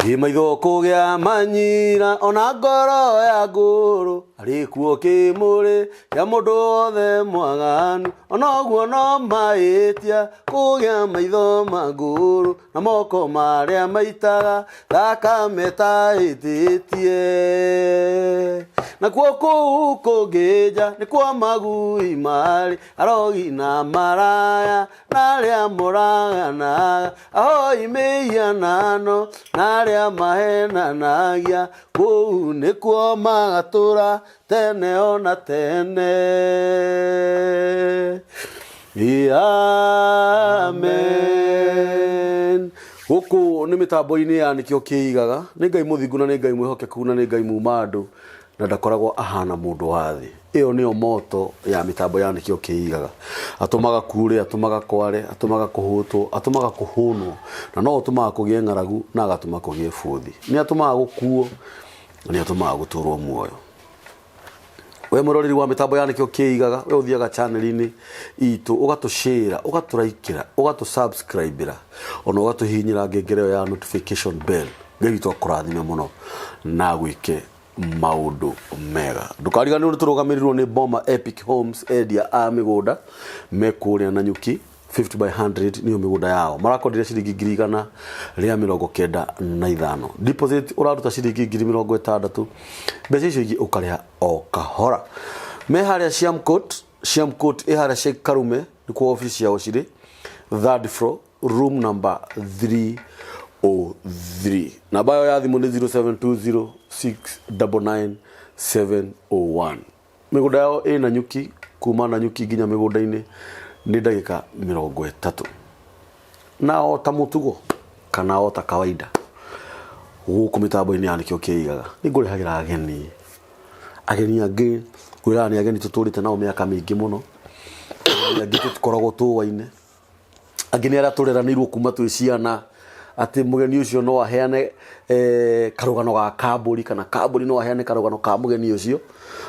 Ĩ maitho kũgĩa manyira ona ngoro ya ngũrũ arĩ kuo kĩmũrĩ kĩa mũndũ wothe mwaganu ona ũguo no mahĩtia kũgĩa maitho ma ngũrũ na moko marĩa maitaga thakame ta ĩtĩtie nakuo kũu kũngĩ nja nĩ kwa magui marĩ arogi na maraya na arĩa moraganaga ahoi mĩhianano na arĩa mahenanagia kũu nĩkuo magatũra tene ona tene. Amen. Gũkũ nĩ mĩtambo-inĩ ya nĩkĩo kĩigaga nĩ Ngai mũthingu na nĩ Ngai mwĩhokeku na nĩ Ngai muma andũ na ndakoragwo ahana mũndũ wa thĩ. Ĩyo nĩyo moto ya mĩtambo ya nĩkĩo kĩigaga. Atũmaga kure, atũmaga kware, atũmaga kũhũtwo, atũmaga kũhũnwo na no ũtũmaga kũgĩe ng'aragu na agatũma kũgĩe bũthi. Nĩ atũmaga gũkuo na nĩ atũmaga gũtũrwo muoyo. We mwĩroreri wa mĩtambo ya nĩkĩo kĩigaga, we ũthiaga channel-inĩ itũ ũgatũshare, ũgatũraikĩra, ũgatũ-subscribe-ĩra ona ũgatũhihinyĩra ngengere ĩyo ya notification bell. Ngai witũ akũrathime mũno na agwĩke maũndũ mega. Ndũkariganĩrwo nĩ tũrũgamĩrĩirwo nĩ Boma Epic Homes, endia a mĩgũnda me kũrĩa Nanyuki 50 by 100 nĩyo mĩgũnda yao. Marakondire ciringi 195,000. Deposit ũraruta ciringi 60,000, mbeca icio ingĩ ũkarĩha o kahora. Me harĩa Siam Court, Siam Court ĩ harĩa Sheikh Karume nĩkuo office ciao cirĩ, third floor room number 303. Namba yao ya thimũ nĩ 0720699701. Mĩgũnda yao ĩ Nanyuki, kuma Nanyuki nginya mĩgũnda-inĩ nĩ ndagĩka 30. Na o ta mũtugo kana o ta kawaida gũkũ mĩtambo-inĩ ya nĩkĩo kĩigaga nĩ ngũrehagĩra ageni ageni angĩ ngwĩraga nĩ ageni tũtũrĩte nao mĩaka mĩingĩ mũno, ageni angĩ tũtikoragwo tũwaine. Angĩ nĩ arĩa tũreranĩirwo kuma twĩ ciana atĩ mũgeni ũcio no aheane eh, karũgano ga kambũri kana kambũri no aheane karũgano ka mũgeni ũcio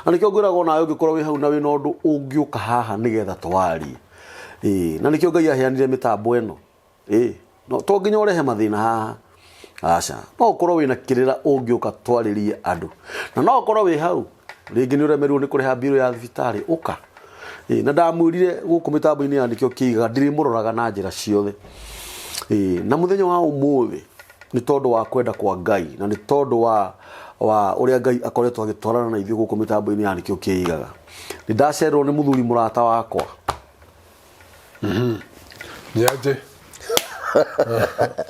na nĩkĩo ngwĩraga onawe ũngĩkorwo wĩ hau na wĩna ũndũ ũngĩũka haha nĩgetha twarie. Ĩĩ, na nĩkĩo Ngai aheanire mĩtambo ĩno. Ĩĩ, no to nginya ũrehe mathĩna haha aca no ũkorwo wĩna kĩrĩra ũngĩũka twarĩrie andũ na no ũkorwo wĩ hau rĩngĩ nĩ ũremerwo nĩ kũrĩha mbirũ ya thibitarĩ ũka. Ĩĩ, na ndamwĩrire gũkũ mĩtambo-inĩ ya nĩkĩo kĩigaga ndĩrĩmũroraga na njĩra ciothe. Ĩĩ, na mũthenya wa ũmũthĩ nĩ tondũ wa kwenda kwa Ngai na nĩ tondũ wa wa ũrĩa Ngai akoretwo agĩtwarana na ithuĩ gũkũ mĩtambo-inĩ ya nĩkĩo kĩigaga nĩ ndacererwo nĩ mũthuri mũrata wakwa. Niaje?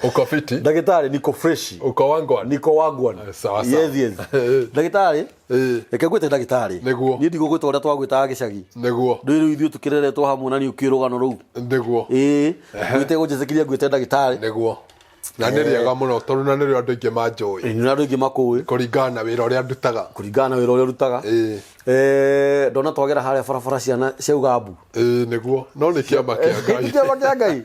Uko fiti? Ndagĩtarĩ niko fresh. Uko wangwan? Niko wangwan. Sawa sawa. Yes. Ndagĩtarĩ? Eh. Reke ngwĩte ndagĩtarĩ. Nĩguo. Niĩ ndigũgwĩta ũrĩa twagwĩtaga gĩcagi. Nĩguo. Ndũĩ rĩu ithuĩ tũkĩreretwo hamwe na nĩ ũkĩũĩ rũgano rũu. Nĩguo. Ĩĩ. Ngwĩte gũnjĩtĩkĩria ngwĩte ndagĩtarĩ. Nĩguo. Na nĩ rĩega mũno tondũ na nĩrĩo andũ aingĩ manjũĩ. Ĩĩ, nĩ andũ aingĩ makũĩ. Kũringana na wĩra ũrĩa ndutaga. Kũringana na wĩra ũrĩa ũrutaga. Ĩĩ. Eh, ndona twagera harĩa barabara ciana cia ugambu. Ĩĩ nĩguo. No nĩ kĩama kĩa Ngai. Nĩ kĩama kĩa Ngai.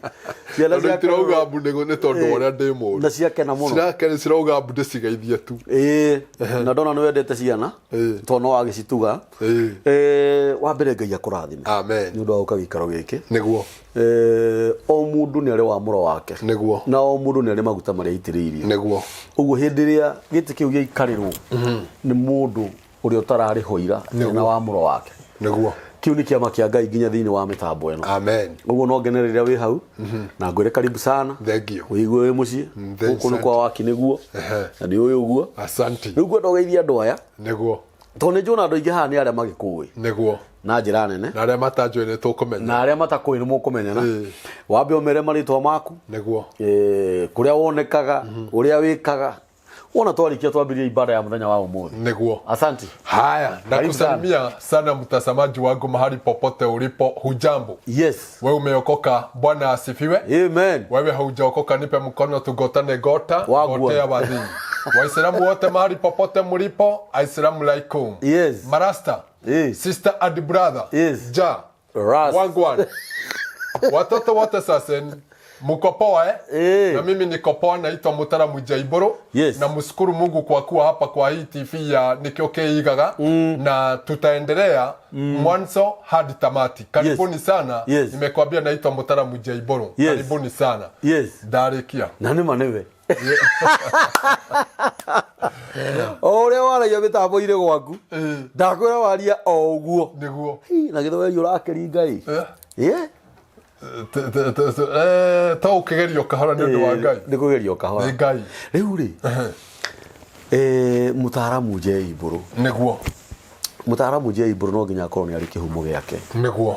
Ciana Tondũ cia itirauga mbu nĩ tondũ wa ũrĩa ndĩ mũũru. Na ciakena mũno. Cirakena cirauga mbu ndĩcigeithie tu. Ĩĩ, na ndona nĩ wendete ciana. Ĩĩ. Tondũ no wagĩcituga. Ĩĩ. Eh, wa mbere Ngai akũrathime. Amen. Nĩ ũndũ wa gũka gĩikaro gĩkĩ. Nĩguo. Eh, o mũndũ nĩ arĩ wamũro wake. Nĩguo. Na o mũndũ nĩ arĩ maguta marĩa aitĩrĩirio. Nĩguo. Ũguo hĩndĩ ĩrĩa gĩtĩ kĩu gĩaikarĩrwo nĩ mũndũ ũrĩa ũtararĩ ho ira ena wamũro wake. Nĩguo. Kĩu nĩ kĩama kĩa Ngai nginya thĩinĩ wa mĩtambo ĩno. Amen. Ũguo no ngene rĩrĩa wĩ hau na ngwĩre karibu sana. Thank you. Wĩigue wĩ mũciĩ. Thank Gũkũ nĩ kwa waki nĩguo. Ehe. Na nĩ ũĩ ũguo. Asante. Rĩu ngwenda ũgeithie andũ aya. Nĩguo. Tondũ nĩ njũĩ andũ aingĩ haha nĩ arĩa magĩkũĩ. Nĩguo. Na njĩra nene. Na arĩa matanjũĩ nĩ tũkũmenya. Na arĩa matakũĩ nĩ mũkũmenyana. Ĩĩ. Wambe ũmere marĩtwa maku. Nĩguo. Eh, kũrĩa wonekaga, ũrĩa wĩkaga. Wona twarikia twambirie ibada ya muthenya wa umuthi. Nĩguo. Asante. Haya, Karibu sana. nakusalimia sana mtazamaji wangu mahali popote ulipo, hujambo? Yes. Wewe umeokoka, Bwana asifiwe. Amen. Wewe haujaokoka, nipe mkono tugotane gota Wagwan. gotea wadhii. Waislamu wote mahali popote mlipo, Aislamu laikum. Yes. Marasta. Yes. Sister and brother. Yes. Ja. Ras. Wagwan. Watoto wote sasa mko poa eh? Eh. Na mimi niko poa, naitwa Mutara Mujaiburu. Yes. Na mshukuru Mungu kwa kuwa hapa kwa hii TV ya Nikio Kiigaga na tutaendelea mwanzo hadi tamati. Karibuni sana. Yes. Nimekwambia naitwa Mutara Mujaiburu. Yes. Karibuni sana. Yes. Ndarikia. Na nĩ ma nĩwe. O ũrĩa waragia mĩtambo-inĩ gwaku, ndakwĩra waria o ũguo. Nĩguo. Hi, na gĩthweri ũrakĩringa ĩ. Ĩ? To ũkĩgerio kahora nĩ ũndũ wa Ngai. Nĩ kũgerio kahora. Nĩ Ngai. Rĩu rĩ, mũtaaramu Njei Mbũrũ. Nĩguo. Mũtaaramu Njei Mbũrũ no nginya akorwo nĩ arĩ kĩhumo gĩake. Nĩguo.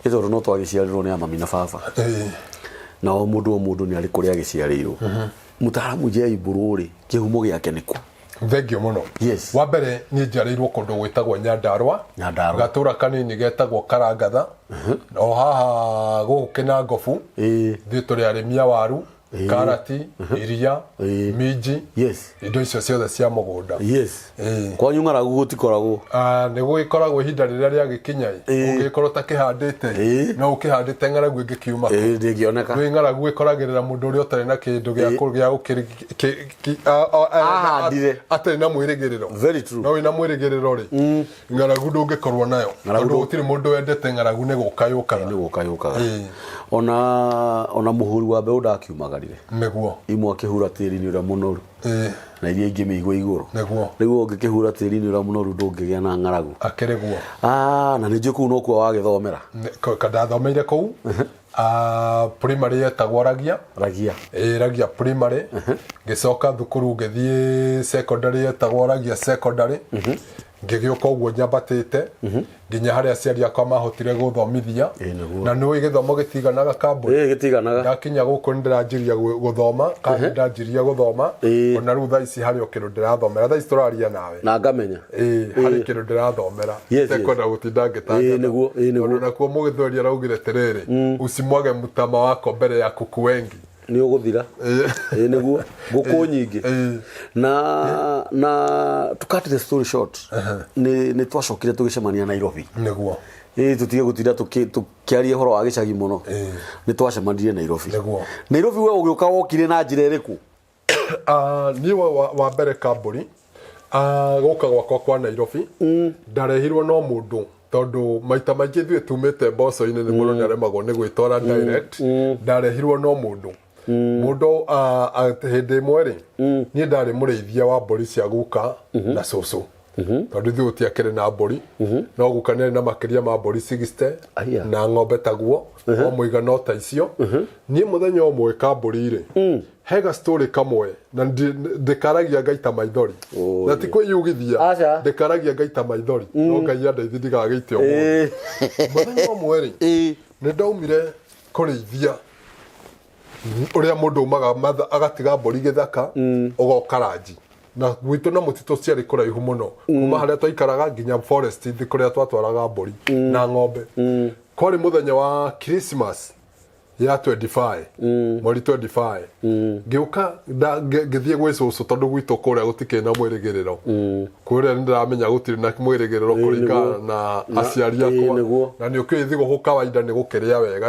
Nĩ tondũ no twagĩciarirwo nĩ a mami na baba. Na o mũndũ o mũndũ nĩ arĩ kũrĩa agĩciarĩirwo. Mũtaaramu Njei Mbũrũ rĩ, kĩhumo gĩake nĩ kũ? Thengiũ mũno. Yes. Wa mbere niĩ njiarĩirwo kũndũ gwĩtagwo Nyandarua. Nyandarua. Gatũra kanini getagwo Karangatha. O haha gũkũ Kĩnangobu. Ithuĩ tũrĩ arĩmi a waru, karati, iria, minji. Yes. Indo icio ciothe cia mũgũnda. Yes. Kwanyu ng'aragu gũtikoragwo? Ah, nĩ gũgĩkoragwo ihinda rĩrĩa rĩagĩkinya ĩ. Ũngĩgĩkorwo ũtakĩhandĩte ĩ, no ũkĩhandĩte ng'aragu ĩngĩkiuma kũ? Ĩĩ, ndĩngĩoneka. Nĩ ng'aragu ĩkoragĩrĩra mũndũ ũrĩa ũtarĩ na kĩndũ gĩa gĩa gũkĩrĩ Ahandire. Atarĩ na mwĩrĩgĩrĩro. Very true. No wĩna mwĩrĩgĩrĩro rĩ, ng'aragu ndũngĩkorwo nayo. Ng'aragu Tondũ gũtirĩ mũndũ wendete ng'aragu, nĩ gũka yũkaga. Nĩ gũka yũkaga. Ona mũhuri wa mbeũ ndakiumagarire. Nĩguo. Imwe akĩhura tĩri-inĩ ũrĩa mũnoru. Na iria ingĩ mĩigua igũrũ. Nĩguo. Rĩu ũngĩkĩhura tĩri-inĩ ũrĩa mũnoru ndũngĩgĩa na ng'aragu. Akĩrĩ guo. Ah, na nĩ njũĩ kũu nokuo wagĩthomera. Ndathomeire kũu. Ah, primary yetagwo Ragia. Ragia. Ĩĩ, Ragia primary. Ngĩcoka thukuru ngĩthiĩ secondary yetagwo Ragia secondary. Ngĩgĩũka ũguo nyambatĩte nginya harĩa aciari akwa mahotire gũthomithia. Ĩĩ, nĩguo. Na nĩũĩ gĩthomo gĩtiganaga kambuni. Ĩĩ, gĩtiganaga. Ndakinya gũkũ nĩndĩranjiria gũthoma, kana ndanjirie gũthoma. Ona rĩu thaa ici harĩ o kĩndũ ndĩrathomera, thaa ici tũraria nawe. Na ngamenya. Ĩĩ, harĩ kĩndũ ndĩrathomera. Itekwenda gũtinda ngĩtangatha. Ĩĩ, nĩguo, ĩĩ, nĩguo. Tondũ nakuo mũgĩthweri araugire atĩrĩrĩ, usimwage mtama wako mbere ya kuku wengi. Nĩ ũgũthira. Ĩĩ, nĩguo, ngũkũ nyingĩ. Na to cut the story short, nĩ twacokire tũgĩcemania Nairobi. Nĩguo. Ĩĩ, tũtige gũtinda tũkĩaria ũhoro wa gĩcagi mũno. Nĩ twacemanirie Nairobi. Nĩguo. Nairobi we ũgĩũka wokire na njĩra ĩrĩkũ? Ah, niĩ wa mbere kambũri, ah, gũka gwakwa kwa Nairobi ndarehirwo no mũndũ, tondũ maita maingĩ ithuĩ tumĩte mboco-inĩ nĩ mũndũ nĩaremagwo nĩ gwĩtwara direct. Ndarehirwo no mũndũ, ah, ah, hĩndĩ ĩmwe rĩ, niĩ ndarĩ mũrĩithia wa mbũri cia guka na cũcũ, tondũ ithuĩ gũtiakĩrĩ na mbũri, no guka nĩarĩ na makĩria ma mbũri 60. Aya. Na ng'ombe taguo o mũigana o ta icio. Niĩ mũthenya ũmwe kambũri rĩ, he ga story kamwe na ndĩkaragia ngaita maithori, na ti kwĩyugithia. Aca. Ndĩkaragia ngaita maithori, no Ngai andeithie ndigagĩite ũmũthĩ. Mũthenya ũmwe rĩ, nĩ ndaumire kũrĩithia ũrĩa mũndũ umaga agatiga mbũri gĩthaka, ũgoka ranji, na gwitũ na mũtitũ ciarĩ kũraihu mũno kuma harĩa twaikaraga nginya forest thĩ kũrĩa twatwaraga mbũri na ng'ombe. Kwarĩ mũthenya wa Christmas ya 25, mweri 25, ngĩũka ngĩthiĩ gwĩ cũcũ, tondũ gwitũ kũrĩa gũtikĩrĩ na mwĩrĩgĩrĩro. Kũrĩa nĩ ndĩramenya gũtirĩ na mwĩrĩgĩrĩro kũringana na aciari akwa. Na nĩ ũkĩũĩ thigũkũ kawaida nĩ gũkĩrĩa wega,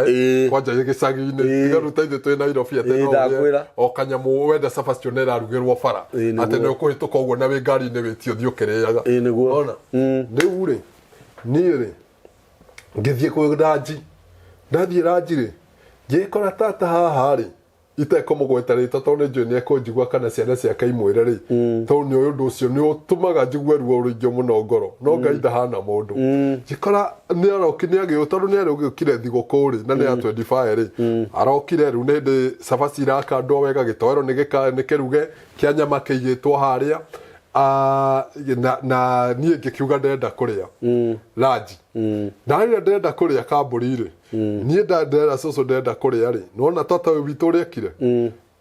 kwanja gĩcagi-inĩ. Tiga rĩu ta ithuĩ twĩ Nairobi atĩ no ũrĩe Ndakwĩra. o kanyamũ wenda cabaci ona ĩrarugĩrwo bara, atĩ nĩ ũkũhĩtũka ũguo na wĩ ngari-inĩ wĩtio ũthiĩ ũkĩrĩaga. Nĩguo. Ona rĩu rĩ, niĩ rĩ, ngĩthiĩ kwĩ ranji. Ndathiĩ ranji rĩ, ngĩkora tata haha rĩ, itekũmũgweta rĩtwa tondũ nĩ njũĩ nĩ ekũnjigua kana ciana ciake imwĩre rĩ, tondũ nĩ ũndũ ũcio nĩ ũtũmaga njigue ruo rũingĩ mũno ngoro, no Ngai ndahana mũndũ. Ngĩkora nĩ aroki, nĩ agĩ tondũ nĩ arũgĩũkire thigũkũ rĩ, na nĩ ya 25 rĩ arokire. Rĩu nĩ hĩndĩ cabaci irakandwo wega, gĩtoero nĩ kĩruge kĩa nyama kĩigĩtwo harĩa. Ah, na niĩ ngĩkiuga ndĩrenda kũrĩa ranji, na rĩrĩa ndĩrenda kũrĩa kambũri rĩ, niĩ ndĩrera cũcũ ndĩrenda kũrĩa rĩ, nona tata ũyũ witũ ũrĩa ekire,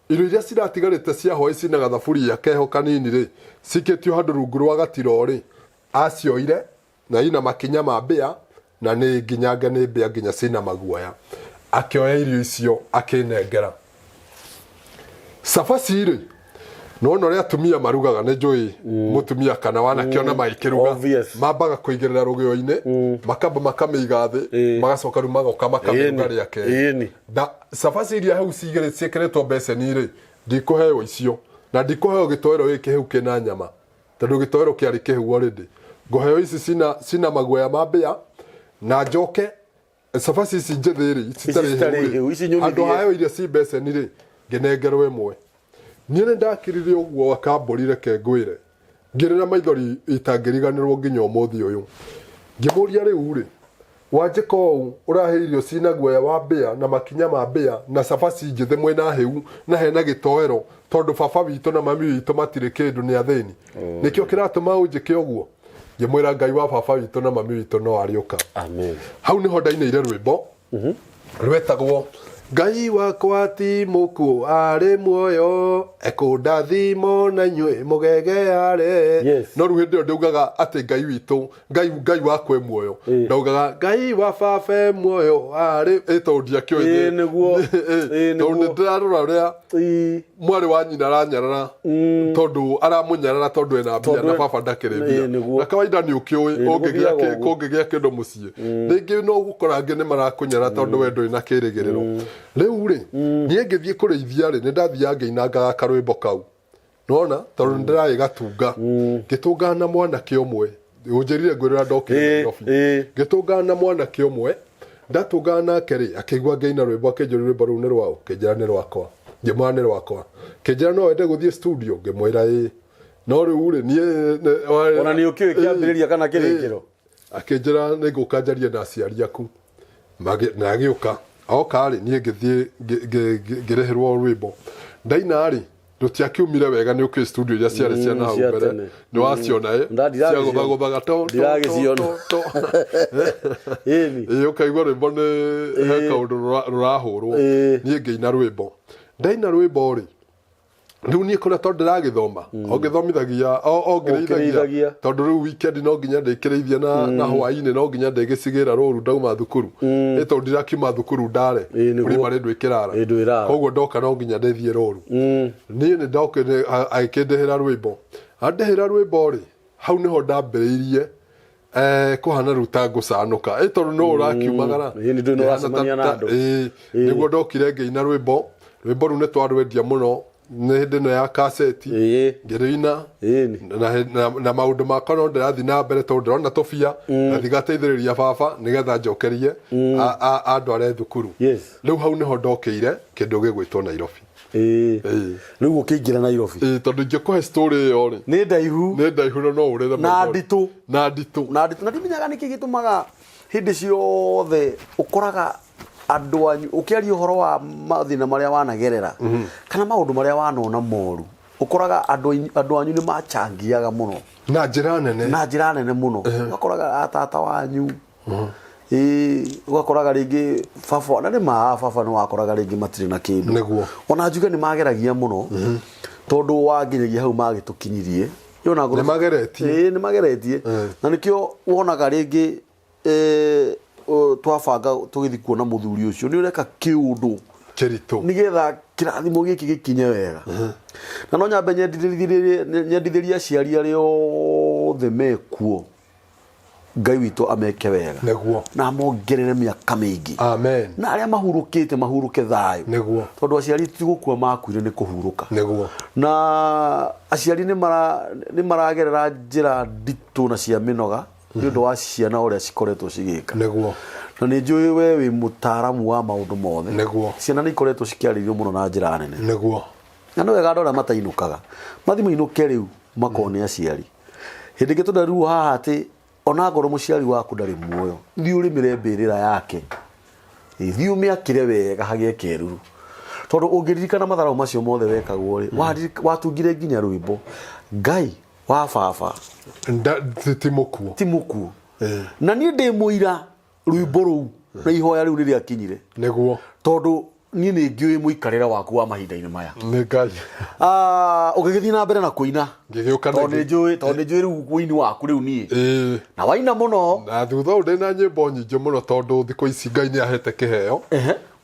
irio iria ciratigarĩte cia hwaĩ cina gathaburia keho kanini rĩ, cikĩtio handũ rungu rwa gatiro rĩ, acioire na ina makinya ma mbĩa na nĩ nginyange nĩ mbĩa nginya cina maguoya. Akĩoya irio icio akĩnengera cabaci rĩ, nona ũrĩa atumia marugaga, nĩ njũĩ mũtumia kana wanakĩona magĩkĩruga. Obvious. Mambaga kũigĩrĩra rũgĩo-inĩ, makamba makamĩiga thĩ, magacoka rĩu magoka makamĩruga rĩa kerĩ. Na cabaci iria hau cigĩrĩ ciĩkĩrĩtwo mbeceni rĩ, ndikũheo icio na ndikũheo gĩtoero gĩkĩ hau kĩna nyama, tondũ gĩtoero kĩarĩ kĩhu already. Ngũheo ici cina maguoya ma mbĩa, na njoke cabaci ici njĩthĩ rĩ, Ici citarĩ citarĩ hĩu, ici nyũmithie. Handũ haheo iria ci mbeceni rĩ, ngĩnengerwo ĩmwe. Niĩ nĩ ndakirire ũguo akambũri reke ngwĩre. Ngĩrĩra maithori itangĩriganĩrwo nginya ũmũthĩ ũyũ. Ngĩmũria rĩu rĩ, wanjĩka ũũ ũrahe irio cina guoya wa mbĩa na makinya ma mbĩa na cabaci njĩthĩ mwĩna hĩu na hena gĩtoero tondũ baba witũ na mami witũ matirĩ kĩndũ nĩ athĩni. Nĩkĩo kĩratũma ũnjĩke ũguo? Ngĩmwĩra Ngai wa baba witũ na mami witũ no arĩũka. Amen. Hau nĩho ndainĩire rwĩmbo rwetagwo Ngai wakwa ti mũkuũ arĩ muoyo ekũndathimo na inyuĩ mũgegeare. No rĩu hĩndĩ ĩyo ndaugaga atĩ Ngai witũ Ngai Ngai wakwa e muoyo. Ndaugaga Ngai wa baba e muoyo arĩ ĩ tondũ ndiakĩũĩ Ĩĩ, nĩguo. Ĩĩ, tondũ nĩguo. nĩ ndĩrarora ũrĩa mwarĩ wa nyina aranyarara tondũ aramũnyarara tondũ ena mbia Tondũ na e- baba ndakĩrĩ mbia Ĩĩ, nĩguo. na kawaida nĩ ũkĩũĩ Ĩĩ, nĩguo ũngĩgĩa thiaga kĩ- ũguo. kũngĩgĩa kĩndũ mũciĩ rĩngĩ no gũkora angĩ nĩ marakũnyarara tondũ we ndũrĩ na kĩrĩgĩrĩro rĩu rĩ niĩ ngĩthiĩ kũrĩithia rĩ nĩ ndathiaga ngĩinangaga karwĩmbo kau nona tondũ nĩ ndĩragĩgatunga ngĩtũngana na mwanake ũmwe ũnjĩrire ngwĩrĩra ndokire Nairobi ngĩtũngana na mwanake ũmwe ndatũngana nake rĩ akĩigua ngĩina rwĩmbo akĩnjũria rwĩmbo rũu nĩ rwaũ ngĩnjĩra nĩ rwakwa ngĩmwĩra nĩ rwakwa kĩnjĩra no wende gũthiĩ studio ngĩmwĩra ĩĩ no rĩu rĩ niĩ Ona nĩ ũkĩũĩ kĩambĩrĩria kana kĩrĩkĩro? Akĩnjĩra nĩ ngũka njarie na aciari aku. Na agĩũka oka rĩ niĩ ngĩthiĩ ngĩrĩhĩrwo rwĩmbo ndaina rĩ rũtiakiumire wega nĩ ũkĩũĩ studio iria ciarĩ cia na hau cia mbere tene. nĩ waciona ĩ ciagũthagũthaga to to Ndiragĩciona. to to Ĩni. Ĩ, ũkaigua rwĩmbo nĩ he kaũndũ rũrahũrwo. Niĩ ngĩina rwĩmbo ndaina rwĩmbo rĩ rĩu niĩ kũrĩa tondũ ndĩragĩthoma o ngĩthomithagia o ngĩrĩithagia Ũkĩrĩithagia. tondũ rĩu weekend no nginya ndĩkĩrĩithia na hwaĩ-inĩ no nginya ndĩgĩcigĩra rũru ndauma thukuru ĩ tondũ ndirakiuma thukuru ndare Ĩ, nĩguo. primary ndwĩkĩrara Ĩ, ndwĩrara. koguo ndoka no nginya ndĩthiĩ rũru niĩ nĩ ndokire agĩkĩndĩhĩra rwĩmbo andĩhĩra rwĩmbo rĩ hau nĩho ndambĩrĩirie kũhana rĩu ta ngũcanũka ĩ tondũ no ũrakiumagara Ĩ, nĩ ndũĩ nĩ ũracemania na andũ. Ĩ, nĩguo ndokire ngĩina rwĩmbo rwĩmbo rũu nĩ twarwendia mũno nĩ hĩndĩ ĩno ya kaseti ngĩrũina na maũndũ makwa no ndĩrathiĩ na mbere tondũ ndĩrona tũbia ngathiĩ ngateithĩrĩria baba nĩgetha njokerie andware thukuru. Rĩu hau nĩho ndokĩire kĩndũ gĩgwĩtwo Nairobi. Ĩĩ. Rĩu ũkĩingĩra Nairobi. Ĩĩ, tondũ ingĩkũhe story ĩyo rĩ Nĩ ndaihu. Nĩ ndaihu na no ũrĩre Na maithori. nditũ. Na nditũ. Na nditũ. Na ndimenyaga nĩkĩ gĩtũmaga hĩndĩ ciothe ũkoraga andũ anyu ũkĩaria ũhoro wa mathĩna marĩa wanagerera kana maũndũ marĩa wanona moru ũkoraga andũ anyu nĩ machangiaga mũno na njĩra nene. Na njĩra nene mũno. Ũgakoraga atata wanyu ĩĩ ũgakoraga rĩngĩ baba na nĩ ma baba nĩ wakoraga rĩngĩ matirĩ na kĩndũ. Ona njuge nĩ mageragia mũno tondũ wa nginyagia hau magĩtũkinyirie. Ĩ ona ngorwo Nĩ mageretie. Ĩĩ nĩ mageretie. Na nĩkĩo wonaga rĩngĩ twabanga tũgĩthiĩ kuona mũthuri ũcio nĩ ũreka kĩũndũ kĩritũ nĩgetha kĩrathimo gĩkĩ gĩkinye wega. Na no nyambe nyendithĩrie aciari arĩa othe mekuo Ngai witũ ameke wega. Na amongerere mĩaka mĩingĩ. Amen. Na arĩa mahurũkĩte mahurũke thayũ. Tondũ aciari ti gũkua makuire nĩ kũhurũka. Na aciari nĩ maragerera njĩra nditũ na cia mĩnoga nĩ ũndũ wa ciana ũrĩa cikoretwo cigĩka. Na nĩ njũĩ we wĩ mũtaaramu wa maũndũ mothe. Ciana nĩ ikoretwo cikĩarĩrio mũno na njĩra nene. Na nĩ wega andũ arĩa matainũkaga mathiĩ mainũke rĩu makone aciari. Hĩndĩ ĩngĩ tũnderirwo haha atĩ ona ngorwo mũciari waku ndarĩ muoyo thiĩ ũrĩmĩre mbĩrĩra yake. Thiĩ ũmĩakĩre wega hagĩe kĩruru. Tondũ ũngĩririkana matharau macio mothe wekagwo rĩ, watungire nginya rwĩmbo Ngai wa baba ti mũkuũ. Ti mũkuũ. Na niĩ ndĩ mũira rwĩmbo rũu na ihoya rĩu rĩrĩa kinyire. Tondũ niĩ nĩ ngĩũĩ mũikarĩre waku wa mahinda-inĩ maya. Nĩ Ngai. Ũgĩgĩthiĩ na mbere na kũina. Ngĩgĩũka na Tondũ nĩ njũĩ, tondũ nĩ njũĩ rĩu ũini waku rĩu niĩ. Na waina mũno. Na thutha ũyũ ndĩna nyĩmbo nyingĩ mũno tondũ thikũ ici Ngai nĩ ahete kĩheo.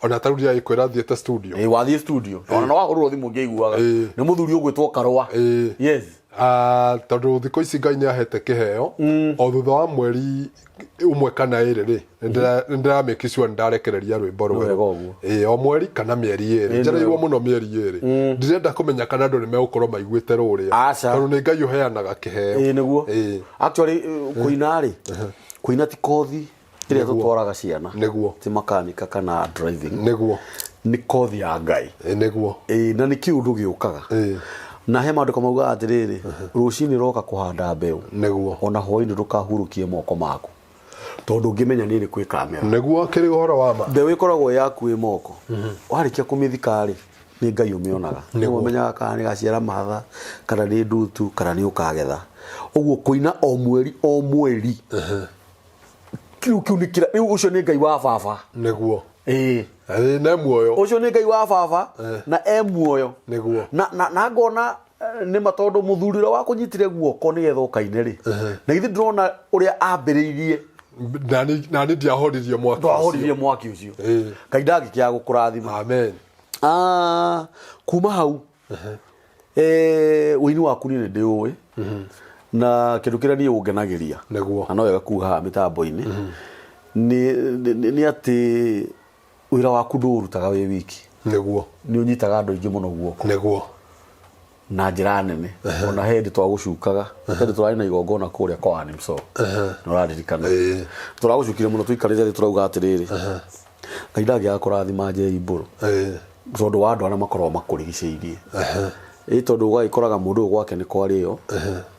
Ona ta rĩu ndĩragĩkwĩra thiĩte studio. Ĩĩ, wathiĩ studio. Ona no wahũrĩrwo thimũ ngĩiguaga. Nĩ mũthuri ũgwĩtwo Karũa. Yes. Tondũ thikũ ici Ngai nĩ ahete kĩheo. O thutha wa mweri ũmwe kana ĩrĩ rĩ, nĩ ndĩra make sure nĩ ndarekereria rwĩmbo rwerũ. Wega ũguo. Ĩĩ, o mweri kana mĩeri ĩrĩ. Njereirwo mũno mĩeri ĩrĩ. Ndirenda kũmenya kana andũ nĩ megũkorwo maiguĩte rũrĩa. Aca. Tondũ nĩ Ngai ũheanaga kĩheo. Ĩĩ, nĩguo. Ĩĩ. Actually, kũina rĩ, kũina ti kothi ĩrĩa tũtwaraga ciana. Nĩguo. Ti makanika kana driving. Nĩguo. Nĩ kothi ya Ngai. Ĩ, nĩguo. Ĩĩ, na nĩ kĩũndũ gĩũkaga. Na he maandĩko maugaga atĩrĩrĩ, rũcinĩ roka kũhanda mbeũ, Nĩguo. ona hwainĩ ndũkahurũkie moko maku, tondũ ũngĩmenya nĩ ĩrĩkũ ĩkamera. Nĩguo kĩrĩ ũhoro wa ma. Mbeũ ĩkoragwo yaku ĩ moko, warĩkia kũmĩthika rĩ, nĩ Ngai ũmĩonaga. Nĩwe ũmenyaga kana nĩ gaciara mahatha, kana nĩ ndutu, kana nĩ ũkagetha. Ũguo kũina o mweri o mweri, kĩu kĩu nĩ kĩra, rĩu ũcio nĩ Ngai wa baba. Nĩguo. Ĩĩ. Ĩĩ, na e muoyo. Ũcio nĩ Ngai wa baba na e muoyo. Nĩguo. Na ngona nĩ ma tondũ mũthuri ũrĩa wakũnyitire guoko nĩgetha ũkaine rĩ, na githĩ ndũrona ũrĩa ambĩrĩirie. Nani ndiahoririe mwaki ũcio. Ndwahoririe mwaki ũcio. Ĩĩ. Ngai ndangĩkĩaga gũkũrathima. Amen. Ah, kuma hau ũini waku niĩ nĩ ndĩũĩ na kĩndũ kĩrĩa niĩ ũngenagĩria Nĩguo. na no wega kuga haha mĩtambo-inĩ nĩ atĩ wĩra waku ndũũrutaga wĩ wiki. Nĩguo. Nĩ ũnyitaga andũ aingĩ mũno guoko. Nĩguo. Na njĩra nene. Ona he hĩndĩ twagũcukaga, he hĩndĩ tũrarĩ na igongona kũrĩa kwa Anne Msoo. Nĩ ũraririkana? Ĩĩ. Tũragũcukire mũno tũikarĩte thĩ tũrauga atĩrĩrĩ, Ngai ndangĩaga kũrathima Njeri Mbũrũ tondũ wa andũ arĩa makoragwo makũrigicĩirie. Ĩ tondũ ũgagĩkoraga mũndũ ũyũ gwake nĩ kwarĩo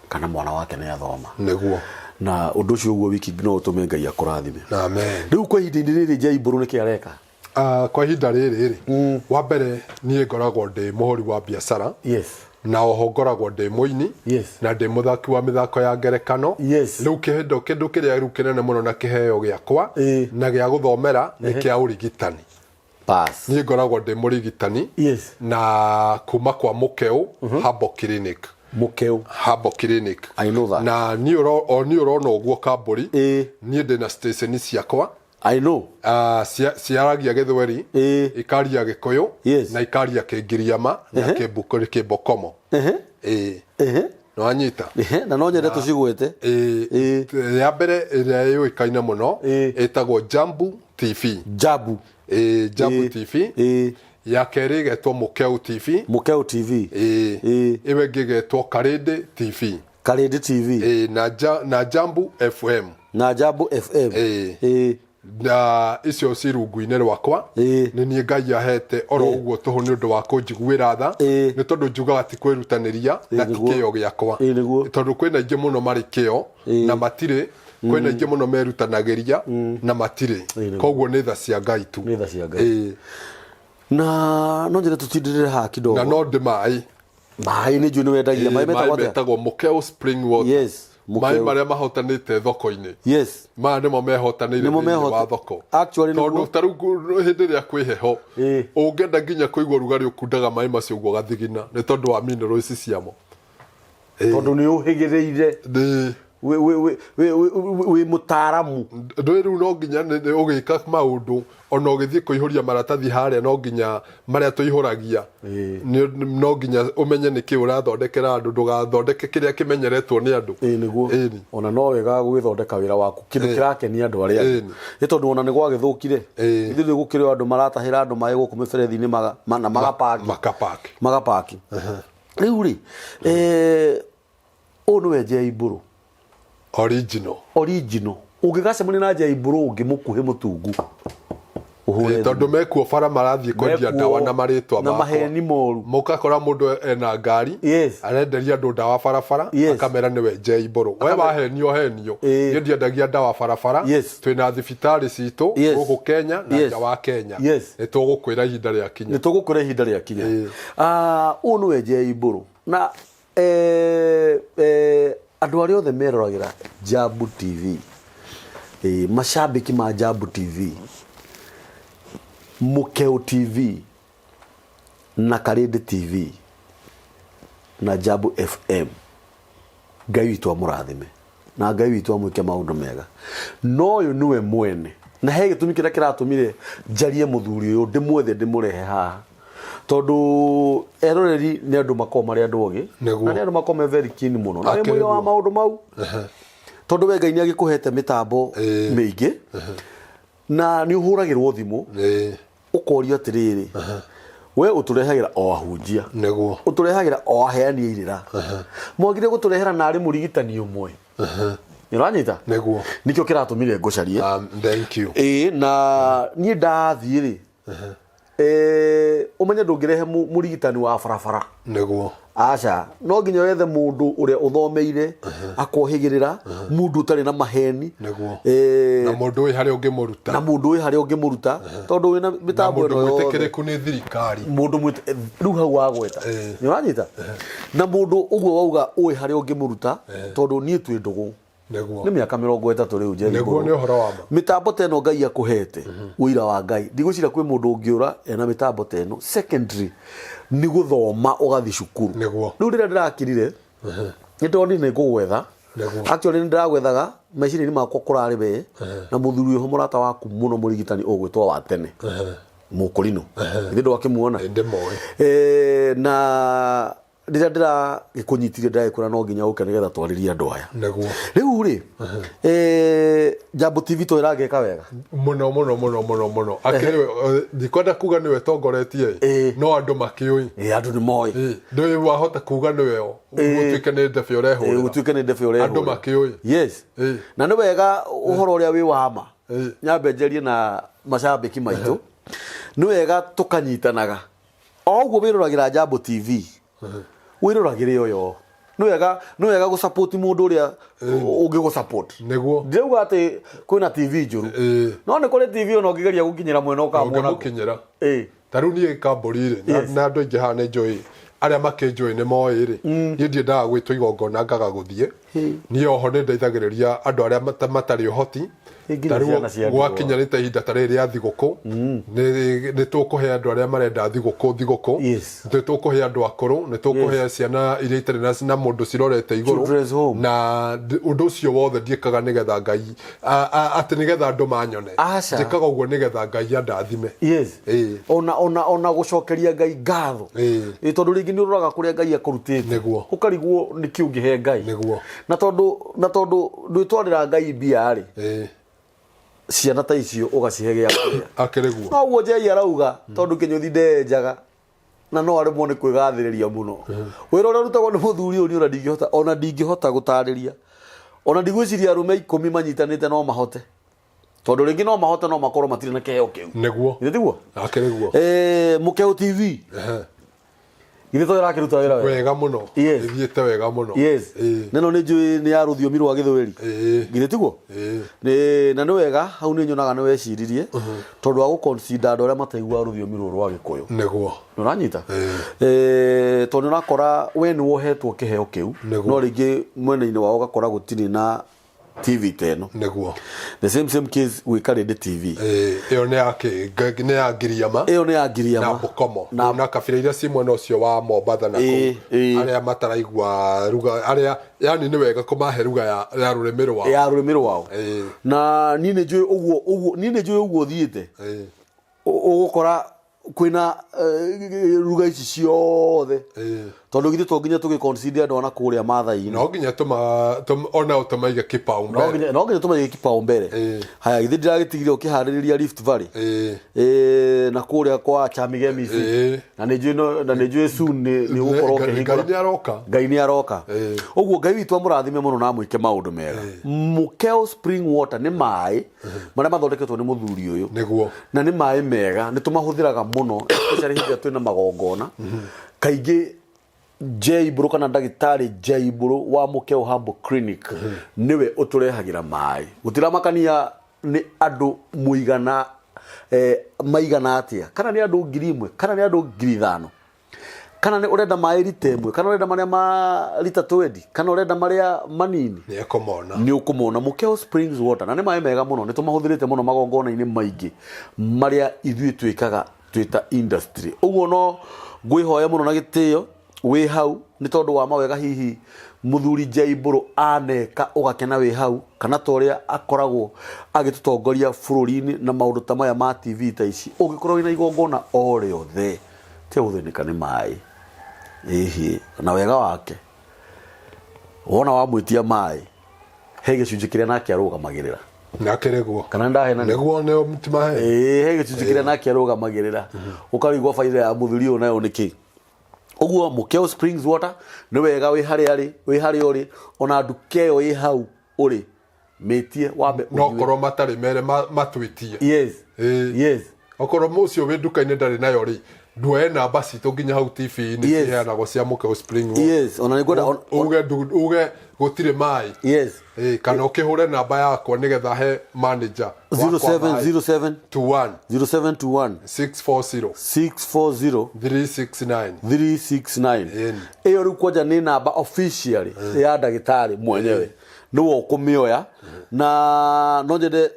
kana mwana wake nĩ athoma. Nĩguo. Na ũndũ ũcio ũguo wiki no ũtũme Ngai akũrathime. Amen. Rĩu kwa ihinda-inĩ rĩrĩ Njeri Mbũrũ nĩkĩ areka? Kwa ihinda rĩrĩ rĩ, wa mbere niĩ ngoragwo ndĩ mũhũri wa biacara. Na oho ngoragwo ndĩ mũini. Na ndĩ mũthaki wa mĩthako ya ngerekano. Rĩu kĩndũ kĩrĩa rĩu kĩnene mũno na kĩheo gĩakwa na gĩa gũthomera nĩ kĩa ũrigitani. Pass. Niĩ ngoragwo ndĩ mũrigitani. Na kuma kwa Mũkeũ Herbal Clinic. Mũkeũ. Herbal Clinic. I know that. Na niĩ o niĩ ũrona ũguo kambũri. Niĩ ndĩna station ciakwa. I know. Ciaragia Gĩthweri, ikaria Gĩkũyũ, na ikaria Kĩngiriama na Kĩmbokomo. Ĩĩ. Nĩwanyita? Na no nyende tũcigwete. Ĩĩ. Ya mbere ĩrĩa yũĩkaine mũno ĩtagwo Jambu TV. Jambu. Ĩĩ, Jambu TV. Ya kerĩ ĩgetwo Mũkeu TV. Mũkeu TV. Ĩĩ. Ĩyo ĩngĩ ĩgetwo Karĩndĩ TV. Karĩndĩ TV. Ĩĩ, na Jambu FM. Na Jambu FM. Ĩĩ. Ĩĩ. Na icio ci rungu-inĩ rwakwa. Ĩĩ. Nĩ niĩ Ngai ahete oro ũguo tũhũ nĩ ũndũ wa kũnjiguĩra tha. Ĩĩ. Nĩ tondũ njugaga ti kwĩrutanĩria na ti kĩo gĩakwa. Ĩĩ, nĩguo. Tondũ kwĩna aingĩ mũno marĩ kĩo na matirĩ, kwĩna aingĩ mũno merutanagĩria na matirĩ. Ĩĩ, nĩguo. Koguo nĩ tha cia Ngai tu. Nĩ tha cia Ngai. Ĩĩ. Na no njĩre tũtindĩrĩre haha kidogo. Na no ndĩ maĩ. Maĩ nĩ njũĩ nĩ wendagia. Maĩ Maĩ metagwo atĩa? metagwo Mũkeu Spring Water. Yes, Maĩ Mũkeu. marĩa mahotanĩte thoko-inĩ. Maya nĩmo mehotanĩire Nĩmo thĩinĩ wa thoko. Actually nĩguo. Tondũ ta rĩu hĩndĩ ĩrĩa kwĩ heho, ũngĩenda nginya kũigua ũrugarĩ ũkundaga maĩ macio ũguo ũgathigina nĩ tondũ wa minerals ciamo. Tondũ nĩ ũhĩgĩrĩire. Nĩ. Wĩ mũtaaramu. Ndũĩ rĩu no nginya ũgĩka maũndũ ona ũgĩthiĩ kũihũria maratathi harĩa no nginya marĩa tũihũragia no nginya ũmenye nĩkĩ ũrathondekera andũ, ndũgathondeke kĩrĩa kĩmenyeretwo nĩ andũ. Ĩĩ nĩguo. Ona no wega gũgĩthondeka wĩra waku kĩndũ kĩrakenia andũ arĩa angĩ. Nĩ tondũ ona nĩ gwagĩthũkire. Ithuĩ rĩu gũkĩrĩ o andũ maratahĩra andũ maĩ gũkũ mĩberethi-inĩ na magapaki. Makapaki. Magapaki. Rĩu rĩ, ũyũ nĩwe Njei Mbũrũ. Original. Original. Ũngĩgacemania na Njei Mbũrũ ũngĩ mũkuhĩ mũtungu. Ũhũre Tondũ mekuo bara marathiĩ kwendia Mekuo ndawa na marĩtwa na makwa. maheni moru. Mũgakora mũndũ ena ngari, arenderia andũ ndawa barabara, akamera nĩwe Njei Mbũrũ. We wahenio henio. Niĩ ndiendagia ndawa barabara. Twĩna thibitarĩ citũ gũkũ Kenya na nja wa Kenya. Nĩ tũgũkwĩra ihinda rĩakinya. Nĩ tũgũkwĩra ihinda rĩakinya. Ũyũ nĩwe Njei Mbũrũ. Na andũ arĩa othe meroragĩra Jambu TV, macambĩki ma Jambu TV, Mũkeu TV na Karĩndĩ TV na Jambu FM, Ngai witũ amũrathime na Ngai witũ amwĩke maũndũ mega. No ũyũ nĩwe mwene, na he gĩtũmi kĩrĩa kĩratũmire njarie mũthuri ũyũ, ndĩmwethe ndĩmũrehe haha, tondũ eroreri nĩ andũ makoragwo marĩ andũ ogĩ, Nĩguo. na nĩ andũ makoragwo me very keen mũno, na wĩ Akĩrĩ mũira wa guo. maũndũ mau, tondũ we Ngai nĩ agĩkũhete mĩtambo mĩingĩ, na nĩ ũhũragĩrwo thimũ, ũkorio atĩrĩrĩ, we ũtũrehagĩra o ahunjia, Nĩguo. ũtũrehagĩra o aheani a irĩra, mwagire gũtũrehera narĩ mũrigitani ũmwe. Nĩ ũranyita? Nĩguo. Nĩkĩo kĩratũmire ngũcarie. Thank you. Ĩĩ, na niĩ ndathiĩ rĩ, Ũmenye ndũngĩrehe mũrigitani wa barabara. Nĩguo. Aca, no nginya wethe mũndũ ũrĩa ũthomeire, akohĩgĩrĩra, mũndũ ũtarĩ na maheni. Nĩguo. Eh, Na mũndũ wĩ harĩa ũngĩmũruta. Na mũndũ wĩ harĩa ũngĩmũruta, tondũ wĩna Na mĩtambo mũndũ ĩno yothe. mwĩtĩkĩrĩku nĩ thirikari. Mũndũ rĩu hau wagweta, nĩ ũranyita, na mũndũ ũguo wauga ũĩ harĩa ũngĩmũruta, tondũ niĩ twĩ ndũgũ nĩ mĩaka 30 rĩu, Jerry Nĩguo. Mbũrũ. Nĩ ũhoro wa ma. Mĩtambo ta ĩno Ngai akũhete, ũira wa Ngai, ndigwĩciria kwĩ mũndũ ũngĩũra ena mĩtambo ta ĩno. Secondary nĩ gũthoma, ũgathiĩ cukuru. Rĩu rĩrĩa ndĩrakirire, nĩ ndonire nĩ ngũgwetha. Actually, nĩ ndĩragwethaga meciria-inĩ makwa, kũrarĩ we na mũthuri wĩho, mũrata waku mũno, mũrigitani ũgwĩtwo wa tene Mũkũrinũ, githĩ ndwakĩmuona? Ndĩmoĩ. Na rĩrĩa ndĩragĩkũnyitire, ndĩragĩkwĩra no nginya ũke nĩgetha twarĩrie andũ aya. Rĩu rĩ, Jambo TV to ĩrangĩka wega. Mũno mũno mũno mũno mũno. Akĩrĩ we, ndikwenda kuga nĩwe tongoretie, no andũ makĩũĩ. Andũ nĩ moĩ. Ndũĩ wahota kuga nĩwe o gũtuĩke nĩ ndebe ũrehũrĩra. Gũtuĩke nĩ ndebe ũrehũrĩra. Andũ makĩũĩ. Yes. Na nĩ wega ũhoro ũrĩa wĩ wa ma, nyambe njarie na macambĩki maitũ. Nĩ wega tũkanyitanaga o ũguo wĩroragĩra Jambo TV, wĩroragĩre ũyũ. Nĩ wega gũ-support mũndũ ũrĩa ũngĩ gũ-support. Ndirauga atĩ kwĩna TV njũru, no nĩ kũrĩ TV ona ũngĩgeria gũkinyĩra mwena ũkamwona. Ũngĩmũkinyĩra. Ta rĩu niĩ kambũri rĩ, na andũ aingĩ haha nĩ njũĩ, arĩa makĩnjũĩ nĩ moĩ rĩ, niĩ ndiendaga gwĩtwo igongona ngaga gũthiĩ. Niĩ oho nĩ ndeithagĩrĩria andũ arĩa matarĩ ũhoti. Nginya Ta rĩu ciana cia ndigwa. Gwakinya nĩ ta ihinda ta rĩrĩ rĩa thigũkũ, nĩ tũkũhe andũ arĩa marenda thigũkũ thigũkũ. Nĩ tũkũhe andũ akũrũ, nĩ tũkũhe ciana iria itarĩ na mũndũ cirorete igũrũ. Children's home. Na ũndũ ũcio wothe ndiĩkaga nĩgetha Ngai atĩ nĩgetha andũ manyone. Aca. Njĩkaga ũguo nĩgetha Ngai andathime. Ona gũcokeria Ngai ngatho. Tondũ rĩngĩ nĩ ũroraga kũrĩa Ngai akũrutĩte, ũkarigwo nĩkĩ ũngĩhe Ngai. Na tondũ ndwĩtwarĩra Ngai mbia rĩ, ciana ta icio ũgacihe gĩa kũrĩa. Akĩrĩ guo. No ũguo Njei arauga, tondũ kĩnyũthi ndenjaga na no aremwo nĩ kwĩgathĩrĩria mũno wĩra ũrĩa ũrutagwo nĩ mũthuri ũyũ. Niĩ ona ndingĩhota, ona ndingĩhota gũtarĩria, ona ndigwĩciria arũme 10 manyitanĩte no mahote, tondũ rĩngĩ no mahote, no makorwo matirĩ na kĩheo kĩu. Githĩ tiguo? Akĩrĩ guo. Mũkeo TV, githĩ to ĩrakĩruta wĩra wega? Wega mũno. Ĩthiĩte wega mũno. Neno nĩ njũĩ nĩ ya rũthiomi rwa Gĩthweri. Githĩ tiguo? Ĩĩ. Na nĩ wega hau nĩ nyonaga nĩ weciririe, tondũ wa gũ-consider andũ arĩa mataiguaga rũthiomi rũrũ rwa Gĩkũyũ. Nĩ ũranyita? Tondũ nĩ ũrakora we nĩ wohetwo kĩheo kĩu, no rĩngĩ mwena-inĩ wao ũgakora gũtirĩ na TV ta ĩno. The same same case gwĩ Karĩndĩ TV. Ĩyo nĩ ya kĩ nĩ ya Ngiriama. Ĩyo nĩ ya Ngiriama. Na Bukomo. Na na kabira iria ci mwena ũcio wa Mombatha na kũu, arĩa mataraigua ruga, arĩa yani nĩ wega kũmahe ruga ya rũrĩmĩ rwao. Ya rũrĩmĩ rwao. Na niĩ nĩ njũĩ ũguo ũguo, niĩ nĩ njũĩ ũguo thiĩte, ũgũkora kwĩna ruga ici ciothe, tondũ githĩ to nginya tũgĩ consider andũ ana kũrĩa Maathai-inĩ? No nginya onao tũmaige No kipaumbele. No nginya tũmaige kipaumbele. Haya, githĩ ndĩragĩtigire ũkĩharĩrĩria Rift Valley, na kũrĩa kwa Chamigemisi, na nĩ njũĩ na nĩ njũĩ soon nĩ ũgũkorwo Ngai ũkĩhingũra. Nĩ aroka. Ngai nĩ aroka. Ũguo Ngai witũ amũrathime mũno na amwĩke maũndũ mega. Mũkeo Spring Water nĩ maĩ marĩa mathondeketwo nĩ mũthuri ũyũ, na nĩ maĩ mega, nĩ tũmahũthĩraga mũno, especially hĩndĩ ĩrĩa twĩna magongona. Kaingĩ J Mbũrũ kana ndagĩtarĩ J Mbũrũ wa Mũkeo Herbal Clinic nĩwe ũtũrehagĩra maĩ. Gũtiramakania nĩ andũ mũigana, maigana atĩa, kana nĩ andũ 1000, kana nĩ andũ 5000, kana nĩ ũrenda maĩ rita 1, kana ũrenda marĩa ma rita 20, kana ũrenda marĩa manini, Nĩ ekũmona. Nĩ ũkũmona Mũkeo Springs Water, na nĩ maĩ mega mũno. Nĩ tũmahũthĩrĩte mũno magongona-inĩ maingĩ marĩa ithuĩ twĩkaga twĩ ta industry. Ũguo no ngwĩhoya mũno na gĩtĩo wĩ hau, nĩ tondũ wa mawega hihi mũthuri J Mbũrũ aneka ũgakena wĩ hau, kana ta ũrĩa akoragwo agĩtũtongoria bũrũri-inĩ na maũndũ ta maya ma TV ta ici. Ũngĩkorwo wĩna igongona o rĩothe, tiga gũthĩnĩka nĩ maĩ. Ĩhĩ, na wega wake wona wamwĩtia maĩ, he gĩcunjĩ kĩrĩa nake arũgamagĩrĩra. Nake nĩguo. Kana ndahenania? Nĩguo, nĩ timahe. Ĩĩ, he gĩcunjĩ kĩrĩa nake arũgamagĩrĩra, ũkarigwo baida ya mũthuri ũyũ nayo nĩ kĩ. Ũguo Mũkeo Springs Water nĩ wega wĩ harĩa arĩ, wĩ harĩa ũrĩ, ona nduka ĩyo ĩ hau ũrĩ, mĩtie wambe No ũnyue. korwo matarĩ mere matwĩtie. Okorwo ũcio wĩ nduka-inĩ ndarĩ nayo rĩ, nduoe namba citũ nginya hau TV-inĩ. Ciheanagwo cia Mũkeũ Spring Water. Yes, ona nĩ ngwenda Uge gũtirĩ maĩ. Ĩ, kana ũkĩhũre namba yakwa nĩgetha he manager wakwa maĩ. 0707 21 0721 640 640 369. 369. Ĩni. Ĩyo rĩu kwanja nĩ namba officially ya ndagĩtarĩ mwenyewe, nĩwe ũkũmĩoya, na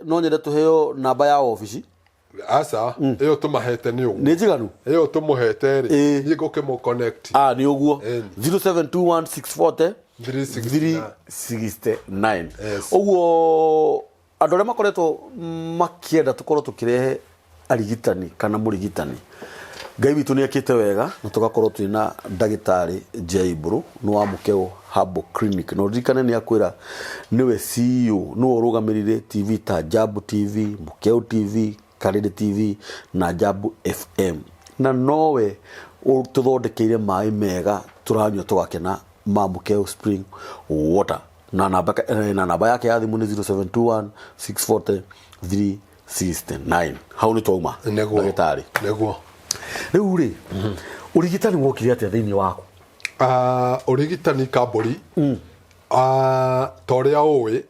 no nyende tũheo namba ya obici. Aca, ĩyo tũmahete nĩ ũguo. Nĩ njiganu. Ĩyo tũmũhete rĩ, niĩ ngũkĩmũ connect. Ah, nĩ ũguo. Ĩni. 0721 640 369. 369. Yes. Ũguo andũ arĩa makoretwo makĩenda tũkorwo tũkĩrehe arigitani kana mũrigitani, Ngai witũ nĩ ekĩte wega na tũgakorwo twĩna ndagĩtarĩ Jaibro nĩ wa Mũkeũ Herbal Clinic. Na ũririkane nĩ akwĩra nĩwe CEO, nĩwe ũrũgamĩrĩire TV ta Jambo TV, Mũkeũ TV, Karĩrĩ TV na Jambo FM, na nowe tũthondekeire maĩ mega tũranyua tũgakena ma Mũkeũ Spring Water. Na namba yake ya thimũ nĩ 0721 640 369. Hau nĩ twauma. Nĩguo. Ndagĩtarĩ, Nĩguo. Rĩu rĩ, ũrigitani wokire atĩa thĩinĩ waku? Ah, ũrigitani kambũri, ah, ta ũrĩa ũĩ,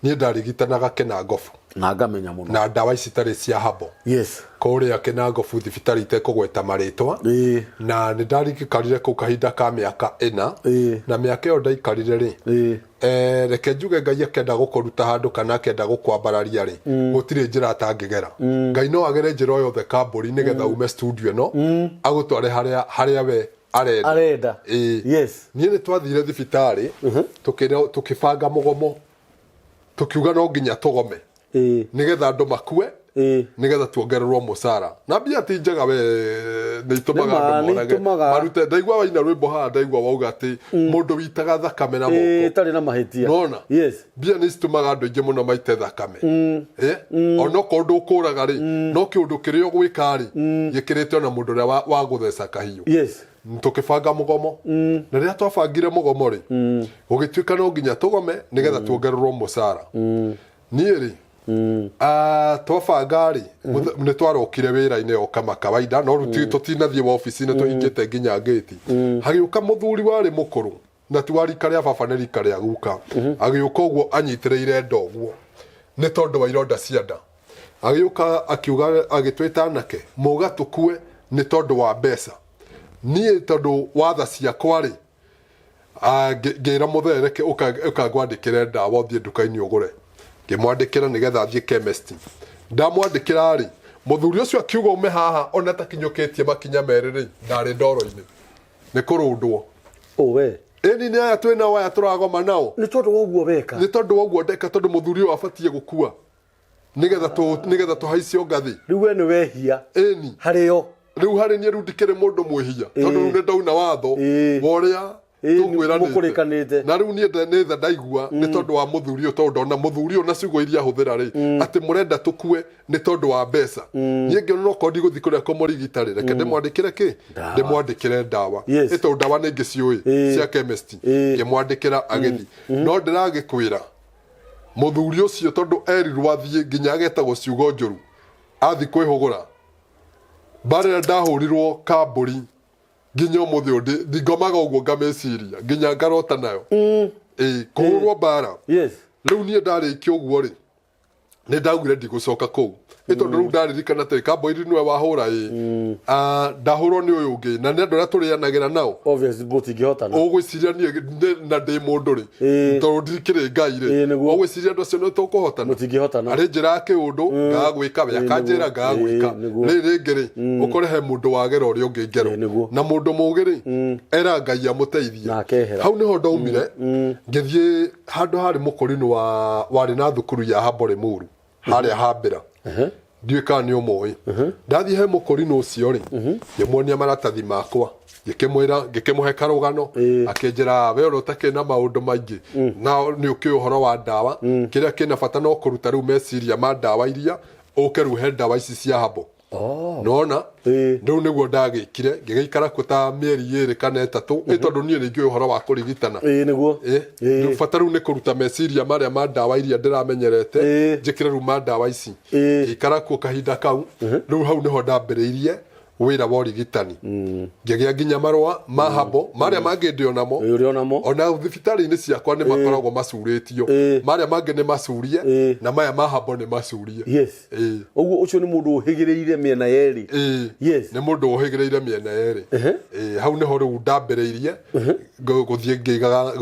niĩ ndarigitanaga Kĩnangobu. Na ngamenya mũno. Na ndawa ici itarĩ cia habo. Kũrĩa Kĩnangobu thibitarĩ itekũgweta marĩtwa. Na nĩ ndarikarire kũu kahinda ka mĩaka 4. Na mĩaka ĩyo ndaikarire rĩ, reke njuge Ngai akĩenda gũkũruta handũ kana akĩenda gũkwambararia rĩ, gũtirĩ njĩra atangĩgera. Ngai no agere njĩra o yothe kambũri nĩgetha ume studio ĩno agũtware harĩa we arenda. Arenda. Ĩĩ. Niĩ nĩ twathire thibitarĩ, tũkĩbanga mũgomo, tũkiuga no nginya tũgome nĩgetha andũ makue, nĩgetha tuongererwo mũcara. Na mbia ti njega we, nĩ itũmaga Nĩma, andũ nĩ morage itũmaga. Marute. Ndaigua waina rwĩmbo haha, ndaigua wauga atĩ mũndũ witaga thakame na moko Ĩtarĩ na mahĩtia. Nona mbia nĩ citũmaga andũ aingĩ mũno maite thakame. Onokorwo ndũkũraga rĩ, no kĩũndũ kĩrĩa ũgwĩka rĩ, gĩkĩrĩte ona mũndũ ũrĩa wa gũtheca kahiũ. Tũkĩbanga mũgomo, na rĩrĩa twabangire mũgomo rĩ, gũgĩtuĩka no nginya tũgome nĩgetha tuongererwo mũcara. Niĩ rĩ, ah, twabanga rĩ, nĩ twarokire wĩra-inĩ o kama kawaida, no rĩu tũtinathiĩ wabici, nĩ tũhingĩte nginya ngĩti. Hagĩũka mũthuri warĩ mũkũrũ, na ti wa rika rĩa baba, nĩ rika rĩa guka. Agĩũka ũguo anyitĩrĩire nda ũguo nĩ tondũ wa ironda cia nda. Agĩũka akiuga, agĩtwĩta anake, "Mũga tũkue nĩ tondũ wa mbeca?" Niĩ tondũ wa tha ciakwa rĩ, ah, ngĩra mũthee, "Reke ũkangwandĩkĩre ndawa, ũthiĩ nduka-inĩ ũgũre." Ngĩmwandĩkĩra nĩgetha athiĩ chemist. Ndamwandĩkĩra rĩ, mũthuri ũcio akiuga ume haha ona takinyũkĩtie makinya 2 rĩ, ndarĩ ndoro-inĩ nĩ kũrũndwo. O we? Ĩni, nĩ aya twĩ nao, aya tũragoma nao. Nĩ tondũ wa ũguo weka? Nĩ tondũ wa ũguo ndeka, tondũ mũthuri ũyũ abatiĩ gũkua nĩgetha tũhaicio ngathĩ. Rĩu we nĩ wehia Ĩni. harĩo? Rĩu harĩ niĩ, rĩu ndikĩrĩ mũndũ mwĩhia, tondũ rĩu nĩ ndauna watho wa ũrĩa tũkwĩranĩte. Mũkũrĩkanĩte. Na rĩu niĩ nĩ tha ndaigua nĩ tondũ wa mũthuri ũyũ, tondũ ndona mũthuri ũyũ na ciugo iria ahũthĩra rĩ, atĩ mũrenda tũkue nĩ tondũ wa mbeca. Niĩ ngĩona no korwo ndigũthiĩ kũrĩa kũmũrigita rĩ, reke ndĩmwandĩkĩre kĩ, ndĩmwandĩkĩre ndawa. Ĩ tondũ ndawa nĩ ngĩciũĩ cia chemist. Ngĩmwandĩkĩra agĩthiĩ, no ndĩragĩkwĩra mũthuri ũcio, tondũ erirwo athiĩ nginya agetagwo ciugo njũru, athiĩ kwĩhũgũra mbara ĩrĩa ndahũrirwo kambũri, nginya ũmũthĩ ũyũ ndingomaga ũguo ngamĩciria, nginya ngarota nayo. Ĩ, kũhũrwo mbara. Rĩu niĩ ndarĩkia ũguo rĩ, nĩ ndaugire ndigũcoka kũu, ĩ tondũ rĩu ndaririkana atĩ kambũri nĩwe wahũra. Ĩ, ah, ndahũrwo nĩ ũyũ ũngĩ, na nĩ andũ arĩa tũrĩanagĩra nao. Obviously mũtingĩhotana. Ũgwĩciria niĩ na ndĩ mũndũ rĩ, tondũ ndikĩrĩ Ngai rĩ, Nĩguo. Ũgwĩciria andũ acio nĩ tũkũhotana? Mũtingĩhotana. Arĩ njĩra ya kĩũndũ ngaga gwĩka, we akanjĩra ngaga gwĩka. Rĩ rĩngĩ rĩ, ũkore he mũndũ wagera ũrĩa ũngĩ ngero. Na mũndũ mũgĩ rĩ, era Ngai amũteithie. Na akehera. Hau nĩho ndaumire ngĩthiĩ handũ harĩ mũkũrinũ wa warĩ na thukuru ya Habo Limuru harĩa hambĩra, ndiũĩ kana nĩ ũmũĩ. Ndathiĩ he mũkũrinũ ũcio rĩ, ngĩmuonia maratathi makwa, ngĩkĩmwĩra, ngĩkĩmũhe karũgano. Akĩnjĩra, "We ũrĩa ũtakĩrĩ na maũndũ maingĩ na nĩ ũkĩũĩ ũhoro wa ndawa, kĩrĩa kĩna bata no kũruta rĩu meciria ma ndawa iria ũke rĩu he ndawa ici cia habo." Oh. Nona Ĩĩ. rĩu nĩguo ndagĩkire, ngĩgĩikara kuo ta mĩeri 2 kana 3, ĩ tondũ niĩ nĩ ingĩũĩ ũhoro wa kũrigitana. Ĩĩ nĩguo. Ĩ, Ĩĩ. rĩu bata rĩu nĩ kũruta meciria marĩa ma ndawa iria ndĩramenyerete, Ĩĩ. njĩkĩre rĩu ma ndawa ici. Ĩĩ. Ngĩikara kuo kahinda kau, rĩu hau nĩho ndambĩrĩirie wĩra wa ũrigitani, ngĩgĩa nginya marũa ma habo marĩa mangĩ ndĩ onamo. Ĩĩ, ũrĩ onamo. Ona thibitarĩ-inĩ ciakwa nĩ makoragwo macurĩtio. Ĩĩ. Marĩa mangĩ nĩ macurie Ĩĩ. na maya ma habo nĩ macurie. Yes. Ĩĩ. Ũguo ũcio nĩ mũndũ ũhĩgĩrĩire mĩena yerĩ. Ĩĩ. Yes. Nĩ mũndũ ũhĩgĩrĩire mĩena yerĩ. Ĩĩ, hau nĩho rĩu ndambĩrĩirie gũthiĩ ngĩigaga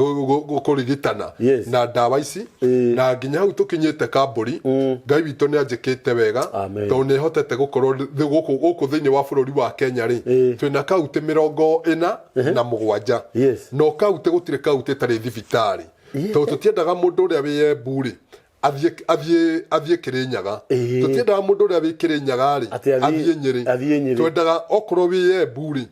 kũrigitana Yes. na ndawa ici, Ĩĩ. na nginya hau tũkinyĩte kambũri, Ngai witũ nĩ anjĩkĩte wega. Amen. Tondũ nĩ hotete gũkorwo gũkũ thĩinĩ wa bũrũri wa Kenya rĩ, Ĩĩ. twĩna kaunti 47. Yes. No kaunti gũtirĩ kaunti ĩtarĩ thibitarĩ, Yeah. tondũ tũtiendaga mũndũ ũrĩa wĩ Embu rĩ athiĩ Kĩrĩnyaga. Ĩĩ. Tũtiendaga mũndũ ũrĩa wĩ Kĩrĩnyaga rĩ Atĩ athiĩ Nyĩrĩ. athiĩ Nyĩrĩ. Twendaga okorwo wĩ Embu rĩ,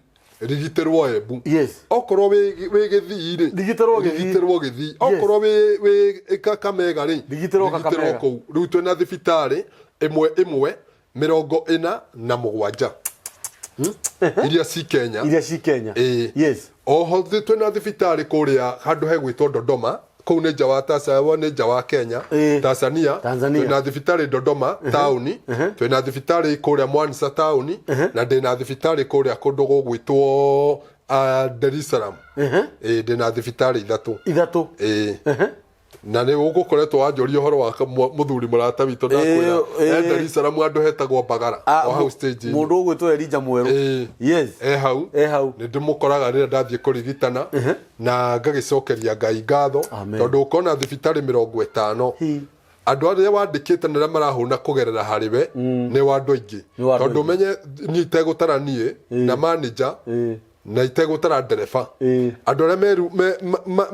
rigitĩrwo Embu. Yes. Okorwo wĩ Gĩthii rĩ, Rigitĩrwo Gĩthii. rigitĩrwo Gĩthii. Okorwo wĩ Kakamega rĩ, Rigitĩrwo Kakamega. kũu. Rĩu twĩna thibitarĩ ĩmwe ĩmwe 47 iria ci Kenya. Iria ci Kenya. Ĩĩ. Yes. Oho twĩna thibitarĩ kũrĩa handũ hegwĩtwo Dodoma, kũu nĩ nja wa Tanzania, nĩ nja wa Kenya. Ĩĩ. Tanzania. Tanzania. Twĩna thibitarĩ Dodoma taũni, twĩna thibitarĩ kũrĩa Mwanza taũni, na ndĩna thibitarĩ kũrĩa kũndũ gũgwĩtwo Dar es Salaam. Ĩĩ, ndĩna thibitarĩ 3. 3. Ĩĩ, na nĩ ũgũkoretwo wanjũria ũhoro wa mũthuri mũrata witũ, ndakwĩra Ĩĩ, e ĩĩ. Dar es Salaam handũ hetagwo Mbagara, o hau stage-inĩ. Mũndũ ũgwĩtwo Elija Mwerũ. Ĩĩ. Yes. E hau. E hau. Nĩ ndĩmũkoraga rĩrĩa ndathiĩ kũrigitana, na ngagĩcokeria Ngai ngatho. Amen. Tondũ ũkona thibitarĩ 50, Hi. andũ arĩa wandĩkĩte na arĩa marahũna kũgerera harĩ we nĩ wa andũ aingĩ. Nĩ wa andũ Tondũ aingĩ. ũmenye niĩ itegũtara niĩ na manager Ĩĩ. na itegũtara ndereba, Ĩĩ. andũ arĩa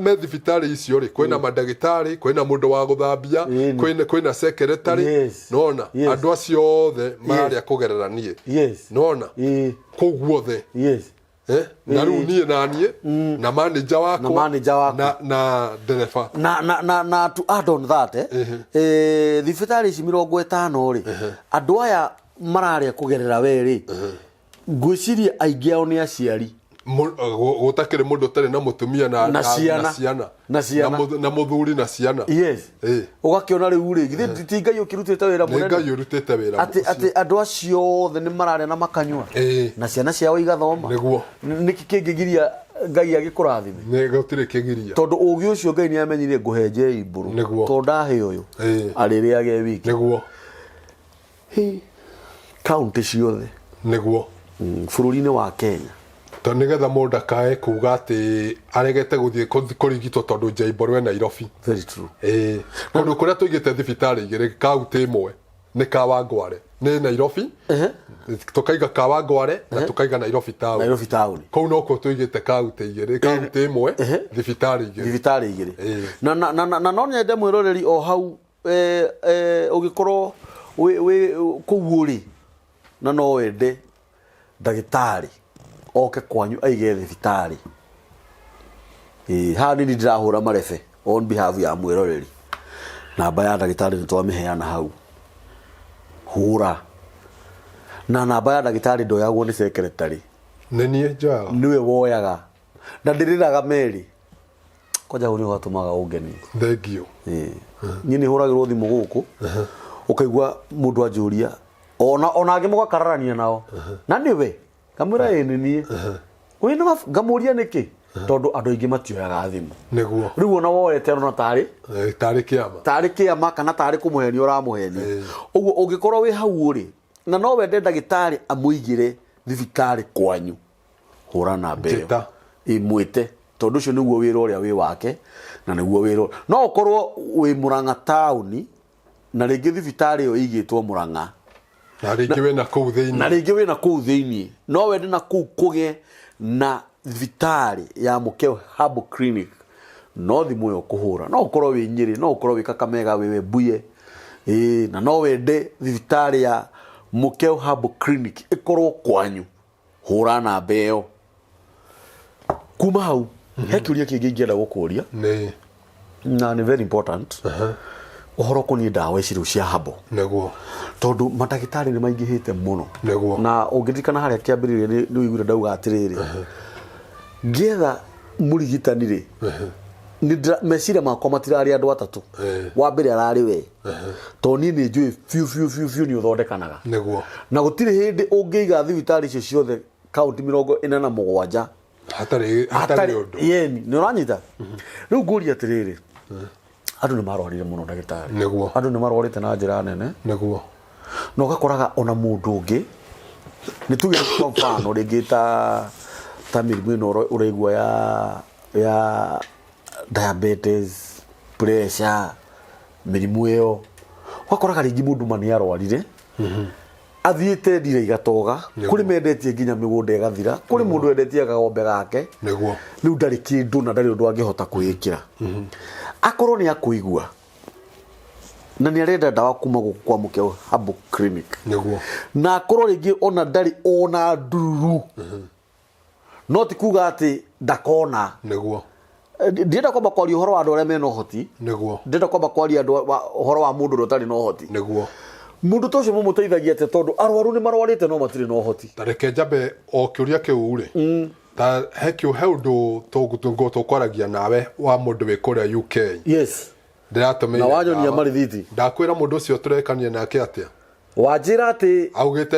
me thibitarĩ icio rĩ, kwĩna mandagĩtarĩ, kwĩna mũndũ wa gũthambia, Ĩĩ. kwĩna secretary. Yes. Nona Yes. andũ acio othe mararĩa kũgerera niĩ. Yes. Nona Ĩĩ. kũu guothe. Yes. Eh, na rĩu niĩ na niĩ na manager wakwa, Na manager waku. na ndereba. Na to add on that, thibitarĩ ici 50 rĩ, andũ aya mararĩa kũgerera we rĩ, ngwĩciria aingĩ ao nĩ aciari. Gũtakĩrĩ mũndũ ũtarĩ na mũtumia na Na ciana. na ciana. Na ciana. Na mũthuri na ciana. Yes. Ĩĩ. Ũgakĩona rĩu rĩ, githĩ ti Ngai ũkĩrutĩte wĩra Nĩ mũnene? Ngai ũrutĩte wĩra atĩ ũcio. atĩ andũ acio othe nĩ mararĩa na makanyua, Ĩĩ. na ciana ciao igathoma. Nĩguo. Nĩkĩ kĩngĩgiria Ngai agĩkũrathime? Nĩ gũtirĩ kĩgiria. Tondũ ũgĩ ũcio Ngai nĩ amenyire ngũhe imbũrũ. Nĩguo. Tondũ ndahe ũyũ, Ĩĩ. arĩrĩage e wiki. Nĩguo. Kaunti ciothe Nĩguo. Bũrũri-inĩ wa Kenya. Tondũ nĩgetha mũndũ ndakae kuga atĩ aregete gũthiĩ kũrigitwo tondũ Njaimboru e Nairobi. Very true. Ĩĩ, kũndũ kũrĩa tũigĩte thibitarĩ 2 kaunti ĩmwe nĩ Kawangware, nĩ Nairobi, tũkaiga Kawangware na tũkaiga Nairobi town. Nairobi town. Kũu nokuo tũigĩte kaunti 2, kaunti ĩmwe thibitarĩ 2. Thibitarĩ 2. Ĩĩ. Na no nyende mwĩroreri o hau, ũgĩkorwo wĩ kũu ũrĩ na no wende ndagĩtarĩ oke kwanyu aige thibitarĩ. Ĩĩ, haha nĩ ndĩrahũra marebe on behalf ya mwĩroreri. Namba ya ndagĩtarĩ nĩ twamĩheana hau, hũra na namba ya ndagĩtarĩ ndoyagwo nĩ secretary. Nĩ niĩ njoyaga. Nĩwe woyaga na ndĩrĩraga merĩ kwanja hau nĩho hatũmaga ũngenie. Thengio. Ĩĩ. Niĩ nĩ hũragĩrwo thimũ gũkũ, ũkaigua mũndũ anjũria ona angĩ mũgakararania nao na nĩwe, ngamwĩra ĩĩ nĩ niĩ. Wĩ nĩ ngamũria nĩkĩ, tondũ andũ aingĩ matioyaga thimũ. Nĩguo. Rĩu ona woete arona tarĩ Tarĩ kĩama. Tarĩ kĩama kana tarĩ kũmũhenia ũramũhenia. Ũguo ũngĩkorwo wĩ hau ũrĩ na no wende ndagĩtarĩ amũigĩre thibitarĩ kwanyu, hũra namba ĩyo. Njĩta. Ĩmwĩte, tondũ ũcio nĩguo wĩra ũrĩa wĩ wake, na nĩguo wĩra no ũkorwo wĩ Mũrang'a taũni na rĩngĩ thibitarĩ ĩyo ĩigĩtwo Mũrang'a. Na rĩngĩ wĩna kũu thĩinĩ. Na rĩngĩ wĩna kũu thĩinĩ, no wende na kũu kũgĩe na thibitarĩ ya Mũkeo Herbal Clinic, no thimũ ĩyo kũhũra, no ũkorwo wĩ Nyĩrĩ, no ũkorwo wĩ Kakamega, wĩ Webuye. Ĩĩ, na no wende thibitarĩ ya Mũkeo Herbal Clinic ĩkorwo kwanyu, hũra namba ĩyo. Kuma hau he kĩũria kĩngĩ ingĩenda gũkũria, Nĩ na nĩ very important. Ũhoro ũkoniĩ ndawa ici rĩu cia habo. Nĩguo. Tondũ mandagĩtarĩ nĩ maingĩhĩte mũno. Nĩguo. Na ũngĩririkana harĩa kĩambĩrĩria nĩ ũiguire ndauga atĩrĩrĩ, ngĩetha mũrigitani rĩ, meciria makwa matirarĩ andũ atatũ. Wa mbere ararĩ we, tondũ niĩ nĩ njũĩ biũ biũ biũ biũ nĩ ũthondekanaga. Nĩguo. Na gũtirĩ hĩndĩ ũngĩiga thibitarĩ icio ciothe kaunti 47 hatarĩ ũndũ. Yeni nĩ ũranyita. Rĩu ngũria atĩrĩrĩ, andũ nĩ marwarire mũno ndagĩtarĩ. Nĩguo. Andũ nĩ marwarĩte na njĩra nene. Nĩguo. Na ũgakoraga ona mũndũ ũngĩ nĩ tuge kwa mfano rĩngĩ ta mĩrimũ ĩno ũraigua ya diabetes, pressure, mĩrimũ ĩyo, ũgakoraga rĩngĩ mũndũ ma nĩ arwarire, athiĩte ndira igatoga, kũrĩ mendetie nginya mĩgũnda ĩgathira, kũrĩ mũndũ wendetie kagombe gake. Nĩguo. Rĩu ndarĩ kĩndũ na ndarĩ ũndũ angĩhota kwĩĩkĩra. Akorwo nĩ akũigua na nĩ arenda ndawa kuma gũkũ kwa Mũkĩo Herbal Clinic. Nĩguo. Na akorwo rĩngĩ ona ndarĩ ona ndururu, no ti kuga atĩ ndakona. Nĩguo. Ndĩrenda kwamba kwaria ũhoro wa andũ arĩa mena ũhoti. Nĩguo. Ndĩrenda kwamba kwaria ũhoro wa mũndũ ũrĩa ũtarĩ na ũhoti. Nĩguo. Mũndũ ta ũcio mũmũteithagia atĩa, tondũ arwaru nĩ marwarĩte no matirĩ na ũhoti? Ta reke njambe o kĩũria kĩu rĩ, ta he ũndũ tũkwaragia nawe wa mũndũ wĩ kũrĩa UK. Yes. Ndĩratũmĩire Na wanyonia ndawa. marithiti. Ndakwĩra mũndũ ũcio tũrekania nake atĩa? Wanjĩra atĩ augĩte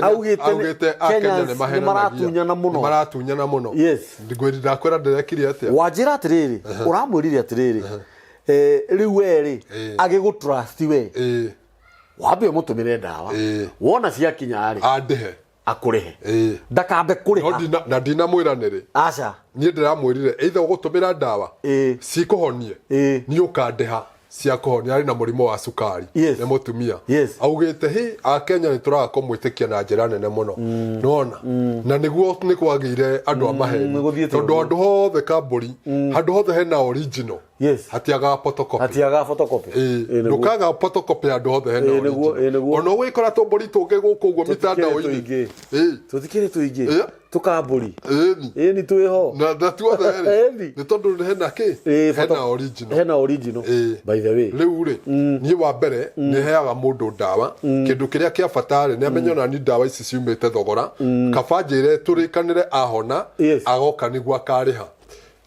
Akenya nĩ mahenanagia. nĩ maratunyana mũno. Nĩ maratunyana mũno. Yes. Ndakwĩra ndĩrekire atĩa? Wanjĩra atĩrĩrĩ, ũramwĩrire atĩrĩrĩ, rĩu we rĩ, agĩgũ trust we. Wambe ũmũtũmĩre ndawa. Wona ciakinya rĩ, andĩhe. Akũrĩhe. Ndakambe kũrĩha. Na ndinamwĩra nĩ rĩ. Aca. Niĩ ndĩramwĩrire either ũgũtũmĩra ndawa cikũhonie, niĩ ũkandĩha cia kũhonia. Arĩ na mũrimũ wa cukari. Yes. Nĩ mũtumia. Yes. Augĩte hi Akenya nĩ tũraga kũmwĩtĩkia na njĩra nene mũno. Nĩwona? Na nĩguo nĩ kwagĩire andũ a maheni. Nĩgũthiĩte Tondũ ũguo. handũ hothe kambũri, handũ hothe hena original. Yes. Hatiagaga photocopy. Hatiagaga photocopy. Ndũkaga photocopy handũ hothe hena original. Nĩguo. Ona ũgĩkora tũmbũri tũngĩ gũkũ ũguo mĩtandao-inĩ. Tũtikĩrĩ tũingĩ. Tũkambũri. Ĩni. Ĩni twĩho. Na tuothe rĩ. Nĩ tondũ hena kĩ? Hena original. Hena original. By the way. Rĩu rĩ, niĩ wa mbere nĩ heaga mũndũ ndawa. Kĩndũ kĩrĩa kĩa bata rĩ, nĩ amenye ona ni ndawa ici ciumĩte thogora. Kaba njĩre tũrĩkanĩre ahona, agoka nĩguo akarĩha.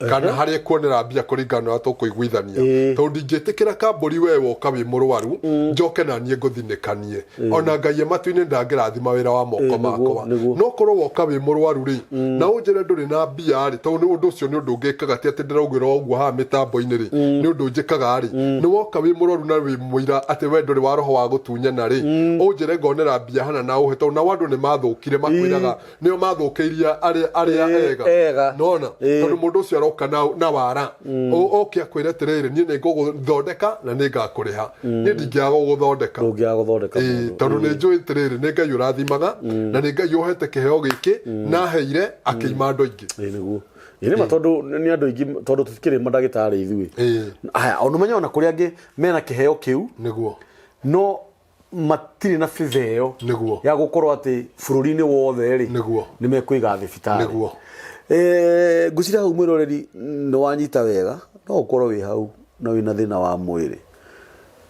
Kana harĩa kuonera mbia kũringana na ũrĩa tũkũiguithania. Tondũ ndingĩtĩkĩra kambũri we woka wĩ mũrwaru, njoke na niĩ ngũthinĩkanie. Ona Ngai e matu-inĩ ndangĩrathima wĩra wa moko makwa. No korwo woka wĩ mũrwaru rĩ, na ũnjĩre ndũrĩ na mbia rĩ, tondũ nĩ ũndũ ũcio nĩ ũndũ ũngĩkaga, ti atĩ ndĩraugĩra ũguo haha mĩtambo-inĩ rĩ, nĩ ũndũ njĩkaga rĩ, nĩ woka wĩ mũrwaru na wĩ mũira atĩ we ndũrĩ wa roho wa gũtunyana rĩ, ũnjĩre ngonera mbia hana na ũhe, tondũ nao andũ nĩ mathũkire makwĩraga nĩo mathũkĩirie arĩa ega. Nona tondũ mũndũ ũcio aroka na wara, oke akwĩre atĩrĩrĩ, niĩ nĩ ngũgũthondeka na nĩ ngakũrĩha. Niĩ ndingĩaga gũgũthondeka. Ndũngĩaga gũthondeka mũndũ. Tondũ nĩ njũĩ atĩrĩrĩ, nĩ Ngai ũrathimaga, na nĩ Ngai ũhete kĩheo gĩkĩ, na aheire akĩima andũ aingĩ. Nĩguo. Nĩ ma tondũ nĩ andũ aingĩ, tondũ tũtikĩrĩ mandagĩtarĩ ithuĩ. Haya, ona ũmenye ona kũrĩa angĩ mena kĩheo kĩu. Nĩguo. No matirĩ na fedha ĩyo. Nĩguo. Ya gũkorwo atĩ bũrũri-inĩ wothe rĩ, Nĩguo. nĩ mekũiga thibitarĩ. Nĩguo. Ngwĩciria hau mwĩroreri nĩ wanyita wega, no ũkorwo wĩ hau na wĩna thĩna wa mwĩrĩ,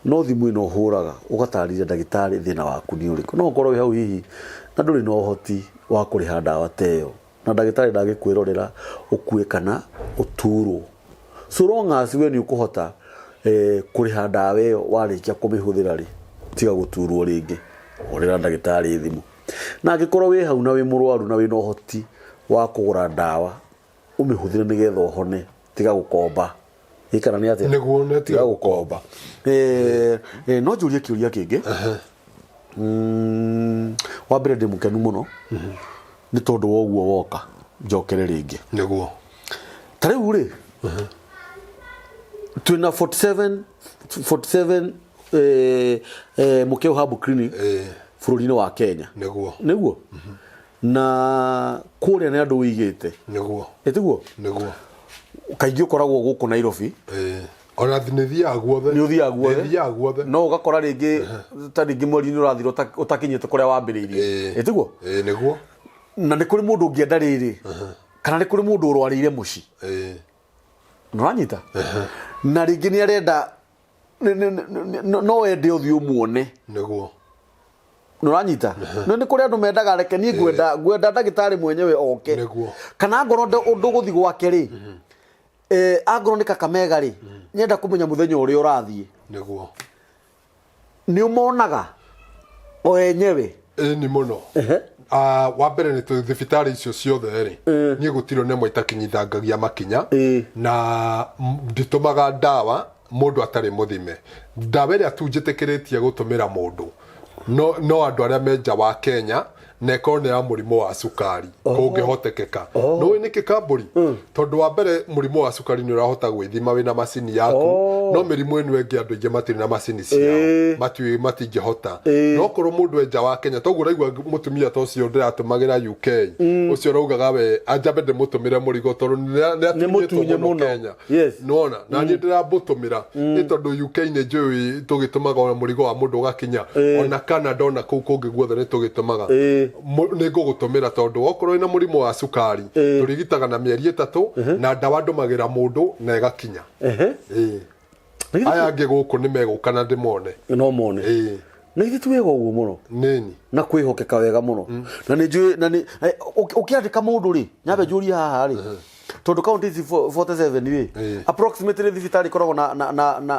no thimũ ĩno ũhũraga ũgatarĩria ndagĩtarĩ thĩna waku nĩ ũrĩkũ. No ũkorwo wĩ hau hihi na ndũrĩ na ũhoti wa kũrĩha ndawa ta ĩyo, na ndagĩtarĩ ndangĩkwĩrorera ũkue kana ũturwo. So long as we nĩ ũkũhota kũrĩha ndawa ĩyo warĩkia kũmĩhũthĩra rĩ, tiga gũturwo rĩngĩ, hũrĩra ndagĩtarĩ thimũ. Na angĩkorwo wĩ hau na wĩ mũrwaru na wĩna ũhoti wa kũgũra ndawa, ũmĩhũthĩre nĩgetha ũhone, tiga gũkomba. Ĩ kana nĩ atĩa? Nĩguo, nĩ tiga gũkomba. No njũrie kĩũria kĩngĩ. Wa mbere ndĩ mũkenu mũno nĩ tondũ wa ũguo woka njokere rĩngĩ. Nĩguo. Ta rĩu rĩ, twĩna 47 Mũkĩu Herbal Clinic bũrũri-inĩ wa Kenya. Nĩguo. Nĩguo. Na kũrĩa nĩ andũ ũigĩte. Nĩguo. Ĩtiguo? Nĩguo. Kaingĩ ũkoragwo gũkũ Nairobi. Ona nĩ thiaga guothe. Nĩ ũthiaga guothe. Nĩ thiaga guothe. No ũgakora rĩngĩ ta rĩngĩ mweri-inĩ ũrathira ũtakinyĩte kũrĩa wambĩrĩirie. Ĩtiguo? Nĩguo. Na nĩ kũrĩ mũndũ ũngĩenda rĩrĩ, kana nĩ kũrĩ mũndũ ũrwarĩire mũciĩ. Nĩ ũranyita? Na rĩngĩ nĩ arenda No wende ũthiĩ ũmuone. Nĩguo. Nĩũranyita? No nĩ kũrĩ andũ mendaga reke niĩ ngwenda ndagĩtarĩ mwenyewe oke. Nĩguo. Kana angorwo ndũgũthiĩ gwake rĩ, angorwo nĩ Kakamega rĩ, nyenda kũmenya mũthenya ũrĩa ũrathiĩ. Nĩguo. Nĩ ũmonaga o enyewe? Ĩni mũno. Wa mbere nĩ tũ thibitarĩ icio ciothe rĩ, niĩ gũtirĩ ona ĩmwe itakinyithangagia makinya, na nditũmaga ndawa mũndũ atarĩ mũthime. Ndawa ĩrĩa tu njĩtĩkĩrĩtie gũtũmĩra mũndũ no andũ arĩa me nja wa Kenya, na ĩkorwo nĩ ya mũrimũ wa cukari kũngĩhotekeka. Nĩũĩ nĩkĩ kambũri? Tondũ wa mbere mũrimũ wa cukari nĩ ũrahota gwĩthima wĩna macini yaku, no mĩrimũ ĩno ĩngĩ andũ aingĩ matirĩ na macini ciao, matiũĩ, matingĩhota. No korwo mũndũ e nja wa Kenya, toguo ũraigua mũtumia ta ũcio ndĩratũmagĩra UK, ũcio ũraugaga we anjambe ndĩmũtũmĩre mũrigo tondũ nĩ atunyĩtwo Mũtunye mũno mũno. Kenya. Nĩwona? Na niĩ ndĩramũtũmĩra nĩ tondũ UK nĩ njũĩ tũgĩtũmaga ona mũrigo wa mũndũ ũgakinya, ona Canada, ona kũu kũngĩ guothe nĩ tũgĩtũmaga. Nĩ ngũgũtũmĩra tondũ okorwo wĩna mũrimũ wa cukari, tũrigitaga na mĩeri 3, na ndawa ndũmagĩra mũndũ na ĩgakinya. Aya angĩ gũkũ nĩ megũka na ndĩmone. No mone. Na ithuĩ ti wega ũguo mũno. Nĩni. Na kwĩhokeka wega mũno. Na nĩ njũĩ, na nĩ, ũkĩandĩka mũndũ rĩ, nyambe njũrie haha rĩ, tondũ kaunti ici 47 rĩ, approximately thibitarĩ ĩkoragwo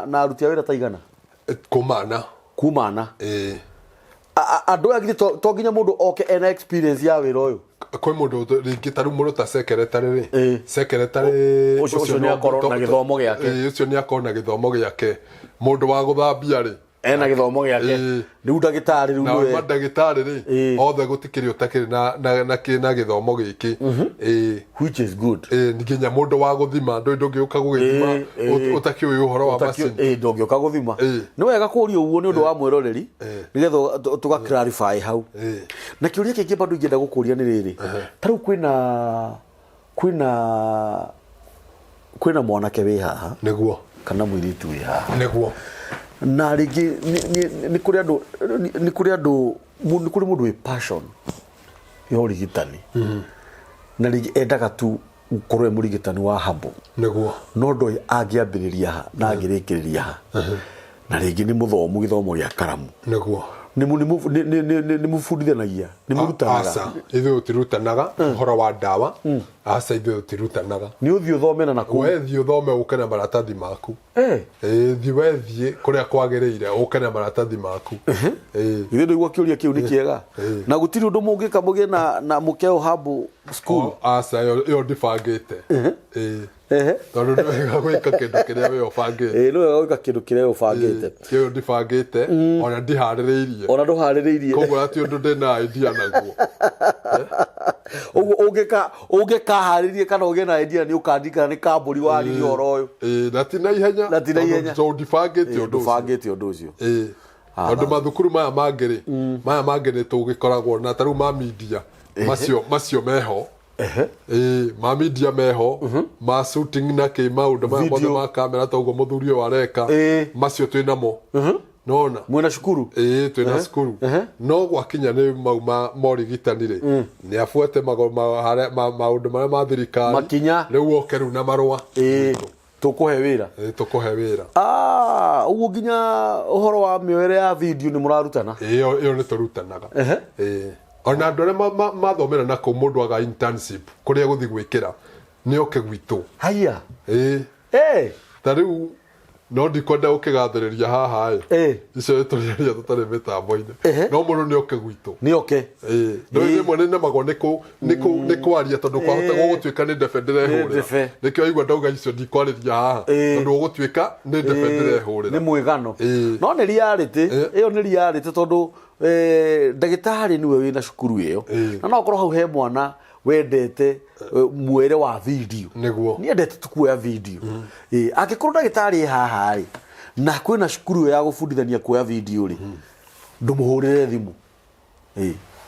na aruti a wĩra ta igana? Kumana. Kumana. Andũ aya githĩ to nginya mũndũ oke ena experience ya wĩra ũyũ? Kwĩ mũndũ rĩngĩ ta rĩu mũndũ ta secretary rĩ. Secretary Ũcio ũcio nĩ no akorwo na gĩthomo gĩake. Ũcio nĩ akorwo na gĩthomo gĩake. Mũndũ wa gũthambia rĩ, ena gĩthomo gĩake. Rĩu ndagĩtarĩ rĩu Na nĩwe. mandagĩtarĩ rĩ, othe gũtikĩrĩ ũtakĩrĩ na gĩthomo gĩkĩ. Which is good. Nginya mũndũ wa gũthima, ndũĩ ndũngĩũka gũgĩthima ũtakĩũĩ ũhoro wa macini. Ndũngĩũka gũthima. Nĩ wega kũũria ũguo nĩ ũndũ wa mwĩroreri, nĩgetha tũga clarify hau. Na kĩũria kĩngĩ bado ingĩenda gũkũria nĩ rĩrĩ. Ta rĩu kwĩna mwanake wĩ haha. Nĩguo. Kana mũirĩtu wĩ haha. Nĩguo. Na rĩngĩ nĩ kũrĩ andũ, nĩ kũrĩ andũ, nĩ kũrĩ mũndũ wĩ passion ya ũrigitani. Na rĩngĩ endaga tu gũkorwo e mũrigitani wa habo. Nĩguo. No ndoĩ angĩambĩrĩria ha na angĩrĩkĩrĩria ha. Na rĩngĩ nĩ mũthomu gĩthomo gĩa karamu. Nĩguo. Nĩ mũbundithanagia, nĩ mũrutanaga. Aca, ithuĩ tũtirutanaga ũhoro wa ndawa. Aca, ithuĩ tũtirutanaga. Nĩ ũthiĩ ũthome na nakũu. We thiĩ ũthome ũke na maratathi maku. Thiĩ we thiĩ kũrĩa kwagĩrĩire ũke na maratathi maku. Ithuĩ ndũigua kĩũria kĩu nĩ kĩega. Na gũtirĩ ũndũ mũngĩka mũgĩe na mũkeo hub school. Aca, ĩyo ndibangĩte. Tondũ nĩ wega gwĩka kĩndũ kĩrĩa we ũbangĩte. Nĩ wega gwĩka kĩndũ kĩrĩa we ũbangĩte. Ĩyo ndibangĩte, ona ndiharĩrĩirie. Ona ndũharĩrĩirie. Koguo ti ũndũ ndĩna idea naguo. Ũguo ũngĩkaharĩrie kana ũgĩe na idea nĩ ũkandikana nĩ kambũri waririe ũhoro ũyũ. Na ti na ihenya. Na ti na ihenya. Tondũ ndibangĩte ũndũ ũcio. Ndũbangĩte ũndũ ũcio. Tondũ mathukuru maya mangĩ rĩ, maya mangĩ nĩ tũgĩkoragwo na ta rĩu ma media, macio meho. Ma media meho, ma shooting na kĩ maũndũ maya mothe Video. ma kamera ta ũguo mũthuri ũyũ areka, macio twĩ namo. Nona? Mwĩna cukuru? Twĩna cukuru. No gwakinya nĩ mau ma morigitani rĩ, nĩ abuate maũndũ marĩa ma thirikari. Makinya. Rĩu oke rĩu na marũa. Tũkũhe wĩra. Tũkũhe wĩra. Ũguo nginya ũhoro wa mĩoere ya video nĩ mũrarutana? Ĩyo nĩ tũrutanaga. Ona andũ arĩa mathomera na kũu mũndũ aga internship kũrĩa gũthiĩ gwĩkĩra nĩ oke gwitũ. Haiya. Ta rĩu no ndikwenda gũkĩgathĩrĩria haha ĩ. Icio nĩ tũrĩaria tũtarĩ mĩtambo-inĩ. No mũndũ nĩ oke gwitũ. Nĩ oke. No rĩmwe nĩ nemagwo nĩ kwaria tondũ kwahota gũgũtuĩka nĩ ndebe ndĩrehũrĩra. Nĩ ndebe. Nĩkĩo waigua ndauga icio ndikwarĩria haha. Tondũ gũgũtuĩka nĩ ndebe ndĩrehũrĩra. Nĩ mwĩgano. No nĩ reality. Ĩyo nĩ reality tondũ ndagĩtarĩ nĩwe wĩna cukuru ĩyo. Na no ũkorwo hau he mwana wendete mwere wa video. Nĩguo. Nĩ endete tu kuoya video. Angĩkorwo ndagĩtarĩ e haha rĩ, na kwĩna cukuru ĩyo ya gũbundithania kuoya video rĩ, ndũmũhũrĩre thimũ.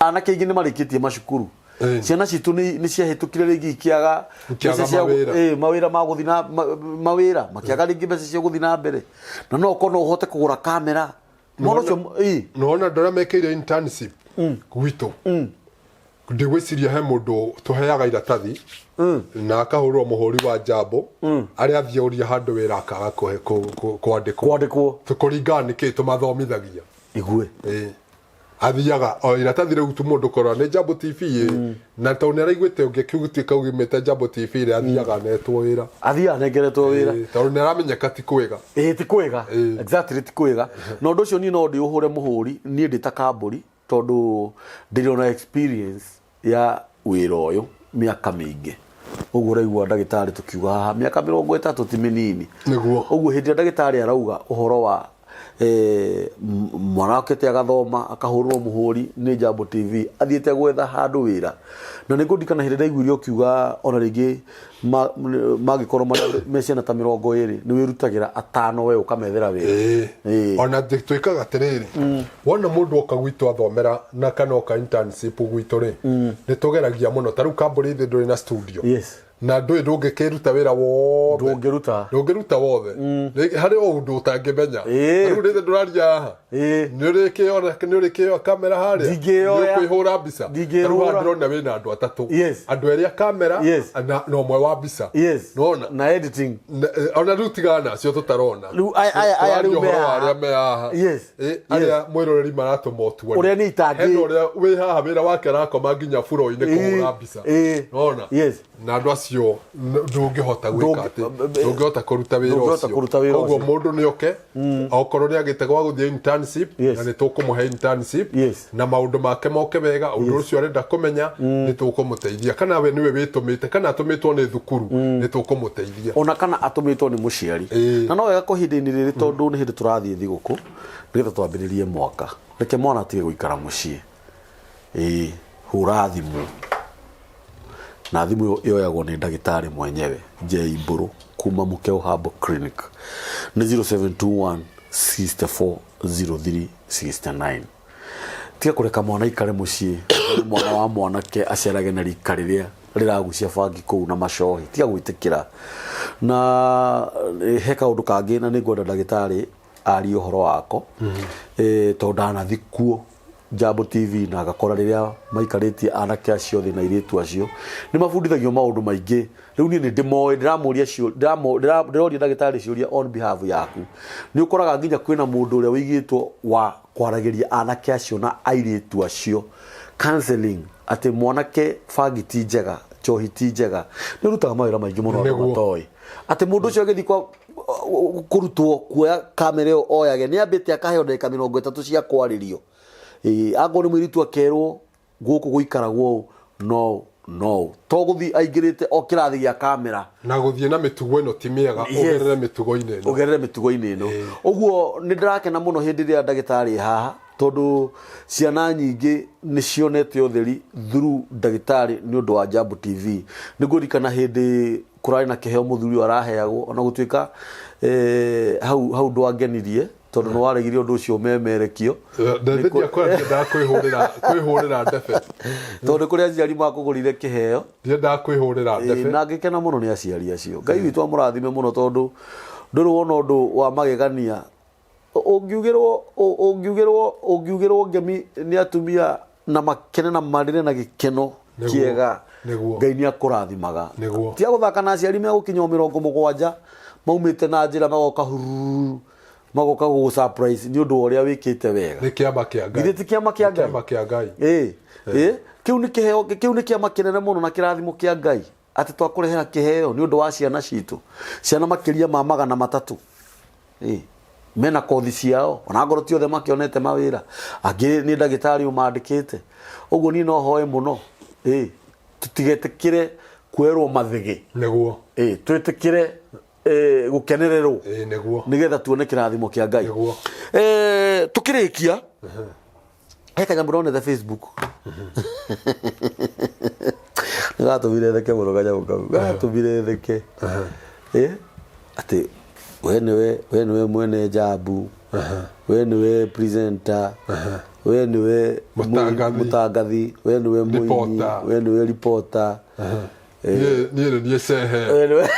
Anake aingĩ nĩ marĩkĩtie macukuru. Ciana citũ nĩ ciahĩtũkire rĩngĩ ikĩaga Ikĩaga mbeca cia mawĩra. Mawĩra ma gũthiĩ na mawĩra, makĩaga rĩngĩ mbeca cia gũthiĩ na mbere. Na no ũkorwo no ũhote kũgũra kamera. Mwana ũcio, Nĩwona andũ arĩa mekĩire internship gwitũ. Ndigwĩciria he mũndũ tũheaga iratathi na akahũrwo mũhũri wa njambo arĩa athiĩ ũria handũ wĩra akaga kwandĩkwo. Kwandĩkwo. Kũringana nĩkĩ tũmathomithagia. Igue. Ĩĩ. Athiaga o iratathi rĩu tu mũndũ kora nĩ Jambo TV ĩ na tondũ nĩ araiguĩte ũngĩ kĩgũtuĩka ugimĩte Jambo TV rĩ, athiaga anetwo wĩra. Athiaga anengeretwo wĩra. Ĩĩ, tondũ nĩ aramenyeka ti kwega. Ĩĩ, ti kwega. Ĩĩ. Exactly, ti kwega. Na ũndũ ũcio niĩ no ndĩũhũre mũhũri niĩ ndĩ ta kambũri, tondũ ndĩrĩ ona experience ya wĩra ũyũ mĩaka mĩingĩ. Ũguo ũraigua ndagĩtarĩ tũkiuga haha mĩaka 30 ti mĩnini. Nĩguo. Ũguo hĩndĩ ĩrĩa ndagĩtarĩ arauga ũhoro wa mwana okĩte agathoma akahũrwo mũhũri nĩ Jambo TV athiĩte gwetha handũ wĩra, na nĩ ngũririkana hĩndĩ ndaiguire ũkiuga ona rĩngĩ mangĩkorwo marĩ me ciana ta 20 nĩ wĩrutagĩra atano we ũkamethera wĩra. Ĩĩ. Ĩĩ. Ona twĩkaga atĩrĩrĩ, wona mũndũ oka gwitũ athomera na kana oka internship gwitũ rĩ, nĩ tũgeragia mũno. Ta rĩu kambũri ithe ndũrĩ na studio. Yes. Na ndũĩ ndũngĩkĩruta wĩra wothe. Ndũngĩruta. Ndũngĩruta wothe. Harĩ o ũndũ ũtangĩmenya. Ĩĩ. Ta rĩu rĩrĩ ndũraria haha. Ĩĩ. Nĩ ũrĩkĩoya kamera harĩa. Ndingĩyoya. Nĩ ũkwĩhũra mbica. Ndingĩhũra. Ta rĩu haha ndĩrona wĩna andũ atatũ. Yes. Andũ erĩ a kamera Yes. na ũmwe wa mbica. Yes. Nĩwona? Na editing. Na, ona rĩu tigana nacio tũtarona. Rĩu aya Tũraria rĩu me ũhoro wa haha. arĩa me haha. Yes. Ĩ, arĩa mwĩroreri maratũma ũtuone. Ũrĩa niĩ itangĩ- Hena ũrĩa wĩ haha wĩra wake arakoma nginya buro-inĩ Ĩĩ. kũhũra mbica. Ĩĩ. Nĩwona? Yes. Na andũ acio ndũngĩhota gwĩka atĩ ndũngĩhota kũruta wĩra Ndũngĩhota ũcio. kũruta wĩra Koguo ũcio. mũndũ nĩ oke okorwo nĩ agĩte gwa gũthiĩ internship, Yes. na nĩ tũkũmũhe internship, Yes. na maũndũ make moke wega, ũndũ ũcio arenda kũmenya nĩ tũkũmũteithia, kana we nĩwe wĩtũmĩte kana atũmĩtwo nĩ thukuru, nĩ tũkũmũteithia. Ona kana atũmĩtwo nĩ mũciari. Ĩĩ. Na no wega kwa ihinda-inĩ rĩrĩ, tondũ nĩ hĩndĩ tũrathiĩ thigũkũ nĩgetha twambĩrĩrie mwaka, reke mwana atige gũikara mũciĩ. Ĩĩ, hũra thimũ, na thimũ ĩyo ĩoyagwo nĩ ndagĩtarĩ mwenyewe J Mbũrũ kuma Mũkeo Herbal Clinic nĩ 0721 64 03 69. Tiga kũreka mwana aikare mũciĩ, mwana wa mwanake acerage na rika rĩrĩa rĩragucia bangi kũu na macohi, tiga gwĩtĩkĩra. Na he kaũndũ kangĩ na nĩ ngwenda ndagĩtarĩ arie ũhoro wako, tondũ ndanathi kuo Jambo TV na ngakora rĩrĩa maikarĩtie anake acio thĩ na airĩtu acio nĩ mabundithagio maũndũ maingĩ. Rĩu niĩ nĩ ndĩmoĩ, ndĩramũria ndĩroria ndagĩtarĩ ciũria on behalf yaku. Nĩ ũkoraga nginya kwĩna mũndũ ũrĩa ũigĩtwo wa kwaragĩria anake acio na airĩtu acio counseling, atĩ mwanake bangi ti njega, njohi ti njega. Nĩ ũrutaga mawĩra maingĩ mũno andũ Nĩguo. matoĩ. Atĩ mũndũ ũcio agĩthiĩ kwa kũrutwo kuoya kamera ĩyo oyage, nĩ ambĩte akaheo ndagĩka 30 cia kwarĩrio. Ĩĩ, akorwo nĩ mũirĩtu akerwo gũkũ gũikaragwo ũũ, no no to gũthiĩ aingĩrĩte o kĩrathi gĩa kamera. Na gũthiĩ na mĩtugo ĩno ti mĩega, Yes. ũgerere mĩtugo-inĩ ĩno. Ũgerere mĩtugo-inĩ ĩno. Ũguo nĩ ndĩrakena mũno hĩndĩ ĩrĩa ndagĩtarĩ haha, tondũ ciana nyingĩ nĩ cionete ũtheri through ndagĩtarĩ nĩ ũndũ wa Jambo TV. Nĩ ngũririkana hĩndĩ kũrarĩ na kĩheo mũthuri ũyũ araheagwo, ona gũtuĩka hau hau ndwangenirie tondũ nĩ waregire ũndũ ũcio ũmemerekio. Ndiendaga kwĩhũrĩra ndebe. Tondũ kũrĩ aciari makũgũrire kĩheo. Ndiendaga kwĩhũrĩra ndebe. Na ngĩkena mũno nĩ aciari acio. Ngai witũ amũrathime mũno, tondũ ndũrĩ wona ũndũ wa magegania. Ũngiugĩrwo ngemi nĩ atumia na makene na marĩre na gĩkeno Nĩguo, kĩega, nĩguo. Ngai nĩ akũrathimaga. Nĩguo. Tiga gũthaka na aciari megũkinya o 70 maumĩte na njĩra magoka hururu, magoka gũgũ surprise nĩ ũndũ wa ũrĩa wĩkĩte wega. Nĩ kĩama kĩa Ngai. Githĩ ti kĩama kĩa Nĩ Ngai? kĩama kĩa Ngai. Ĩĩ. Ĩĩ. Kĩu nĩ kĩheo, kĩu nĩ kĩama kĩnene mũno na kĩrathimo kĩa Ngai, atĩ twakũrehera kĩheo nĩ ũndũ wa ciana citũ, ciana makĩria ma 300. Ĩĩ. Mena kothi ciao, ona ngorwo ti othe makĩonete mawĩra, angĩ nĩ ndagĩtarĩ ũmandĩkĩte. Ũguo niĩ no hoe mũno, ĩĩ, tũtigetĩkĩre kuoerwo mathĩgĩ. Nĩguo. Ĩĩ, twĩtĩkĩre gũkenererwo. Ĩĩ, nĩguo. Nĩgetha tuone kĩrathimo kĩa Ngai. Nĩguo. Tũkĩrĩkia, he kanyamũ ndonete Facebook. Nĩgatũmire theke mũno kanyamũ kau. Gatũmire theke. Atĩ we nĩwe mwene Jambo, we nĩwe presenter, we nĩwe Mũtangathi. mũtangathi, we nĩwe mũini, Reporter. we nĩwe reporter. Niĩ nĩ niĩ cehe. We nĩwe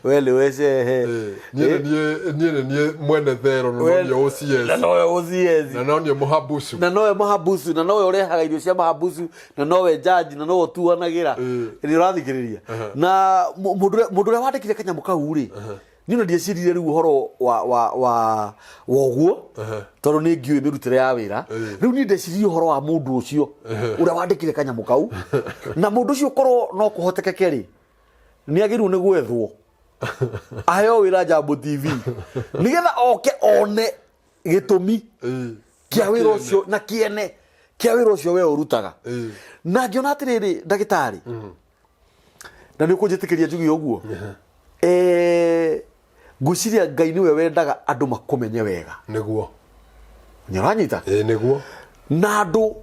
We nĩwe cehe. Niĩ nĩ niĩ niĩ nĩ niĩ mwene thero na no niĩ na OCS nowe OCS na no niĩ mũhabucu. Na nowe mahabusu, na nowe ũrehaga irio cia mahabusu, na nowe jaji, na nowe ũtuanagĩra. Nĩ ũrathikĩrĩria na mũndũ ũrĩa wandĩkire kanyamũ kau rĩ, niĩ ona ndieciririe rĩu ũhoro wa ũguo, tondũ nĩ ngiũĩ mĩrutĩre ya wĩra. Rĩu niĩ ndeciririe ũhoro wa mũndũ ũcio ũrĩa wandĩkire kanyamũ kau, na mũndũ ũcio korwo no kũhotekeke rĩ, nĩ agĩrĩirwo nĩ gwethwo aheo wĩra Jambo TV, nĩgetha oke one gĩtũmi kĩa wĩra ũcio na kĩene kĩa wĩra ũcio we ũrutaga. Na ngĩona atĩrĩrĩ, ndagĩtarĩ, na nĩ ũkũnjĩtĩkĩria njuge ũguo, ngwĩciria Ngai nĩwe wendaga andũ makũmenye wega. Nĩ ũranyita? Ĩĩ, nĩguo. Na andũ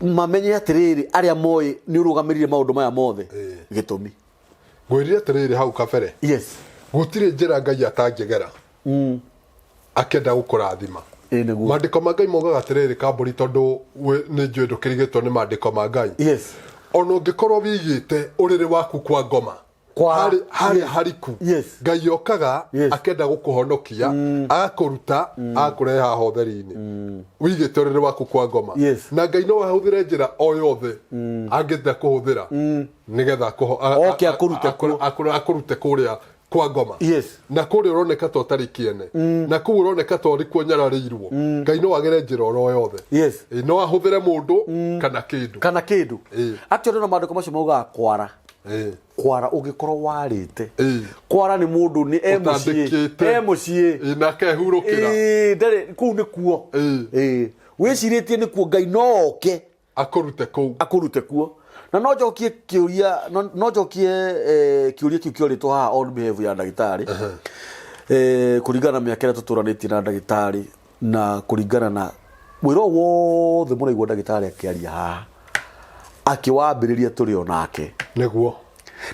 mamenye atĩrĩrĩ, arĩa moĩ nĩ ũrũgamĩrĩire maũndũ maya mothe, gĩtũmi. Ngwĩrire atĩrĩrĩ hau kabere, gũtirĩ njĩra Ngai atangĩgera akĩenda gũkũrathima. Ĩĩ, nĩguo. Maandĩko ma Ngai maugaga atĩrĩrĩ, kambũri, tondũ nĩ njũĩ ndũkĩrigĩtwo nĩ maandĩko ma Ngai, ona ũngĩkorwo wĩigĩte ũrĩrĩ waku kwa ngoma, harĩa hariku, Ngai okaga akenda gũkũhonokia, agakũruta, agakũrehe haha ũtheri-inĩ. Wĩigĩte ũrĩrĩ waku kwa ngoma, na Ngai no ahũthĩre njĩra o yothe angĩenda kũhũthĩra nĩgetha Oke akũrute kuo. Akũrute kũrĩa kwa ngoma. Na kũrĩa ũroneka ta ũtarĩ kĩene, na kũu ũroneka ta ũrĩ kuo nyararĩirwo, Ngai no agere njĩra oro yothe. Ĩ, no ahũthĩre mũndũ kana kĩndũ. Kana kĩndũ. Actually, na maandĩko macio maugaga kwara, kwara ũngĩkorwo warĩte, kwara nĩ mũndũ nĩ e mũciĩ. Ũtandĩkĩte. E mũciĩ. Ĩ, na akehurũkĩra. Ĩĩ, ndarĩ kũu nĩ kuo. Ĩĩ. Wĩcirĩtie nĩ kuo Ngai no oke akũrute kũu. Akũrute kuo. Na no njokie kĩũria, no njokie kĩũria kĩu kĩorĩtwo haha on behalf ya ndagĩtarĩ, kũringana na mĩaka ĩrĩa tũtũranĩtie na ndagĩtarĩ, na kũringana na wĩra ũyũ wothe mũraigua ndagĩtarĩ akĩaria haha, akĩwambĩrĩria tũrĩ o nake.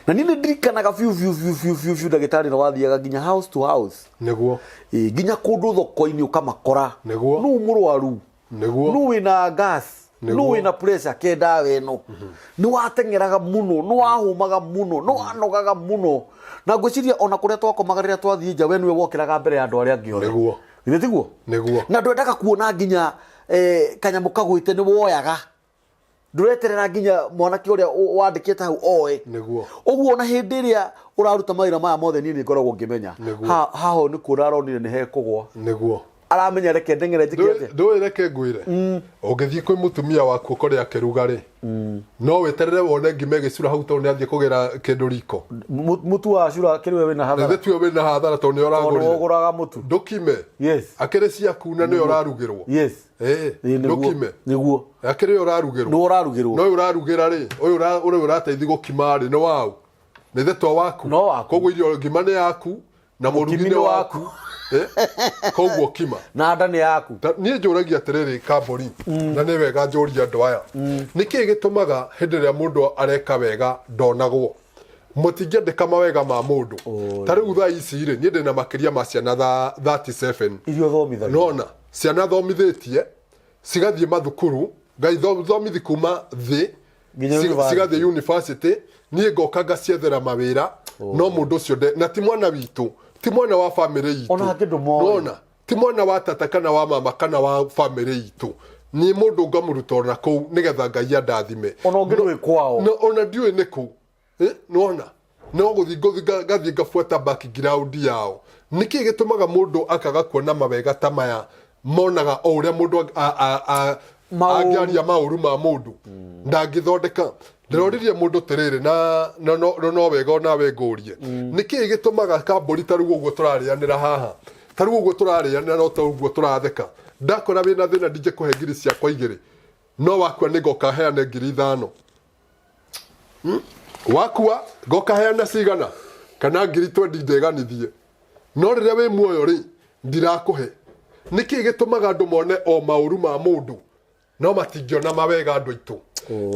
Na niĩ nĩ ndirikanaga biũ biũ biũ biũ biũ biũ ndagĩtarĩ na wathiaga nginya house to house. Ĩ, nginya kũndũ thoko-inĩ ũkamakora. Nũ mũrwaru, nũ wĩna gas, nũ wĩna pressure, ke ndawa ĩno. Nĩ wateng'eraga mũno, nĩ wahũmaga mũno, nĩ wanogaga mũno, na ngwĩciria ona kũrĩa twakomaga rĩrĩa twathiĩ nja, we nĩwe wokĩraga mbere ya andũ arĩa angĩ othe. Githĩ tiguo? Nĩguo. Na ndwendaga kuona nginya kanyamũ kagwĩte, nĩ woyaga, ndũreterera nginya mwanake ũrĩa wandĩkĩte hau oe. Ũguo ona hĩndĩ ĩrĩa ũraruta mawĩra maya mothe, niĩ nĩ ngoragwo ngĩmenya haha nĩ kuona aronire nĩ hekũgwa, aramenya reke ndeng'ere njĩke atĩa. Ndũĩ, reke ngwĩre, ũngĩthiĩ kwĩ mũtumia waku ũkore akĩruga rĩ, no weterere wone ngima ĩgĩcura hau tondũ nĩ athiĩ kũgĩra kĩndũ riko? Mũtu wa cura kĩrĩ we wĩna hathara. Githĩ tiwe wĩna hathara tondũ nĩwe tondũ ũragũrire? Ũgũraga mũtu. Ndũkime. Akĩrĩ ciaku na nĩwe ũrarugĩrwo. Ĩĩ, nĩguo. Ndũkime. Nĩguo. Akĩrĩ we ũrarugĩrwo. Nĩwe ũrarugĩrwo. No ũyũ ũrarugĩra rĩ, ũyũ ũrĩa ũrateithia gũkima rĩ, nĩ waũ? Nĩ thetwa waku. No waku. Koguo irio ngima nĩ yaku na mũrugi Mũkimi nĩ nĩ waku. Koguo kima. Na nda nĩ yaku. Niĩ njũragia atĩrĩrĩ, kambũri, na nĩ wega njũrie andũ aya, nĩ kĩĩ gĩtũmaga hĩndĩ ĩrĩa mũndũ areka wega ndonagwo? Mũtingĩandĩka mawega ma mũndũ. Ta rĩu thaa ici rĩ, niĩ ndĩna makĩria ma ciana 37 iria ũthomithagia. Nona ciana thomithĩtie cigathiĩ mathukuru, ngai thomithi kuma thĩ nginya university. Cigathiĩ university, niĩ ngoka ngaciethera mawĩra, no mũndũ ũcio na ti mwana witũ, ti mwana wa famĩlĩ itũ. Ona angĩ ndũmoĩ. Nona ti mwana wa tata kana wa mama kana wa famĩlĩ itũ, ni mũndũ ngamũruta ona kũu nĩgetha Ngai andathime. Ona ũngĩ ndũĩ kwao. No, ona ndiũĩ nĩ kũ. Nĩwona no gũthiĩ ngũthiĩ ngathiĩ ngabuata background yao. Nĩkĩ gĩtũmaga mũndũ akaga kuona mawega ta maya monaga o ũrĩa mũndũ Maũru. Angĩaria maũru ma mũndũ ndangĩthondeka? Ndĩroririe mũndũ tĩrĩrĩ, na no wega onawe ngũrie, nĩkĩ gĩtũmaga kambũri ta rĩu ũguo tũrarĩanĩra haha, ta rĩu ũguo tũrarĩanĩra, no ta ũguo tũratheka, ndakora wĩna thĩna ndingĩkũhe 2,000 ciakwa, no wakua nĩ ngoka heane 5,000? Wakua ngoka heana cigana kana 20,000 ndeganithie, no rĩrĩa wĩ muoyo rĩ, ndirakũhe. Nĩkĩ gĩtũmaga andũ mone o maũru ma mũndũ no matingĩona mawega? Andũ aitũ,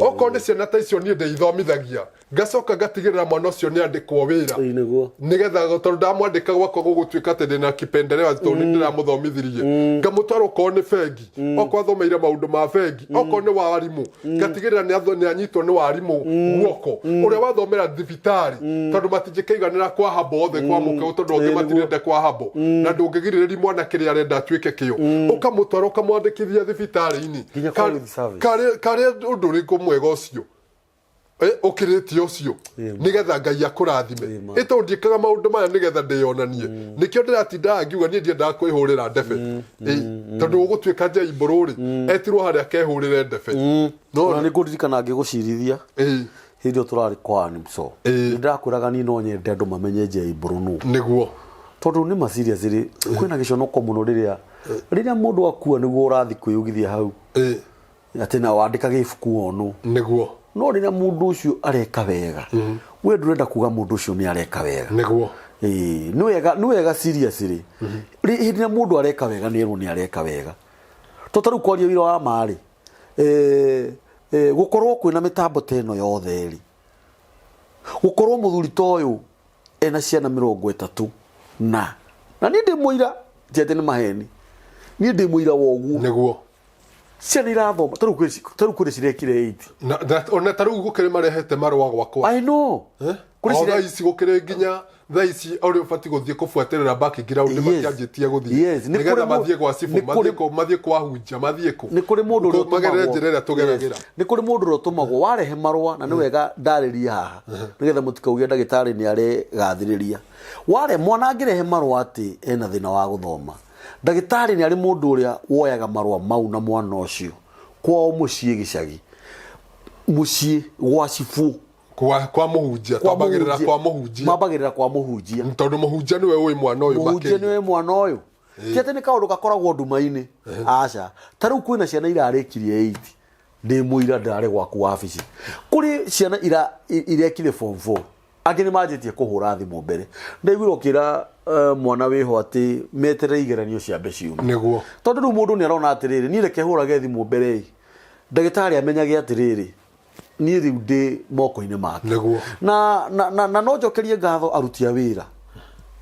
okorwo nĩ ciana ta icio niĩ ndĩithomithagia. Ngacoka ngatigĩrĩra mwana ũcio nĩ andĩkwo wĩra. Ĩĩ, nĩguo. Nigetha tondũ ndamwandĩka gwakwa gũgũtuĩka atĩ ndĩna kipendeleo tondũ nĩ ndĩramũthomithirie, ngamũtwara okorwo nĩ bengi, okorwo athomeire maũndũ ma bengi, okorwo nĩ warimũ, ngatigĩrĩra nĩ anyitwo nĩ warimũ guoko, ũrĩa wathomera thibitarĩ, tondũ matingĩkĩiganĩra kwa habo othe kwa mũkeu, tondũ angĩ matirenda kwa habo, na ndũngĩgirĩrĩria mwana kĩrĩa arenda atuĩke kĩo, ũkamũtwara ũkamwandĩkithia thibitarĩ-inĩ. Nginya kwa youth service. Karĩ ũndũ ũrĩkũ mwega ũcio ũkĩrĩtie ũcio? Nĩgetha Ngai akũrathime. Ĩ tondũ ndiĩkaga maũndũ maya nĩgetha ndĩyonanie, nĩkĩo ndĩratindaga ngiuga niĩ ndiendaga kwĩhũrĩra ndebe. Tondũ ũgũtuĩka njei mbũrũ rĩ etirwo harĩa akehũrĩre ndebe. Ona nĩ ngũririkana ngĩgũcirithia hĩndĩ ĩyo tũrarĩ kwa Nimso. Nĩ ndĩrakwĩraga niĩ no nyende andũ mamenye Njei Mbũrũ nũ. Tondũ nĩ ma serious rĩ, kwĩna gĩconoko mũno rĩrĩa rĩrĩa mũndũ akua nĩguo ũrathiĩ kwĩyugithia hau atĩ na wandĩkage ibuku onũ. No rĩrĩa mũndũ ũcio areka wega, we ndũrenda kuga mũndũ ũcio nĩ areka wega. Ĩĩ, nĩ wega, nĩ wega serious rĩ. Hĩndĩ ĩrĩa mũndũ areka wega nĩ erwo nĩ areka wega. To ta rĩu kwaria wĩra wa ma rĩ, gũkorwo kwĩna mĩtambo ta ĩno yothe rĩ, gũkorwo mũthuri ta ũyũ ena ciana 30 na niĩ ndĩ mũira, ti atĩ nĩ maheni, niĩ ndĩ mũira wa ũguo. Ciana irathoma, ta rĩu kwĩ cirekire 8. Ona ta rĩu gũkĩrĩ marehete marũa gwakwa. I know. Kũrĩ O thaa ici gũkĩrĩ nginya thaa ici ũrĩa ũbatiĩ gũthiĩ kũbuatĩrĩra background matianjĩtie gũthiĩ. Nĩ Nĩgetha kũrĩ mathiĩ gwa cibũ, mathiĩ kwa hunja, mathiĩ kũ. Nĩ kũrĩ mũndũ ũrĩa magerere ũtũmagwo. Njĩra ĩrĩa tũgeragĩra. Nĩ kũrĩ mũndũ ũrĩa ũtũmagwo warehe marũa, na nĩ wega ndarĩrie haha nĩgetha mũtikauge ndagĩtarĩ nĩ aregathĩrĩria. Ware mwana angĩrehe marũa atĩ ena thĩna wa gũthoma, ndagĩtarĩ nĩ arĩ mũndũ ũrĩa woyaga marũa mau na mwana ũcio kwao mũciĩ gĩcagi, mũciĩ gwa cibũ. Kwa mũhunjia. Kwa Twambagĩrĩra mũhunjia. kwa mũhunjia. Mambagĩrĩra kwa mũhunjia. Tondũ mũhunjia nĩwe ũĩ mwana ũyũ Mũhunjia makĩria. nĩwe mwana ũyũ. Ti atĩ nĩ kaũndũ gakoragwo nduma-inĩ, aca. Ta rĩu kwĩna ciana irarĩkirie 8, ndĩ mũira, ndarĩ gwaku wabici, kũrĩ ciana irekire form 4, angĩ nĩ manjĩtie kũhũra thimũ mbere. Ndaiguire ũkĩra mwana wĩho atĩ meterere igeranio ciambe ciume. Tondũ rĩu mũndũ nĩ arona atĩrĩrĩ, niĩ reke hũrage thimũ mbere ĩ, ndagĩtarĩ amenyage atĩrĩrĩ, niĩ rĩu ndĩ moko-inĩ make. Na no njokerie ngatho aruti a wĩra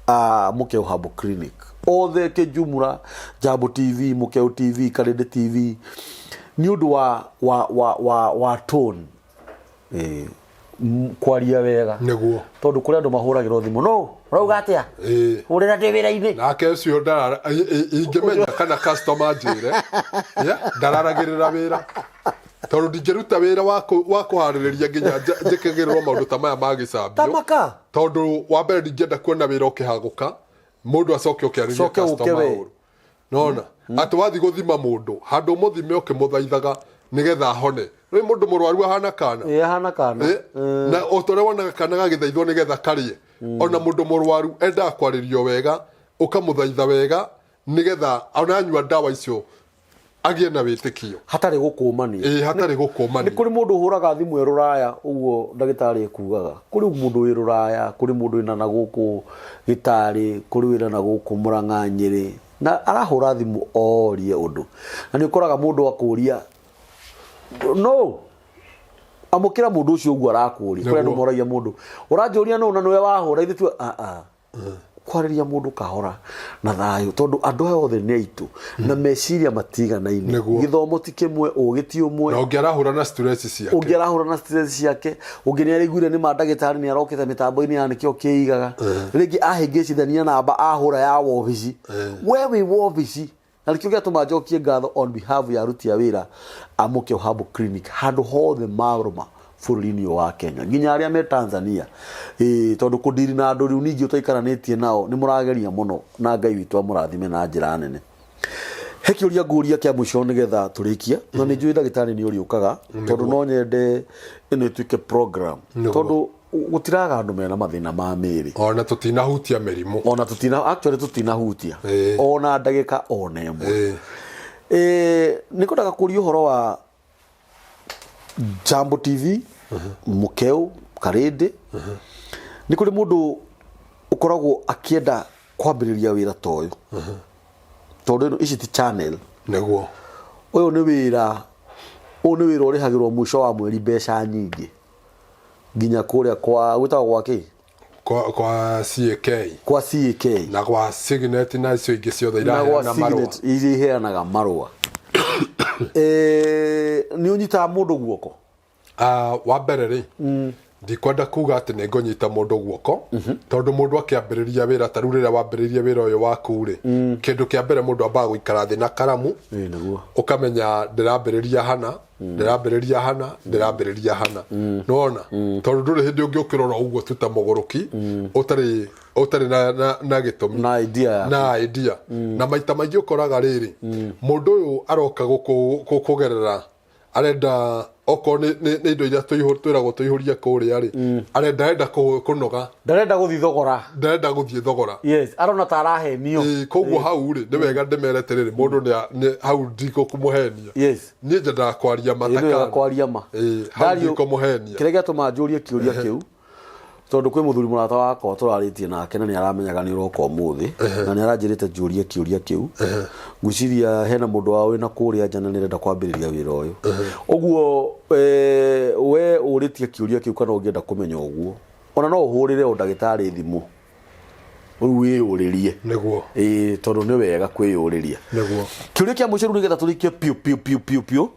a Mũkeu Herbal Clinic othe kĩjumura, Jambo TV, Mũkeu TV, Karĩndĩ TV, nĩ ũndũ wa tone, kwaria wega. Tondũ kũrĩ andũ mahũragĩrwo thimũ, no ũrauga atĩa? Hũrĩra ndĩ wĩra-inĩ. Nake ũcio ingĩmenya kana customer njĩre, yeah, ndararagĩrĩra wĩra, tondũ ndingĩruta wĩra wa kũharĩrĩria nginya njĩkagĩrĩrwo maũndũ ta maya ma gĩcambio. Tamaka. Tondũ wa mbere ndingĩenda kuona wĩra ũkĩhagũka, mũndũ acoke ũkĩarĩria Coke ũke customer we. ũru. Nona atĩ wathiĩ gũthima mũndũ handũ ũmũthime ũkĩmũthaithaga nĩgetha ahone. Rĩu mũndũ mũrwaru ahana kana. Ĩ, ahana kana. Na o ta ũrĩa wonaga kana gagĩthaithwo nĩgetha karĩe, ona mũndũ mũrwaru endaga kwarĩrio wega, ũkamũthaitha wega nĩgetha ona anyua ndawa icio agĩe na wĩtĩkio. Hatarĩ gũkũmania. Ĩ, hatarĩ gũkũmania. Nĩ kũrĩ mũndũ ũhũraga thimũ e rũraya, ũguo ndagĩtarĩ ekugaga. Kũrĩ mũndũ wĩ rũraya, kũrĩ mũndũ wĩna na gũkũ gĩtarĩ, kũrĩ wĩna na gũkũ Mũrang'a Nyĩrĩ, na arahũra thimũ orie ũndũ. Na nĩ ũkoraga mũndũ akũria, no amũkĩra mũndũ ũcio ũguo arakũria. Kũrĩ andũ moragia mũndũ, ũranjũria nũ na nĩwe wahũra, ithuĩ tu, a, a. Kwarĩria mũndũ kahora na thayũ, tondũ andũ aya othe nĩ aitũ na meciria matiganaine. Gĩthomo ti kĩmwe, ũgĩ ti ũmwe. Na ũngĩ arahũra na stress ciake. Ũngĩ arahũra na stress ciake, ũngĩ nĩ araiguire nĩ ma ndagĩtarĩ nĩ arokĩte mĩtambo-inĩ ya nĩkĩo kĩigaga. Rĩngĩ ahĩngĩcithania namba, ahũra ya wobici. We wĩ wobici. Na nĩkĩo gĩatũma njokie ngatho on behalf ya aruti a wĩra a Mũkeu Herbal Clinic handũ hothe marũma bũrũri-inĩ ũyũ wa Kenya, nginya arĩa me Tanzania. Tondũ kũndiri na andũ rĩu ningĩ ũtaikaranĩtie nao nĩ mũrageria mũno, na Ngai witũ amũrathime na njĩra nene. He kĩũria ngũria kĩa mũico nĩgetha tũrĩkie, na nĩ njũĩ ndagĩtarĩ nĩ ũrĩũkaga, tondũ no nyende ĩno ĩtuĩke program. Tondũ gũtiraga andũ mena mathĩna ma mĩĩrĩ. Ona tũtinahutia mĩrimũ. Ona tũtina, actually tũtinahutia. Ona ndagĩka ona ĩmwe. Nĩ ngwendaga kũria ũhoro wa Jambo TV, Mũkeu, Karĩndĩ. Nĩ kũrĩ mũndũ ũkoragwo akĩenda kwambĩrĩria wĩra ta ũyũ. Tondũ ĩno ici ti channel. Ũyũ nĩ wĩra, ũyũ nĩ wĩra ũrĩhagĩrwo mũico wa mweri mbeca nyingĩ. Nginya kũrĩa kwa gwĩtagwo gwa kĩ? Kwa CAK. Kwa CAK. Na gwa Signet na icio ingĩ ciothe na gwa iraheana marũa. Signet iria iheanaga marũa. Nĩ ũnyitaga mũndũ guoko? Ah, wa mbere rĩ, ndikwenda kuga atĩ nĩ ngũnyita mũndũ guoko, tondũ mũndũ akĩambĩrĩria wĩra, ta rĩu rĩrĩa wambĩrĩirie wĩra ũyũ waku rĩ, kĩndũ kĩa mbere mũndũ ambaga gũikara thĩ na karamu. Ĩĩ nĩguo. Ũkamenya ndĩrambĩrĩria hana, ndĩrambĩrĩria hana, ndĩrambĩrĩria hana, nĩwona? Tondũ ndũrĩ hĩndĩ ũngĩ ũkĩrora ũguo tu ta mũgũrũki ũtarĩ na gĩtũmi na idea yaku. Na idea. Na maita maingĩ ũkoraga rĩrĩ, mũndũ ũyũ aroka kũgerera arenda okorwo nĩ indo iria twĩragwo tũihũrie kũrĩa rĩ, arenda kũnoga. Ndarenda gũthiĩ thogora. Ndarenda gũthiĩ thogora. Yes, arona ta arahenio. Ĩĩ, koguo hau rĩ, nĩ wega ndĩmere atĩrĩrĩ, mũndũ hau ndikũmũhenia. Niĩ nyendaga kwaria ma. Ĩĩ, nĩ wega ta kwaria ma. Ĩĩ, hau Dario, ndikũmũhenia. Kĩrĩa gĩatũma njũrie kĩũria kĩu, tondũ kwĩ mũthuri mũrata wakwa tũrarĩtie nake na nĩ aramenyaga nĩ ũroka ũmũthĩ, na nĩ aranjĩrĩte njũrie kĩũria kĩu. Ngwĩciria hena mũndũ wao wĩna kũrĩa nja na nĩ arenda kwambĩrĩria wĩra ũyũ. Ũguo we ũrĩtie kĩũria kĩu kana ũngĩenda kũmenya ũguo, ona no ũhũrĩre o ndagĩtarĩ thimũ rĩu wĩyũrĩrie. Nĩguo. Ĩĩ, tondũ nĩ wega kwĩyũrĩria. Nĩguo. Kĩũria kĩa mũico rĩu nĩgetha tũrĩkie piũ piũ piũ piũ piũ.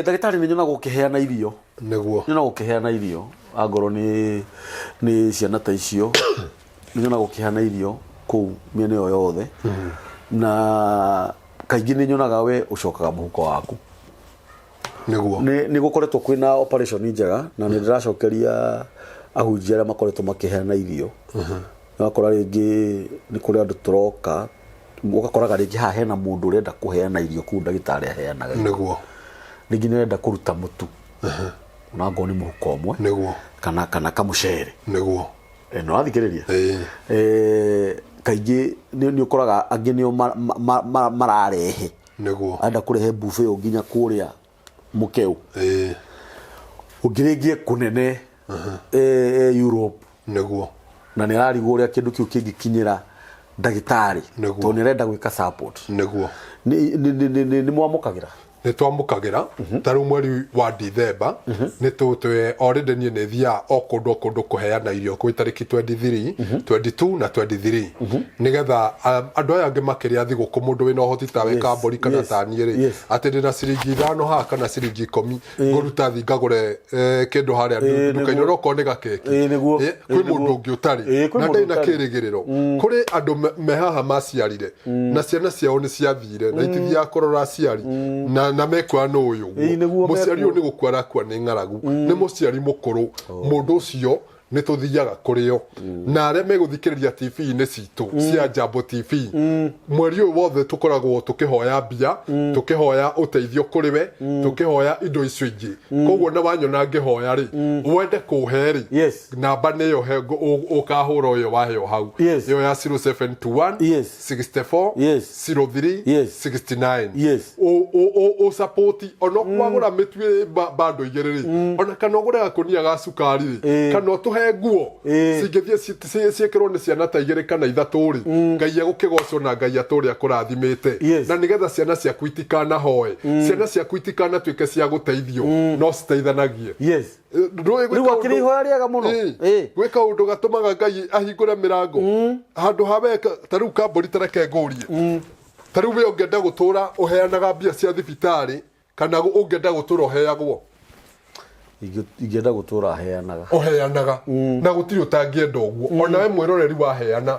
Ndagĩtarĩ, nĩ nyonaga ũkĩheana irio. Nĩguo. Nyonaga ũkĩheana irio, angorwo nĩ ciana ta icio, nĩ nyonaga ũkĩheana irio kũu mĩena ĩyo yothe, na kaingĩ nĩ nyonaga we ũcokaga mũhuko waku. Nĩguo. Nĩ gũkoretwo kwĩna operation njega, na nĩ ndĩracokeria ahunjia arĩa makoretwo makĩheana irio. Ũgakora rĩngĩ nĩ kũrĩ andũ tũroka, ũgakoraga rĩngĩ haha hena mũndũ ũrenda kũheana irio kũu ndagĩtarĩ aheanaga irio. Nĩguo. Rĩngĩ nĩ arenda kũruta mũtu, ona ngorwo nĩ mũhuko ũmwe, Nĩguo. kana kamũcere. Nĩguo. No athikĩrĩria. Ĩĩ. Kaingĩ nĩ ũkoraga angĩ nĩo mararehe. Nĩguo. Arenda kũrehe buffet ĩyo nginya kũrĩa mũkeu. Ĩĩ. Ũngĩ rĩngĩ kũnene Europe. Nĩguo. Na nĩ ararigwo ũrĩa kĩndũ kĩu kĩngĩkinyĩra ndagĩtarĩ. Nĩguo. Tondũ nĩ arenda gwĩka support. Nĩguo. Nĩ mwamũkagĩra? Nĩ twamũkagĩra. Ta rĩu mweri wa Dithemba nĩ tũtwe already, niĩ nĩ thiaga o kũndũ o kũndũ kũheana irio kwĩ tarĩki 23, 22 na 23, nĩgetha andũ aya angĩ makĩrĩa thigũkũ, mũndũ wĩna ũhoti tawe, kambũri kana ta niĩ rĩ, atĩ ndĩna ciringi 5 haha kana ciringi 10, ngũruta thi ngagũre kĩndũ harĩa nduka-inĩ, onokorwo nĩ gakeki. Ĩĩ, nĩguo. Kwĩ mũndũ ũngĩ ũtarĩ Ĩĩ, kwĩ na mũndũ ndarĩ na ũtarĩ. kĩrĩgĩrĩro. Kũrĩ andũ me haha maciarire na ciana ciao nĩ ciathire na itithiaga kũrora aciari na mekua nũ ũyũ. Ĩĩ, nĩguo. Mũciari ũyũ mekuo. nĩ gũkua arakua nĩ ng'aragu, nĩ mũciari mũkũrũ. Mũndũ ũcio nĩ tũthiaga kũrĩo, na arĩa megũthikĩrĩria TV-inĩ citũ cia Jambo TV, mweri ũyũ wothe tũkoragwo tũkĩhoya mbia, tũkĩhoya ũteithio kũrĩ we, tũkĩhoya indo icio ingĩ. Koguo na wanyona ngĩhoya rĩ, wende kũhe rĩ, namba nĩyo ũkahũra ũyũ waheo hau, ĩyo ya 0721 64 03 69. Ũsapoti ona kwagũra mĩtu ĩ bando 2 rĩ, ona kana ũgũre gakũnia ga cukari rĩ, kana ũtũhe nguo cingĩthiĩ ciĩkĩrwo nĩ ciana ta 2 kana 3 rĩ, Ngai egũkĩgocwo na Ngai atũrĩa akũrathimĩte. Na nĩgetha ciana ciaku itikanahoe, ciana ciaku itikanatuĩke cia gũteithio, no citeithanagie. Ndũĩ Rĩu gwĩka akĩrĩ ũndũ- ihoya rĩega mũno. Ĩĩ. Ĩĩ. Gwĩka ũndũ gatũmaga Ngai ahingũre mĩrango handũ ha we ta rĩu kambũri, tareke ngũrie, ta rĩu we ũngĩenda gũtũra ũheanaga mbia cia thibitarĩ kana ũngĩenda gũtũra ũheagwo? Ingĩenda gũtũra heanaga. Ũheanaga, na gũtirĩ ũtangĩenda ũguo. Ona we mwĩroreri waheana,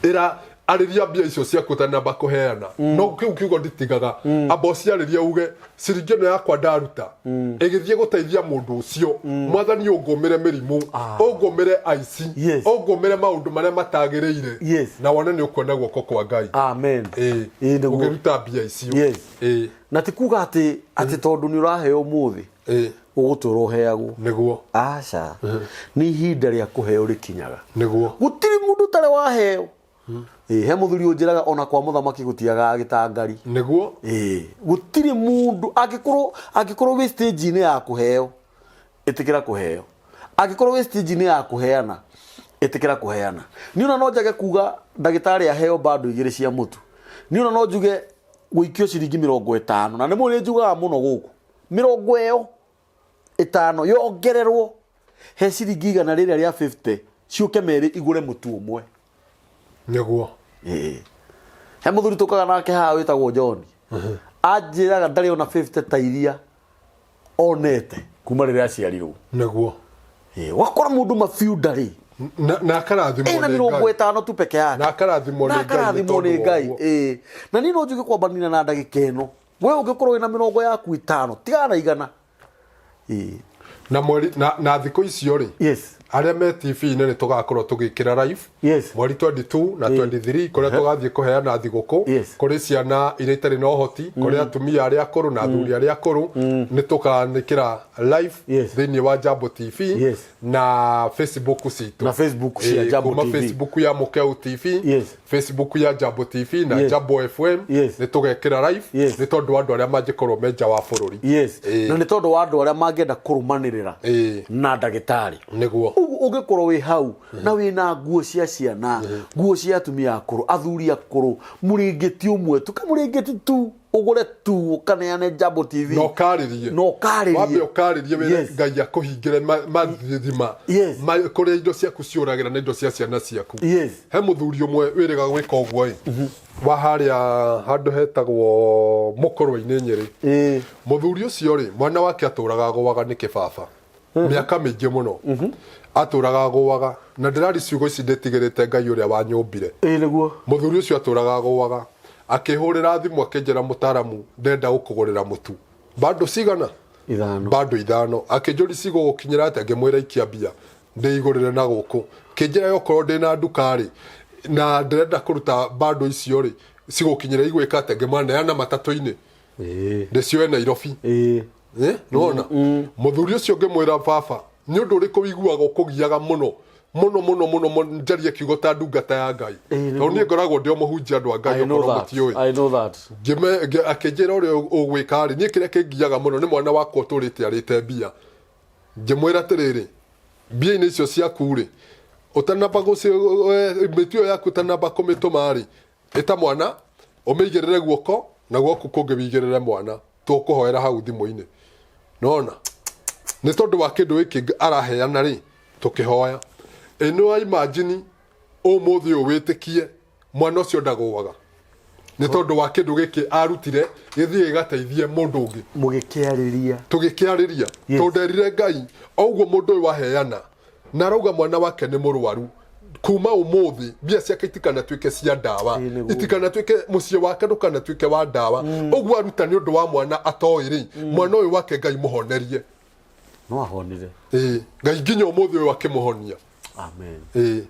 ĩra arĩria mbia icio ciaku ũtanamba kũheana. No kĩu kiugo nditigaga, amba ũciarĩrie, uge ciringi ĩno yakwa ndaruta ĩgĩthiĩ gũteithia mũndũ ũcio, Mwathani ũngũmĩre mĩrimũ, ũngũmĩre aici, ũngũmĩre maũndũ marĩa matagĩrĩire, na wone nĩ ũkuona guoko kwa Ngai. Amen. Ĩĩ. Ĩĩ, nĩguo. Ũngĩruta mbia icio. Ĩĩ. Na ti kuga atĩ tondũ nĩ ũraheo ũmũthĩ ũgũtũra ũheagwo. Nĩguo. Aca, nĩ ihinda rĩa kũheo rĩkinyaga. Nĩguo. Gũtirĩ mũndũ ũtarĩ waheo. Ĩĩ, he mũthuri ũnjĩraga ona kwa mũthamaki gũtiagaga gĩtangari. Nĩguo. Ĩĩ, gũtirĩ mũndũ angĩkorwo wĩ stage-inĩ ya kũheo, ĩtĩkĩra kũheo. Angĩkorwo wĩ stage-inĩ ya kũheana, ĩtĩkĩra kũheana. Niĩ ona no njage kuga ndagĩtarĩ aheo bando 2 cia mũtu, niĩ ona no njuge gũikio ciringi 50, na nĩ mũĩ nĩ njugaga mũno gũkũ, mĩrongo ĩyo. Ĩtano yongererwo he ciringi igana rĩrĩa rĩa 50 ciũke merĩ igũre mũtu ũmwe. Nĩguo. Ĩĩ. He mũthuri tũkaga nake haha wĩtagwo John. Anjĩraga ndarĩ ona 50 ta iria onete kuma rĩrĩa aciarirwo. Nĩguo. Ĩĩ, ũgakora mũndũ mabiũ ndarĩ. Na akarathimwo Ĩna nĩ mĩrongo Ngai. ĩtano tu peke yake. Na akarathimwo Na nĩ Ngai nĩ akarathimwo nĩ tondũ wa Ngai. ũguo. Ĩĩ. Na niĩ no njuge kwambanĩria na ndagĩka ĩno. We ũngĩkorwo wĩna mĩrongo yaku ĩtano, tigana na igana. Ĩĩ. Na mweri na thikũ icio rĩ, Yes. arĩa me TV-inĩ nĩ tũgakorwo tũgĩkĩra live Yes. mweri 22 na 23 kũrĩa tũgathiĩ kũheana thigũkũ Yes. kũrĩ ciana iria itarĩ na ũhoti, kũrĩ atumia arĩa akũrũ na athuri arĩa akũrũ. Nĩ tũkanĩkĩra live Yes. thĩinĩ wa Jambo TV Yes. na Facebook citũ. Na Facebook cia Jambo kuma TV. Facebook ya Mũkeu TV, Yes. Facebook ya Jambo TV na Yes. Jambo FM. Yes. Nĩ tũgekĩra live Yes. nĩ tondũ wa andũ arĩa mangĩkorwo me nja wa bũrũri. Yes. Ĩĩ. Na nĩ tondũ wa andũ arĩa mangĩenda kũrũmanĩrĩra Ĩĩ. na ndagĩtarĩ. Nĩguo. Ũguo ũngĩkorwo wĩ hau na wĩna nguo cia ciana, nguo cia atumia akũrũ, athuri akũrũ, mũrĩngĩti ũmwe tu, kamũrĩngĩti tu, ũgũre tu ũkaneane Jambo TV. Na ũkarĩrie. Na ũkarĩrie. Wambe ũkarĩrie wĩre Yes. Ngai akũhingĩre mathithima. Yes. Kũrĩa indo ciaku ciũragĩra na indo cia ciana ciaku. Yes. He mũthuri ũmwe wĩrĩga gwĩka ũguo ĩ. Wa harĩa handũ hetagwo Mũkũrwe-inĩ Nyĩrĩ. Ĩĩ. Mũthuri ũcio rĩ, mwana wake atũraga agũaga nĩ kĩbaba. Mĩaka mĩingĩ mũno. Atũraga agũaga. Na ndĩrari ciugo ici ndĩtigĩrĩte Ngai ũrĩa wanyũmbire. Ĩĩ nĩguo. Mũthuri ũcio atũraga agũaga. Akĩhũrĩra thimũ akĩnjĩra mũtaramu ndenda gũkũgũrĩra mũtu. Bando cigana? Ithano. Bando ithano. Akĩnjũria cigũgũkinyĩra atĩa, ngĩmwĩra ikia mbia ndĩigũrĩre na gũkũ. Kĩnjĩra okorwo ndĩna nduka rĩ, na ndĩrenda kũruta bando icio rĩ, cigũkinyĩra igwĩka atĩa, ngĩmwĩra neana matatũ-inĩ. Ĩĩ. Ndĩcioe Nairobi. Ĩĩ. Nĩwona? Mũthuri ũcio ngĩmwĩra baba, nĩ ũndũ ũrĩkũ ũiguaga ũkũgiaga mũno mũno mũno mũno mũno, njarie kiugo ta ndungata ya Ngai. Ĩĩ, Tondũ niĩ ngoragwo ndĩ o mũhunjia andũ a Ngai I know okorwo that. mũtiũĩ. I know that. Akĩnjĩra ũrĩa ũgwĩka rĩ, niĩ kĩrĩa kĩngiaga mũno nĩ mwana wakwa ũtũrĩte arĩte mbia. Ngĩmwĩra atĩrĩrĩ, mbia-inĩ icio ciaku rĩ, ũtanamba mĩtu ĩyo yaku ũtanamba kũmĩtũma rĩ, ĩta mwana, ũmĩigĩrĩre guoko, na guoku kũngĩ wĩigĩrĩre mwana. Tũkũhoera hau thimũ-inĩ. Nona? Nĩ tondũ wa kĩndũ gĩkĩ araheana rĩ, tũkĩhoya. Ĩ nĩ wa imagine ũmũthĩ ũyũ wĩtĩkie mwana ũcio ndagũaga. Nĩ tondũ wa kĩndũ gĩkĩ arutire gĩthiĩ gĩgateithie mũndũ ũngĩ. Mũgĩkĩarĩria. Tũgĩkĩarĩria. Yes. Tondũ nderire Ngai, o ũguo mũndũ ũyũ waheana, na arauga mwana wake nĩ mũrwaru. Kuma ũmũthĩ mbia ciake itikanatuĩke cia ndawa. Ĩĩ, nĩguo. Itikanatuĩke mũciĩ wake ndũkanatuĩke wa ndawa. Ũguo aruta nĩ ũndũ wa mwana atoĩ rĩ, mwana ũyũ wake Ngai mũhonerie. No ahonire. Ĩĩ, Ngai nginya ũmũthĩ ũyũ akĩmũhonia. Amen. Ĩĩ.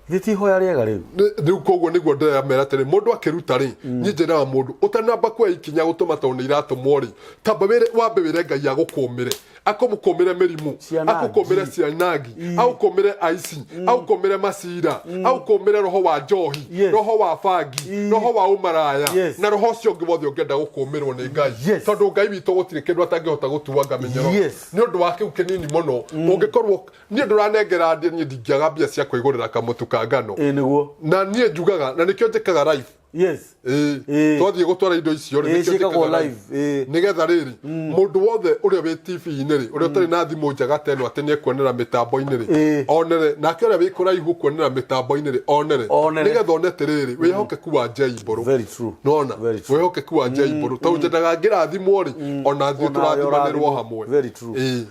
Githĩ ti ihoya rĩega rĩu? Rĩu koguo nĩguo ndĩramera atĩrĩ, mũndũ akĩruta rĩ, niĩ njĩraga mũndũ ũtanamba kuoya ikinya gũtũma tondũ nĩ iratũmwo rĩ, tamba wambe wĩre Ngai agũkũmĩre. Akũmũkũmĩre mĩrimũ, Cianangi. akũkũmĩre cianangi, agũkũmĩre aici, agũkũmĩre macira, agũkũmĩre roho wa njohi, Yes. roho wa bangi, roho wa ũmaraya, Yes. na roho ũcio ũngĩ wothe ũngĩenda gũkũmĩrwo nĩ Ngai. Yes. Tondũ Ngai witũ gũtirĩ kĩndũ atangĩhota gũtuanga mĩnyoro. Yes. Nĩ ũndũ wa kĩu kĩnini mũno, ũngĩkorwo niĩ ndũranengera niĩ ndingĩaga mbia cia kwĩgũrĩra kamũtu ka ngano. Ĩĩ nĩguo. Na niĩ njugaga, na nĩkĩo njĩkaga live. Yes. Ĩĩ. Ĩĩ. Twathiĩ gũtwara indo icio rĩ, Ĩĩ, nĩkĩo ciĩkagwo njĩkaga live, ĩĩ. Nĩgetha rĩrĩ, mũndũ wothe ũrĩa wĩ TV-inĩ rĩ, ũrĩa ũtarĩ na thimũ njega ta ĩno atĩ nĩekuonera mĩtambo-inĩ rĩ, Ĩĩ. onere. Nake ũrĩa wĩ kũraihu kuonera mĩtambo-inĩ rĩ, onere. Onere. Nĩgetha one atĩrĩrĩ, wĩhokeku wa Njei Mbũrũ. Very true. Nĩwona? Very true. Wĩhokeku wa Njei Mbũrũ. Tondũ nyendaga ngĩrathimwo rĩ, ona ithuĩ Onawe tũrathimanĩrwo ũrathimwo. hamwe. Very true. Ĩĩ.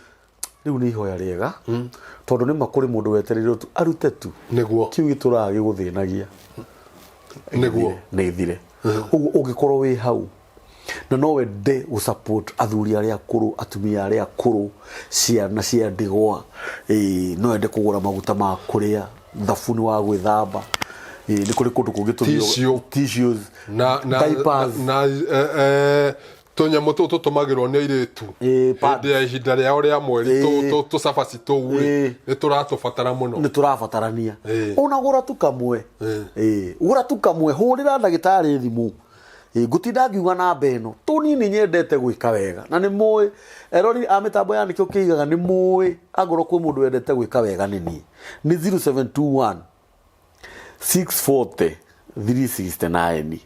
Rĩu nĩ ihoya rĩega. Tondũ nĩ ma kũrĩ mũndũ wetereirwo tu arute tu. Nĩguo. Kĩu gĩtũraga gĩgũthĩnagia. Nĩguo. Nĩ ithire. Ũguo ũngĩkorwo wĩ hau na no wende gũ support athuri arĩa akũrũ, atumia arĩa akũrũ, ciana cia ndigwa, no wende kũgũra maguta ma kũrĩa, thabuni wa gwĩthamba, nĩ kũrĩ kũndũ kũngĩ tũthiaga- Tissue. tissues, diapers. Na tũnyamũ tũu tũtũmagĩrwo nĩ airĩtu Ĩĩ, pads. hĩndĩ ya ihinda rĩao rĩa mweri, Ĩĩ. tũcabaci tũu rĩ, Ĩĩ. nĩ tũratũbatara mũno. Nĩ tũrabatarania. Ĩĩ. Ona gũra tu kamwe. Ĩĩ. Ĩĩ, gũra tu kamwe, hũrĩra ndagĩtarĩ thimũ. Ĩĩ, ngũtinda ngiuga namba ĩno. Tũnini nyendete gwĩka wega. Na nĩ mũĩ, erori a mĩtambo ya nĩkĩo kĩigaga nĩ mũĩ, angorwo kwĩ mũndũ wendete gwĩka wega nĩ niĩ. Nĩ 0721 640 369.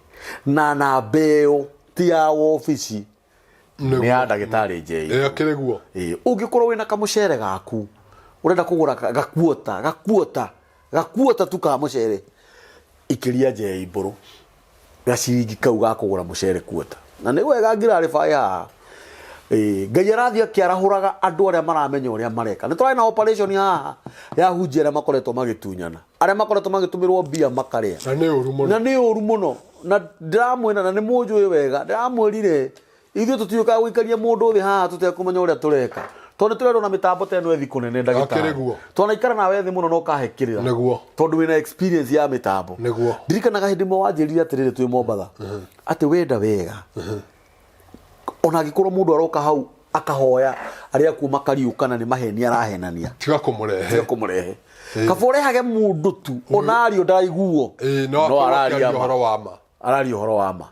Na namba ĩyo ti ya wobici, Nĩ ya ndagĩtarĩ Njei. Ĩ, akĩrĩ guo. Ĩĩ, ũngĩkorwo wĩna kamũcere gaku ũrenda kũgũra gakuota gakuota gakuota tu ka mũcere, ikĩria Njei mbũrũ gaciringi kau ga kũgũra mũcere kuota. Na nĩ wega ngirarĩbaĩ haha. Ĩĩ, Ngai arathiĩ akĩarahũraga andũ arĩa maramenya ũrĩa mareka. Nĩ tũrarĩ na operation haha ya hunjia arĩa makoretwo magĩtunyana, arĩa makoretwo magĩtũmĩrwo mbia makarĩa. Na nĩ ũru mũno. Na nĩ ũru mũno. Na ndĩramwĩra, na nĩ mũnjũĩ wega, ndĩramwĩrire ithuĩ tũtiũkaga gũikaria mũndũ thĩ haha tũtekũmenya ũrĩa tũreka, tondũ nĩ tũrerwo na mĩtambo ta ĩno ĩthi kũnene ndagĩtarĩ. Akĩrĩ guo. Twanaikara nawe thĩ mũno na ũkahe kĩrĩra. Nĩguo. Tondũ wĩna experience ya mĩtambo. Nĩguo. Ndirikanaga hĩndĩ ĩmwe wanjĩrire atĩrĩrĩ twĩ Mombatha, atĩ wenda wega ona angĩkorwo mũndũ aroka hau akahoya arĩa akuũ makariũkana nĩ maheni arahenania, tiga kũmũrehe. Tiga kũmũrehe. Kaba ũrehage mũndũ tu ona ario ndaraiguo, Ĩĩ, no no akorwo araria akĩaria ma. ũhoro wa ma. Araria ũhoro wa ma.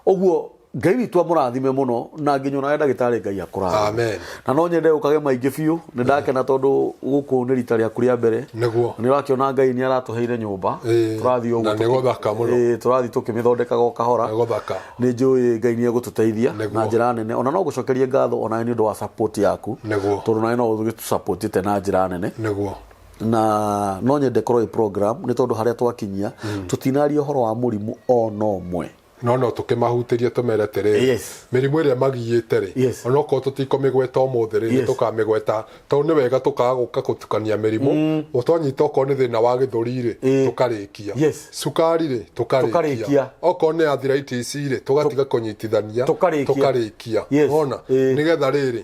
Ũguo Ngai witũ amũrathime mũno, na nginya onawe ndagĩtarĩ Ngai akũrathime. Amen. Na no nyende ũkage maingĩ biũ. Nĩ ndakena tondũ gũkũ nĩ rita rĩaku rĩa mbere. Nĩguo. Nĩ ũrakĩona Ngai nĩ aratũheire nyũmba. Ĩĩ, Tũrathiĩ ũguo na nĩ gũthaka mũno. Ĩĩ, tũrathiĩ tũkĩmĩthondekaga o kahora. Nĩ gũthaka. Nĩ njũĩ Ngai nĩ egũtũteithia Nĩguo. na njĩra nene. Ona no ngũcokerie ngatho onawe nĩ ũndũ wa support yaku. Nĩguo. Tondũ nawe no ũgĩtũsupportĩte na njĩra nene. Nĩguo. Na no nyende korwo ĩ program nĩ tondũ harĩa twakinyia tũtinaria ũhoro wa mũrimũ ona ũmwe. No tũkĩmahutĩrie tũmere atĩrĩrĩ, mĩrimũ ĩrĩa magiĩte rĩ, onokorwo tũtikũmĩgweta ũmũthĩ rĩ, nĩ tũkamĩgweta, tondũ nĩ wega tũkaga gũka gũtukania mĩrimũ. Twanyita okorwo nĩ thĩna wa gĩthũri rĩ, tũkarĩkia. Cukari rĩ, tũkarĩkia. Tũkarĩkia. Okorwo nĩ arthritis rĩ, tũgatiga kũnyitithania, Tũkarĩkia. tũkarĩkia. Wona? Nĩgetha rĩrĩ,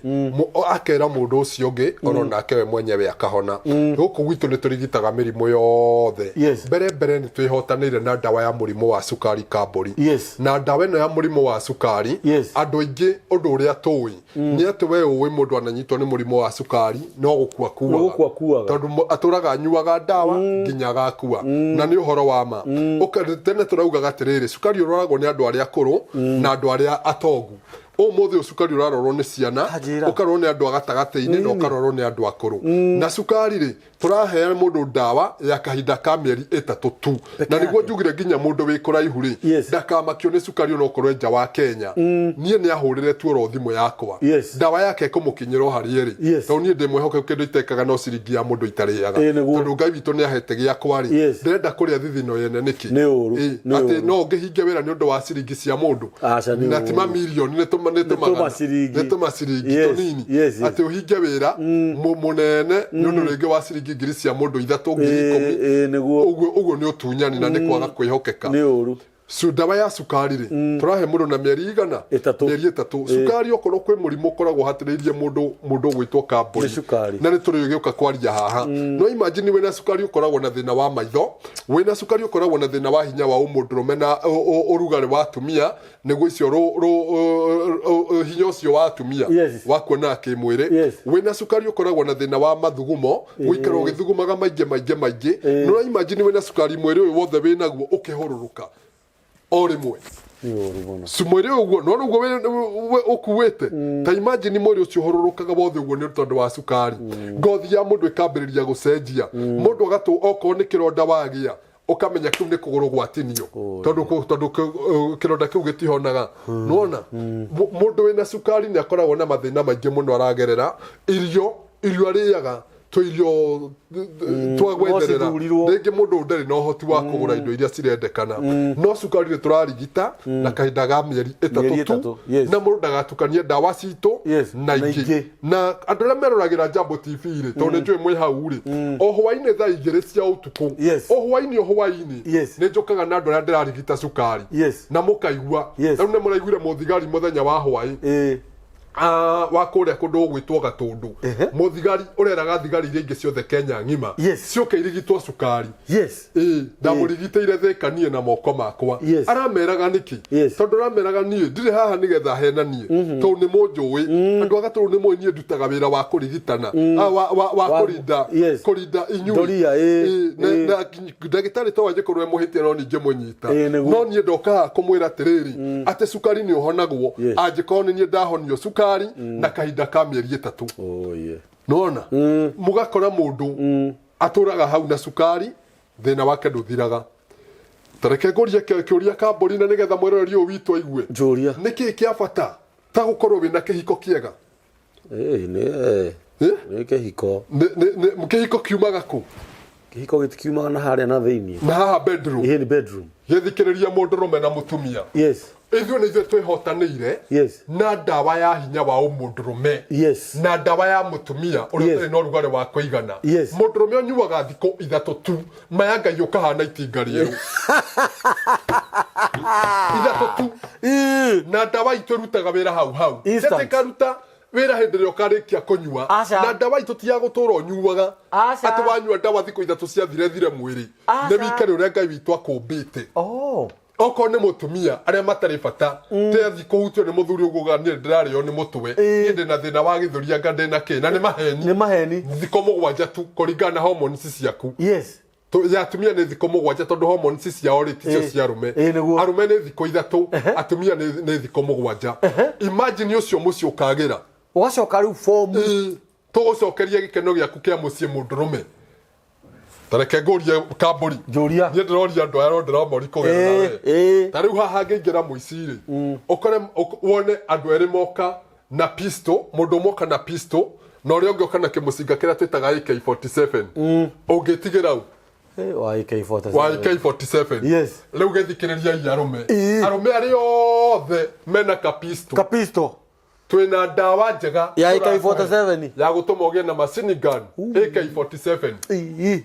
akera mũndũ ũcio ũngĩ, ono nake we mwenyewe akahona. Gũkũ gwitũ nĩ tũrigitaga mĩrimũ yothe. Mbere mbere nĩ twĩhotanĩire na ndawa ya mũrimũ wa cukari kambũri. Na ndawa ĩno ya mũrimũ wa cukari, andũ aingĩ ũndũ ũrĩa tũĩ nĩ atĩ we ũĩ mũndũ ananyitwo nĩ mũrimũ wa cukari no gũkua kuaga. No gũkua kuaga. Tondũ atũraga anyuaga ndawa nginya agakua. Na nĩ ũhoro wa ma. Tene tũraugaga atĩrĩrĩ, cukari ũroragwo nĩ andũ arĩa akũrũ na andũ arĩa atongu. Ũmũthĩ ũyũ cukari ũrarorwo nĩ ciana, Kanjĩra. ũkarorwo nĩ andũ a gatagatĩ-inĩ na ũkarorwo nĩ andũ akũrũ. Na cukari rĩ, tũraheana mũndũ ndawa ya kahinda ka mĩeri 3 tu. Peke Na nĩguo yake. njugire nginya mũndũ wĩ kũraihu rĩ, ndakamakio nĩ cukari onokorwo nja wa Kenya. Niĩ nĩ ahũrĩre tu oro thimũ yakwa. Ndawa yake ĩkũmũkinyĩra o harĩa ĩrĩ. Tondũ niĩ ndĩ mwĩhokeku, kĩndũ itekaga no ciringi ya mũndũ itarĩaga. Ĩĩ, nĩguo. Tondũ Ngai witũ nĩ ahete gĩakwa rĩ, ndĩrenda kũrĩa thithino yene nĩkĩ? Nĩ ũru, Ĩĩ, nĩ atĩ ũru. no ũngĩhinge wĩra nĩ ũndũ wa ciringi cia mũndũ. Aca, nĩ Na ti ũru. mamirioni, nĩ Nĩ tũmaciringi. nĩ tũmaciringi tũnini. Atĩ ũhinge wĩra mũnene nĩ ũndũ rĩngĩ wa ciringi ngiri cia mũndũ ithatũ, ngiri ikũmi. Ĩĩ, nĩguo. Ũguo nĩ ũtunyani na nĩ kwaga kwĩhokeka. Nĩ ũru. Ndawa ya cukari rĩ, tũrahe mũndũ na mĩeri igana? 3. Mĩeri 3. Cukari okorwo kwĩ mũrimũ ũkoragwo hatĩrĩirie mũndũ ũgwĩtwo kambũri. Nĩ cukari. Na nĩ tũrĩgĩũka kwaria haha. No imagine wĩna cukari ũkoragwo na thĩna wa maitho, wĩna cukari ũkoragwo na thĩna wa hinya wa ũmũndũrũme na ũrugarĩ wa atumia, nĩguo icio hinya ũcio wa atumia wa kuonana kĩmwĩrĩ. Wĩna cukari ũkoragwo na thĩna wa mathugumo, gũikara ũgĩthugumaga maingĩ maingĩ maingĩ. No imagine wĩna cukari mwĩrĩ ũyũ wothe wĩnaguo ũkĩhũrũrũka o rĩmwe. Nĩ ũru mũno. Mwĩrĩ ũyũ ũguo, no ũguo ũkuĩte. Ta imagine mwĩrĩ ũcio ũhũrũrũkaga wothe ũguo nĩ tondũ wa cukari. Ngothi ya mũndũ ĩkambĩrĩria gũcenjia. Mũndũ agatũ okorwo nĩ kĩronda wagĩa, ũkamenya kĩu nĩ kũgũrũ gwatinio. Tondũ kĩronda kĩu gĩtihonaga. Nĩwona? Mũndũ wĩna cukari nĩ akoragwo na mathĩna maingĩ mũno aragerera. Irio arĩaga, tũirio twa gwetherera. No cithurirwo. Rĩngĩ mũndũ ndarĩ na ũhoti wa kũgũra indo iria cirendekana. No cukari nĩ tũrarigita na kahinda ga mĩeri Mĩeri 3 tu. 3, Na mũndũ ndagatukanie ndawa citũ na Na ingĩ. ingĩ. Na andũ arĩa meroragĩra Jambo TV rĩ, tondũ nĩ njũĩ mwĩ hau rĩ, o hwainĩ thaa 2 cia ũtukũ, o hwainĩ, o hwainĩ, nĩ njũkaga na andũ arĩa ndĩrarigita cukari. Na mũkaigua. Rĩu nĩ mũraiguire mũthigari mũthenya wa hwaĩ. Wa kũrĩa kũndũ gũgwĩtwo Gatũndũ. Mũthigari ũreraga thigari iria ingĩ ciothe Kenya ng'ima. Ciũke irigitwo cukari. Ĩĩ, ndamũrigitĩire Thĩka niĩ na moko makwa. Arameraga nĩkĩ? Tondũ arameraga niĩ ndirĩ haha nĩgetha henanie. Tondũ nĩ mũnjũĩ. Andũ a Gatũndũ nĩ moĩ niĩ ndutaga wĩra wa kũrigitana. Wa kũrinda, kũrinda inyuĩ. Ndoria, ĩĩ, Ĩĩ, na ndagĩtarĩ to angĩkorwo e mũhĩtia no ningĩ mũnyita. Ĩĩ, nĩguo. No niĩ ndoka haha kũmwĩra atĩrĩrĩ, atĩ cukari nĩ ũhonagwo, angĩkorwo nĩ niĩ ndahonio cukari na kahinda ka mĩeri 3. Oh, yeah. Nĩwona? Mũgakora mũndũ atũraga hau na cukari, thĩna wake ndũthiraga. Ta reke ngũrie kĩũria kambũri na nĩgetha mwĩroreri ũyũ witũ aigue. Njũria. Nĩkĩĩ kĩa bata? Ta gũkorwo wĩna kĩhiko kĩega. Ĩĩ, nĩ Eh? nĩ kĩhiko. Kĩhiko kiumaga kũ? Kĩhiko gĩtikiumaga na harĩa na thĩinĩ. Na haha bedroom. Ĩĩ, nĩ bedroom. Gĩthikĩrĩria mũndũrũme na mũtumia. Yes. Ithuĩ nĩ ithuĩ twĩhotanĩire Yes. na ndawa ya hinya wa ũmũndũrũme. Yes. Na ndawa ya mũtumia ũrĩa Yes. ũtarĩ na ũrugarĩ wa kũigana. Yes. Mũndũrũme ũnyuaga thikũ 3 tu, maya Ngai ũkahana itinga rĩerũ. 3 tu. Ĩĩ. Na ndawa itũ ĩrutaga wĩra hau hau. Instant. Tĩkaruta wĩra hĩndĩ ĩrĩa ũkarĩkia kũnyua. Aca. Na ndawa itũ ti ya gũtũra ũnyuaga. Aca. Atĩ wanyua ndawa thikũ 3 ciathire thire mwĩrĩ. Aca. Nĩ wĩikare ũrĩa Ngai witũ akũmbĩte. Oh. Okorwo nĩ mũtumia arĩa matarĩ bata teathi kũhutio nĩ mũthuri ũguo uga niĩ ndĩrarĩo nĩ mũtwe, niĩ ndĩna thĩna wa gĩthũri, anga ndĩna kĩ, na nĩ maheni. Nĩ maheni. Thikũ 7 tu kũringana na hormones ciaku. Yes. Ya atumia nĩ thikũ 7 tondũ hormones ciao rĩ ticio cia arũme. Ĩĩ, nĩguo. Arũme nĩ thikũ 3, atumia nĩ thikũ 7. Imagine ũcio mũciĩ ũkagĩra. Ũgacoka rĩu form. Ĩĩ, tũgũcokeria gĩkeno gĩaku kĩa mũciĩ mũndũrũme. Ta reke ngũrie kambũri. Njũria. Niĩ ndĩroria andũ aya no ndĩramori kũgerera we. Ĩĩ. Ta rĩu haha ngĩingĩra mũici rĩ, ũkore wone andũ erĩ moka na pistol, mũndũ ũmwe oka na pistol na ũrĩa ũngĩ oka na kĩmũcinga kĩrĩa twĩtaga AK47. Ũngĩtigĩra ũ? Ĩĩ, wa AK47. Wa AK47. Yes. Rĩu gĩthikĩrĩriai arũme. Ĩĩ. Arũme arĩa othe mena ka pistol. Ka pistol. Twĩna ndawa njega Ya AK47. ya gũtũma ũgĩe na machine gun AK47. Ĩĩ.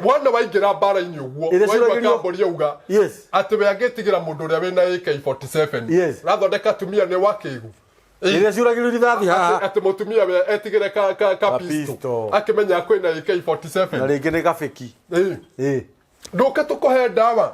Wona waingĩra mbara-inĩ ũguo, Ĩrĩa waigua ciũragĩrio- kambũri auga Yes. atĩ we angĩtigĩra mũndũ ũrĩa wĩna AK47. Yes. Ũrathondeka atumia nĩ wakĩgu. Ĩrĩa ciũragĩrio rithathi haha. Atĩ mũtumia we etigĩre ka Ka pistol. pistol. Akĩmenya kwĩna AK47. Na rĩngĩ nĩ gabĩki. Ĩĩ. Ĩĩ. Ndũke tũkũhe ndawa.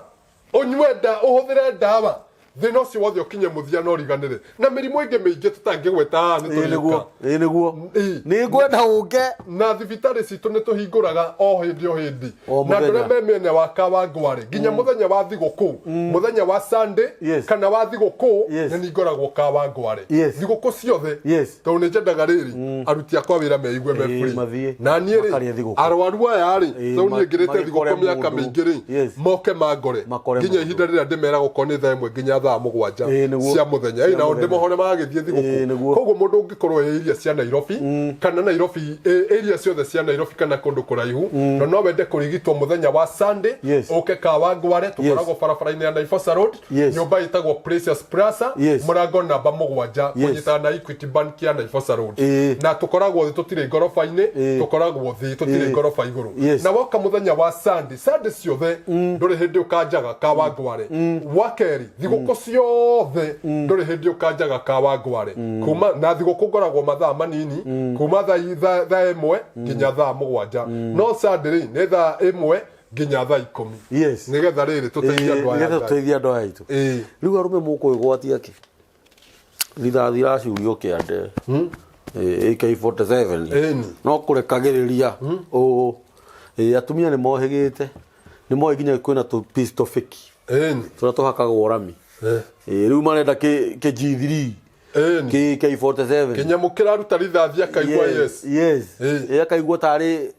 Ũnyue ũhũthĩre ndawa. Thĩna ũcio wothe ũkinye mũthia na ũriganĩre. Na mĩrimũ ĩngĩ mĩingĩ tũtangĩgweta haha nĩ Ĩĩ, nĩguo. tũrĩũka. Ĩĩ, nĩguo. Ĩĩ. Nĩ ngwenda ũke. Na thibitarĩ citũ nĩ tũhingũraga o hĩndĩ o hĩndĩ. O Na andũ mũthenya. arĩa me mĩena wa Kawangware, nginya mũthenya wa thigũkũ, mũthenya wa Sunday, Yes. kana wa thigũkũ, Yes. nĩ ningoragwo Kawangware. Yes. Thigũkũ ciothe. Yes. Tondũ nĩ nyendaga rĩrĩ, aruti akwa wĩra meigue me Ĩĩ, free. mathiĩ. Na niĩ rĩ, Makarĩe thigũkũ. arwaru aya rĩ, Ĩĩ, tondũ niĩ ngĩrĩte thigũkũ magĩkore mĩaka mũndũ. mĩingĩ rĩ, Yes. moke mangore. Makore Nginya mũndũ. ihinda rĩrĩa ndĩmeraga okorwo nĩ thaa 1 nginya thaa 7 Ĩĩ, nĩguo. cia mũthenya. Ĩĩ, Cia nao mũthenya. ndĩmohore magagĩthiĩ Ĩĩ, thigũkũ. nĩguo. Koguo mũndũ ũngĩkorwo ĩ area cia Nairobi, kana Nairobi, ĩ area ciothe cia Nairobi kana kũndũ kũraihu, na no wende kũrigitwo mũthenya wa Sunday, Yes. ũke Kawangware, tũkoragwo barabara-inĩ ya Naivasha Road, Yes. nyũmba ĩtagwo Precious Plaza, Yes. mũrango namba 7, Yes. kũnyitana na Equity Bank ya Naivasha Road. Ĩĩ. Na tũkoragwo thĩ, tũtirĩ ngoroba-inĩ, Ĩĩ. tũkoragwo thĩ, tũtirĩ Ĩĩ. ngoroba igũrũ. Yes. Na woka mũthenya wa Sunday, Sunday ciothe, ndũrĩ hĩndĩ ũkanjaga Kawangware. Wa kerĩ, thigũkũ ciothe, ndũrĩ hĩndĩ ũkanjaga Kawangware. Kuma na thigũkũ ngoragwo mathaa manini, kuma thaa 1 nginya thaa 7. No Sunday rĩ, nĩ thaa 1 nginya thaa 10. Yes. Nĩgetha rĩrĩ tũteithie Ĩĩ, andũ aya nĩgetha Ngai. tũteithie andũ aya aitũ. Ĩĩ. Rĩu arũme mũkwĩgwatia kĩ? Rithathi iracurio kĩande. Ĩĩ, AK47. Ĩni. No kũrekagĩrĩria. Ũũ. Ĩĩ, atumia nĩ mohĩgĩte. Nĩ moĩ nginya kwĩna tũ pistol fake. Ĩni. Tũrĩa tũhakagwo rami. Ĩĩ, rĩu marenda kĩ G3. Ĩni. Kĩ AK47. Kĩnyamũ kĩraruta rithathi akaigua yes. Yes. Ĩĩ. Ĩĩ, akaigua tarĩ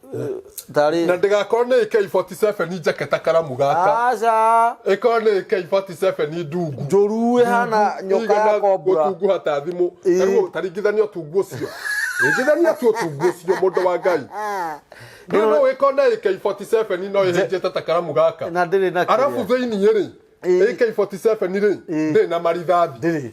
tarĩ Na ndĩgakorwo nĩ AK47 njeke ta karamu gaka. Aca. Ĩkorwo nĩ AK47 ndungu. Njũru ĩhana nyoka ya Igana kobra. gũtunguha ta thimũ. Ĩĩ. Rĩu ta ringithania ũtungu ũcio. Ringithania tu ũtungu ũcio mũndũ wa Ngai. Rĩu no ĩkorwo na AK47 no ĩhĩnjĩte ta karamu gaka. Na ndĩrĩ na kĩrĩa. Arabu thĩinĩ rĩ, Ĩĩ. AK47 rĩ, Ĩĩ. ndĩrĩ na marithathi. Ndĩrĩ.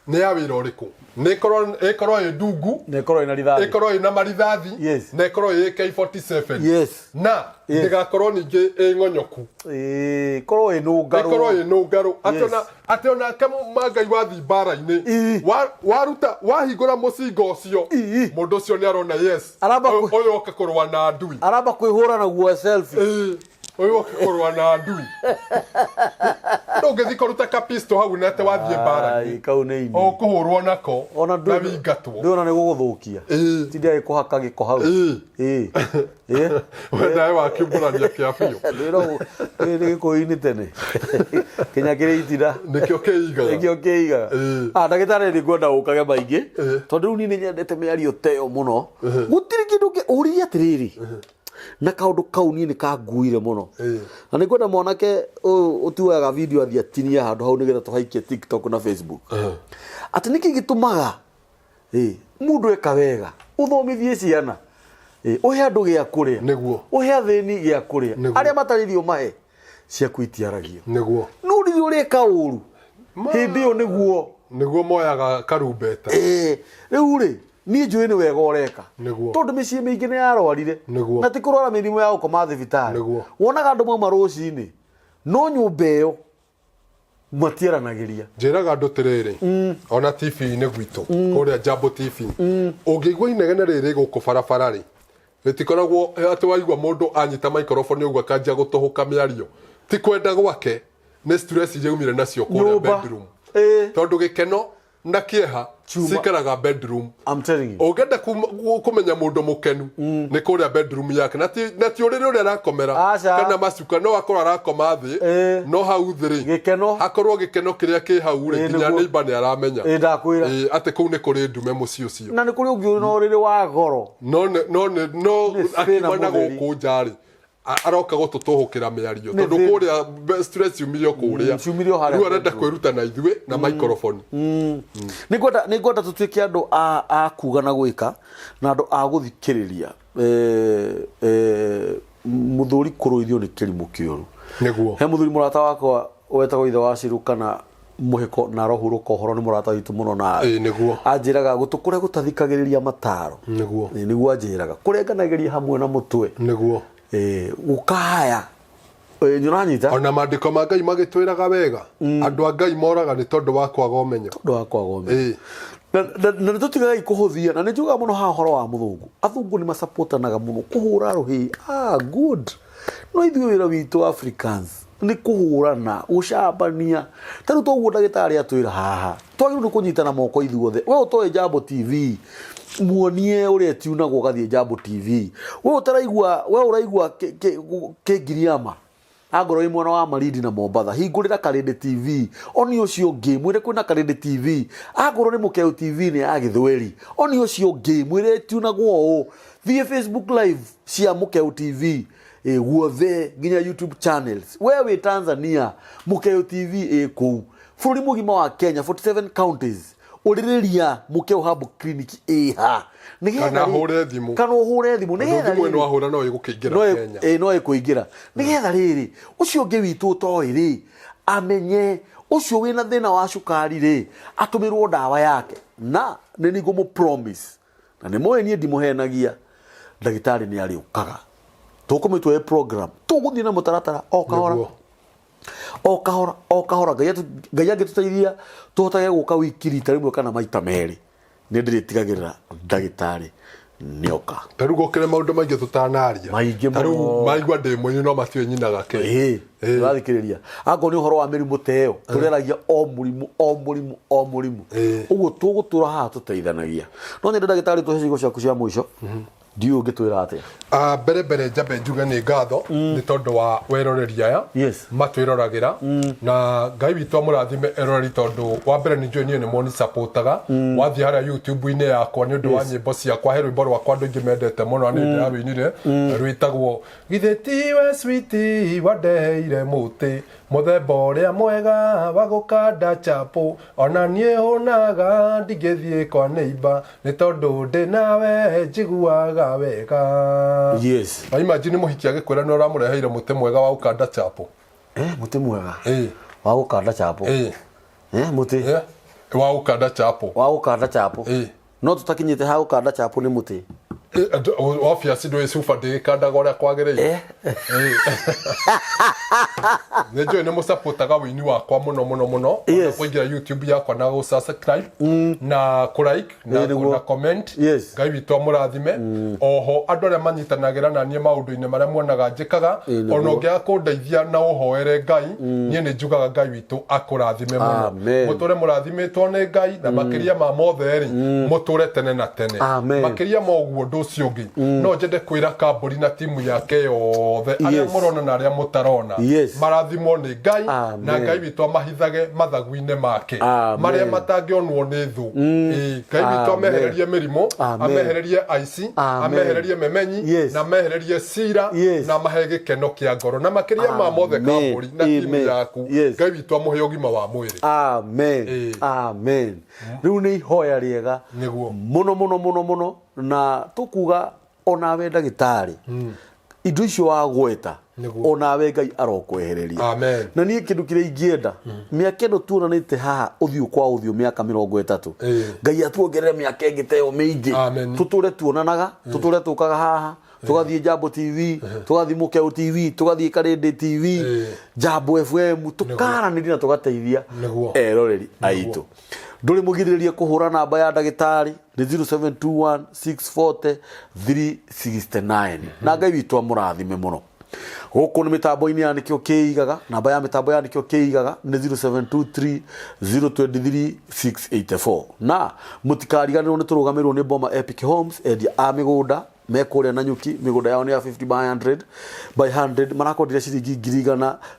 Nĩ ya wĩra ũrĩkũ? Nĩ ĩkorwo ĩ ndungu, Na ĩkorwo ĩna rithathi. ĩkorwo ĩna marithathi, Yes. na ĩkorwo ĩ AK47. Yes. Na Yes. ndĩgakorwo ningĩ ĩ ng'onyoku. Ĩĩ, ĩkorwo ĩ nũngarũ. Ĩkorwo ĩ nũngarũ. Atĩ Yes. atĩ onake mangai wathiĩ mbara-inĩ, Ĩĩ. waruta, wahingũra mũcinga ũcio, Ĩĩ. mũndũ ũcio nĩ arona yes. Aramba Ũyũ oka kũrũa na ndui. Aramba kwĩhũra naguo selfie. Ĩĩ. Ũyũ oka kũrũa na ndui. Ndũngĩthiĩ kũruta ka pistol hau na atĩ wathiĩ mbara-inĩ. Ai, kau nĩ ini. Ũkũhũrwo nako Ona na ndũĩ wĩingatwo. ndũĩ ona nĩ gũgũthũkia. Ĩĩ. Tinde agĩkũhaka gĩko hau. Ĩĩ. Ĩĩ. Ĩĩ. We nawe wakiumbũrania kĩa biũ. Ndũĩ no ndũĩ nĩ gĩkũyũ-inĩ tene. Kĩnya kĩrĩ itina. Nĩkĩo kĩigaga. Nĩkĩo kĩigaga. Ĩĩ. Ah, ndagĩtarĩ nĩ ngwenda ũkage maingĩ. Ĩĩ. Tondũ rĩu niĩ nĩ nyendete mĩario ta ĩyo mũno. Gũtirĩ kĩndũ ũririe atĩrĩrĩ. Na kaũndũ kau niĩ nĩ kanguire mũno. Ĩĩ. Na nĩ ngwenda mwanake ũyũ ũtuoyaga video athiĩ atinie handũ hau nĩgetha tũhaikie TikTok na Facebook. Atĩ nĩkĩ gĩtũmaga ĩ mũndũ eka wega ũthomithie ciana ĩ ũhe andũ gĩa kũrĩa Nĩguo. ũhe athĩni gĩa kũrĩa Nĩguo. arĩa matarĩ irio mahe ciaku itiaragio Nĩguo. No rĩrĩa ũreka ũru hĩndĩ ĩyo nĩguo Nĩguo moyaga karumbeta. Ĩĩ, rĩu rĩ niĩ njũĩ nĩ wega ũreka Nĩguo. tondũ mĩciĩ mĩingĩ nĩ yarwarire Nĩguo. Na ti kũrwara mĩrimũ ya gũkoma thibitarĩ. Nĩguo. Wonaga andũ mauma rũcinĩ no nyũmba ĩyo matiaranagĩria. Njĩraga andũ atĩrĩrĩ, ona TV-inĩ gwitũ kũrĩa Jambo TV, ũngĩigua inegene rĩrĩ gũkũ barabara rĩ, rĩtikoragwo atĩ waigua mũndũ anyita microphone ũguo akanjia gũtũhũka mĩario, ti kwenda gwake, nĩ stress iria aumire nacio kũrĩa Nyũmba. bedroom. Ĩĩ. Tondũ gĩkeno na kĩeha Chuma. cikaraga bedroom. I'm telling you. Ũngĩenda kũmenya mũndũ mũkenu nĩ kũrĩa bedroom yake na ti ũrĩrĩ ũrĩa arakomera Aca. kana macuka no akorwo arakoma thĩ Ĩĩ. no hau thĩ rĩ Gĩkeno. hakorwo gĩkeno kĩrĩa kĩ hau rĩ Ĩĩ, nginya nĩguo. neighbor nĩ aramenya. Ĩĩ, ndakwĩra. Ĩĩ, atĩ kũu nĩ kũrĩ ndume mũciĩ ũcio. Na nĩ kũrĩ ũngĩ ũrĩ na ũrĩrĩ wa goro. No no Nĩ thĩna akiuma na mũtheri. gũkũ nja rĩ aroka gũtũtũhũkĩra mĩario Nĩ tondũ thĩna. kũrĩa stress yumire o kũrĩa. Ciumire o harĩa Rĩu arenda bedroom. kwĩruta na ithuĩ na microphone. Nĩ ngwenda tũtuĩke andũ a kuga na gwĩka na andũ a gũthikĩrĩria. Mũthuri kũrũithio nĩ kĩrimũ kĩũru. Nĩguo. He mũthuri mũrata wakwa wetagwo ithe wa Ciru kana mũhĩko na arohurũka ũhoro nĩ mũrata witũ mũno nawe. Ĩĩ, nĩguo. Anjĩraga gũtũ kũrĩa gũtathikagĩrĩria mataro. Nĩguo. Ĩĩ, nĩguo anjĩraga. Kũrenganagĩria hamwe na mũtwe. Nĩguo. Ĩĩ, gũkahaya. Ĩĩ, nĩũranyita? Ona maandĩko ma Ngai magĩtwĩraga wega, andũ a Ngai moraga nĩ tondũ wa kwaga ũmenyo. Tondũ wa kwaga ũmenyo. Ĩĩ. Na nĩ tũtigagai kũhũthia na nĩ njugaga mũno haha ũhoro wa mũthũngũ. Athũngũ nĩ masapotanaga mũno kũhũra rũhĩ. Ah, good. No ithuĩ wĩra witũ Africans nĩ kũhũrana, gũcambania. Ta rĩu toguo ndagĩtarĩ atwĩra haha. Twagĩrĩirwo nĩ kũnyitana moko ithuothe. We ũtoĩ Jambo TV, muonie ũrĩa ĩtunagwo ũgathiĩ Jambo TV. We ũtaraigua, we ũraigua kĩngiriama. Angorwo wĩ mwena wa Malindi na Mombatha, hingũrĩra Karĩndĩ TV. Oni ũcio ũngĩ, mwĩre kwĩna Karĩndĩ TV. Angorwo nĩ Mũkeu TV nĩ ya Gĩthweri. Oni ũcio ũngĩ, mwĩre ĩtunagwo ũũ. Thiĩ Facebook Live cia Mũkeu TV. Guothe nginya YouTube channels. We wĩ Tanzania, Mũkeu TV ĩ kũu. Bũrũri mũgima wa Kenya, 47 counties. Ũrĩrĩria Mũkeu Herbal Clinic ĩha. Nĩgetha Kana rĩ- ũhũre thimũ. Kana ũhũre thimũ. Tondũ Nĩgetha thimũ ĩno rĩrĩ- ahũra no ĩgũkĩingĩra Kenya. No ĩkũingĩra. Nĩgetha rĩrĩ, ũcio ũngĩ witũ ũtoĩ rĩ, amenye ũcio wĩna thĩna wa cukari rĩ, atũmĩrwo ndawa yake. Na nĩ niĩ ngũmũ promise. Na nĩ mũĩ niĩ ndimũhenagia. Ndagĩtarĩ nĩ arĩũkaga. Tũkũmĩtua ĩ program. Tũgũthiĩ na mũtaratara o kahora. Nĩguo. O kahora, o kahora. Ngai angĩtũteithia tũhotage gũka wiki rita rĩmwe kana maita merĩ. Nĩ ndĩrĩtigagĩrĩra ndagĩtarĩ nĩoka. Ta rĩu gũkĩrĩ maũndũ maingĩ tũtanaria. Maingĩ Ta rĩu mũno. maigua ndĩ mũini no matiũĩ nyinaga kĩ. Ĩĩ, Ĩĩ. ũrathikĩrĩria. Angorwo nĩ ũhoro wa mĩrimũ ta ĩyo, tũrĩaragia o mũrimũ, o mũrimũ, o mũrimũ. Ĩĩ. Ũguo tũgũtũra haha tũteithanagia. No nyende ndagĩtarĩ tũhe ciugo ciaku cia mũico. Ndiũĩ ũngĩtwĩra atĩa. Mbere mbere njambe njuge nĩ ngatho nĩ tondũ wa weroreri aya Yes. matwĩroragĩra na Ngai witũ amũrathime eroreri tondũ wa mbere nĩ njũĩ niĩ nĩ mũni supportaga wathiĩ harĩa YouTube-inĩ yakwa nĩ ũndũ wa nyĩmbo ciakwa he rwĩmbo rwakwa andũ aingĩ mendete mũno na nĩ ndĩrarũinire rwĩtagwo githĩ tiwe sweetie wandeheire mũtĩ mũthemba ũrĩa mwega wa gũkanda chapo ona niĩ hũnaga ndingĩthiĩ kwa neighbor nĩ tondũ ndĩ nawe njiguaga wega. Yes. Na imagine mũhiki agĩkwĩra nĩ ũramũreheire mũtĩ mwega wa gũkanda chapo. Mũtĩ mwega. Ĩĩ. Wa gũkanda chapo. Ĩĩ. Mũtĩ. Wa gũkanda chapo. Wa gũkanda chapo. Ĩĩ. No tũtakinyĩte ha gũkanda chapo nĩ mũtĩ. Obvious ndũĩ cuba ndĩgĩkandaga ũrĩa kwagĩrĩire. Nĩ njũĩ nĩ mũsupportaga wĩini wakwa mũno mũno mũno. Yes. Kũingĩra YouTube yakwa na gũ-subscribe na kũ-like Ĩĩ, nĩguo. na comment. Yes. Ngai witũ amũrathime. Oho andũ arĩa manyitanagĩra na niĩ maũndũ-inĩ marĩa muonaga njĩkaga, Ĩĩ, nĩguo. ona ũngĩaga kũndeithia na ũhoere Ngai, niĩ nĩ njugaga Ngai witũ akũrathime mũno. Amen. Mũtũre mũrathimĩtwo nĩ Ngai na makĩria ma mothe rĩ, mũtũre tene na tene. Amen. Makĩria ma ũguo ndũ Ũcio ũngĩ, no njende kwĩra Kambũri na timu yake yothe, arĩa mũrona na arĩa mũtarona, marathimwo nĩ Ngai na Amen. Ngai witũ amahithage mathagu-inĩ make Amen. marĩa matangĩonwo nĩ thũ. Ĩĩ, Ngai witũ Amen. amehererie mĩrimũ, Amen. amehererie aici, Amen. amehererie memenyi, na amehererie cira, na amahe gĩkeno kĩa ngoro, na makĩria ma mothe, Amen. Kambũri na timu Amen. yaku, Ngai witũ amũhe ũgima wa mwĩrĩ. Amen. Ĩĩ. Amen. Rĩu nĩ ihoya rĩega Nĩguo. mũno mũno mũno mũno, na tũkuga onawe ndagĩtarĩ, indo icio wagweta, onawe Ngai arokwehereria. Amen. Na niĩ kĩndũ kĩrĩa ingĩenda, mĩaka ĩno tuonanĩte haha ũthiũ kwa ũthiũ, mĩaka 30, Ngai atuongerere mĩaka ĩngĩ ta ĩyo mĩingĩ. Amen. Tũtũre tuonanaga, tũtũre tũkaga haha, tũgathiĩ Jambo TV, tũgathiĩ Mũkeu TV, tũgathiĩ Karĩndĩ TV, Jambo FM, tũkaranĩria na tũgateithia eroreri aitũ. Ndũrĩ mũgirĩrĩrie kũhũra namba ya ndagĩtarĩ nĩ 0721 640 369, na Ngai witũ amũrathime mũno. Gũkũ nĩ mĩtambo-inĩ ya Nĩkĩo Kĩigaga. Namba ya mĩtambo ya Nĩkĩo Kĩigaga nĩ 0723 023 684, na mũtikariganĩrwo nĩ tũrũgamĩrwo nĩ Boma Epic Homes, endia a mĩgũnda me kũrĩa Nanyuki. Mĩgũnda yao nĩ ya 50 by 100 by 100, marakondire ciringi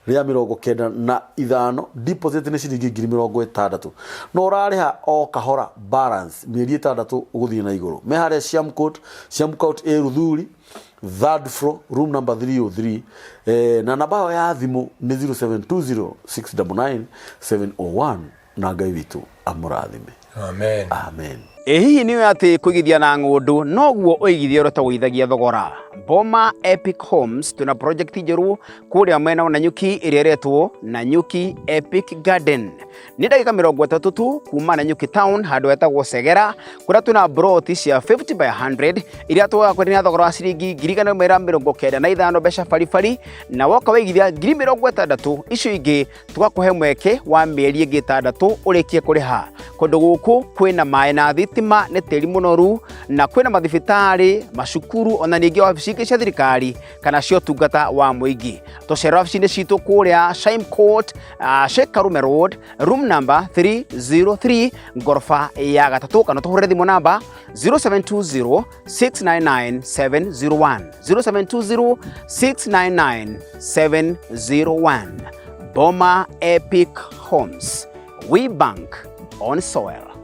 195,000, deposit nĩ ciringi 60,000, no ũrarĩha o kahora balance mĩeri 6 gũthiĩ na igũrũ. Me harĩa Shamcoat, Shamcoat ĩ Ruthuri, third floor, room number 303, na namba yao ya thimũ nĩ 0720 699 701, na Ngai witũ amũrathime. Amen. Amen. Ĩ hihi nĩ atĩ kũigithia na ng'ũndũ noguo ũigithia ũrĩa ũtagũithagia thogora? Boma Epic Homes twĩna project njerũ kũrĩa mwena wa Nanyuki ĩrĩa ĩretwo Nanyuki Epic Garden. Nĩ ndagĩka 30 tu kuma Nanyuki town, handũ hetagwo Segera, kũrĩa twĩna broti cia 50 by 100 iria tũgakwenderia na thogora wa ciringi 195,000 mbeca baribari, na woka waigithia 60,000, icio ingĩ tũgakũhe mweke wa mĩeri ĩngĩ 6 ũrĩkie kũrĩha. Kũndũ gũkũ kwĩna maĩ na thitima, nĩ tĩri mũnoru, na kwĩna mathibitarĩ, macukuru, ona ningĩ wabici ingĩ cia thirikari kana cia ũtungata wa mũingĩ. Tũcera wabici-inĩ citũ kũrĩa Shime Court, Sheikh Karume Road, room number 303, ngoroba ya gatatũ, kana tũhũrĩre thimũ namba 0720 699 701, 0720 699 701. Boma Epic Homes, we bank on soil.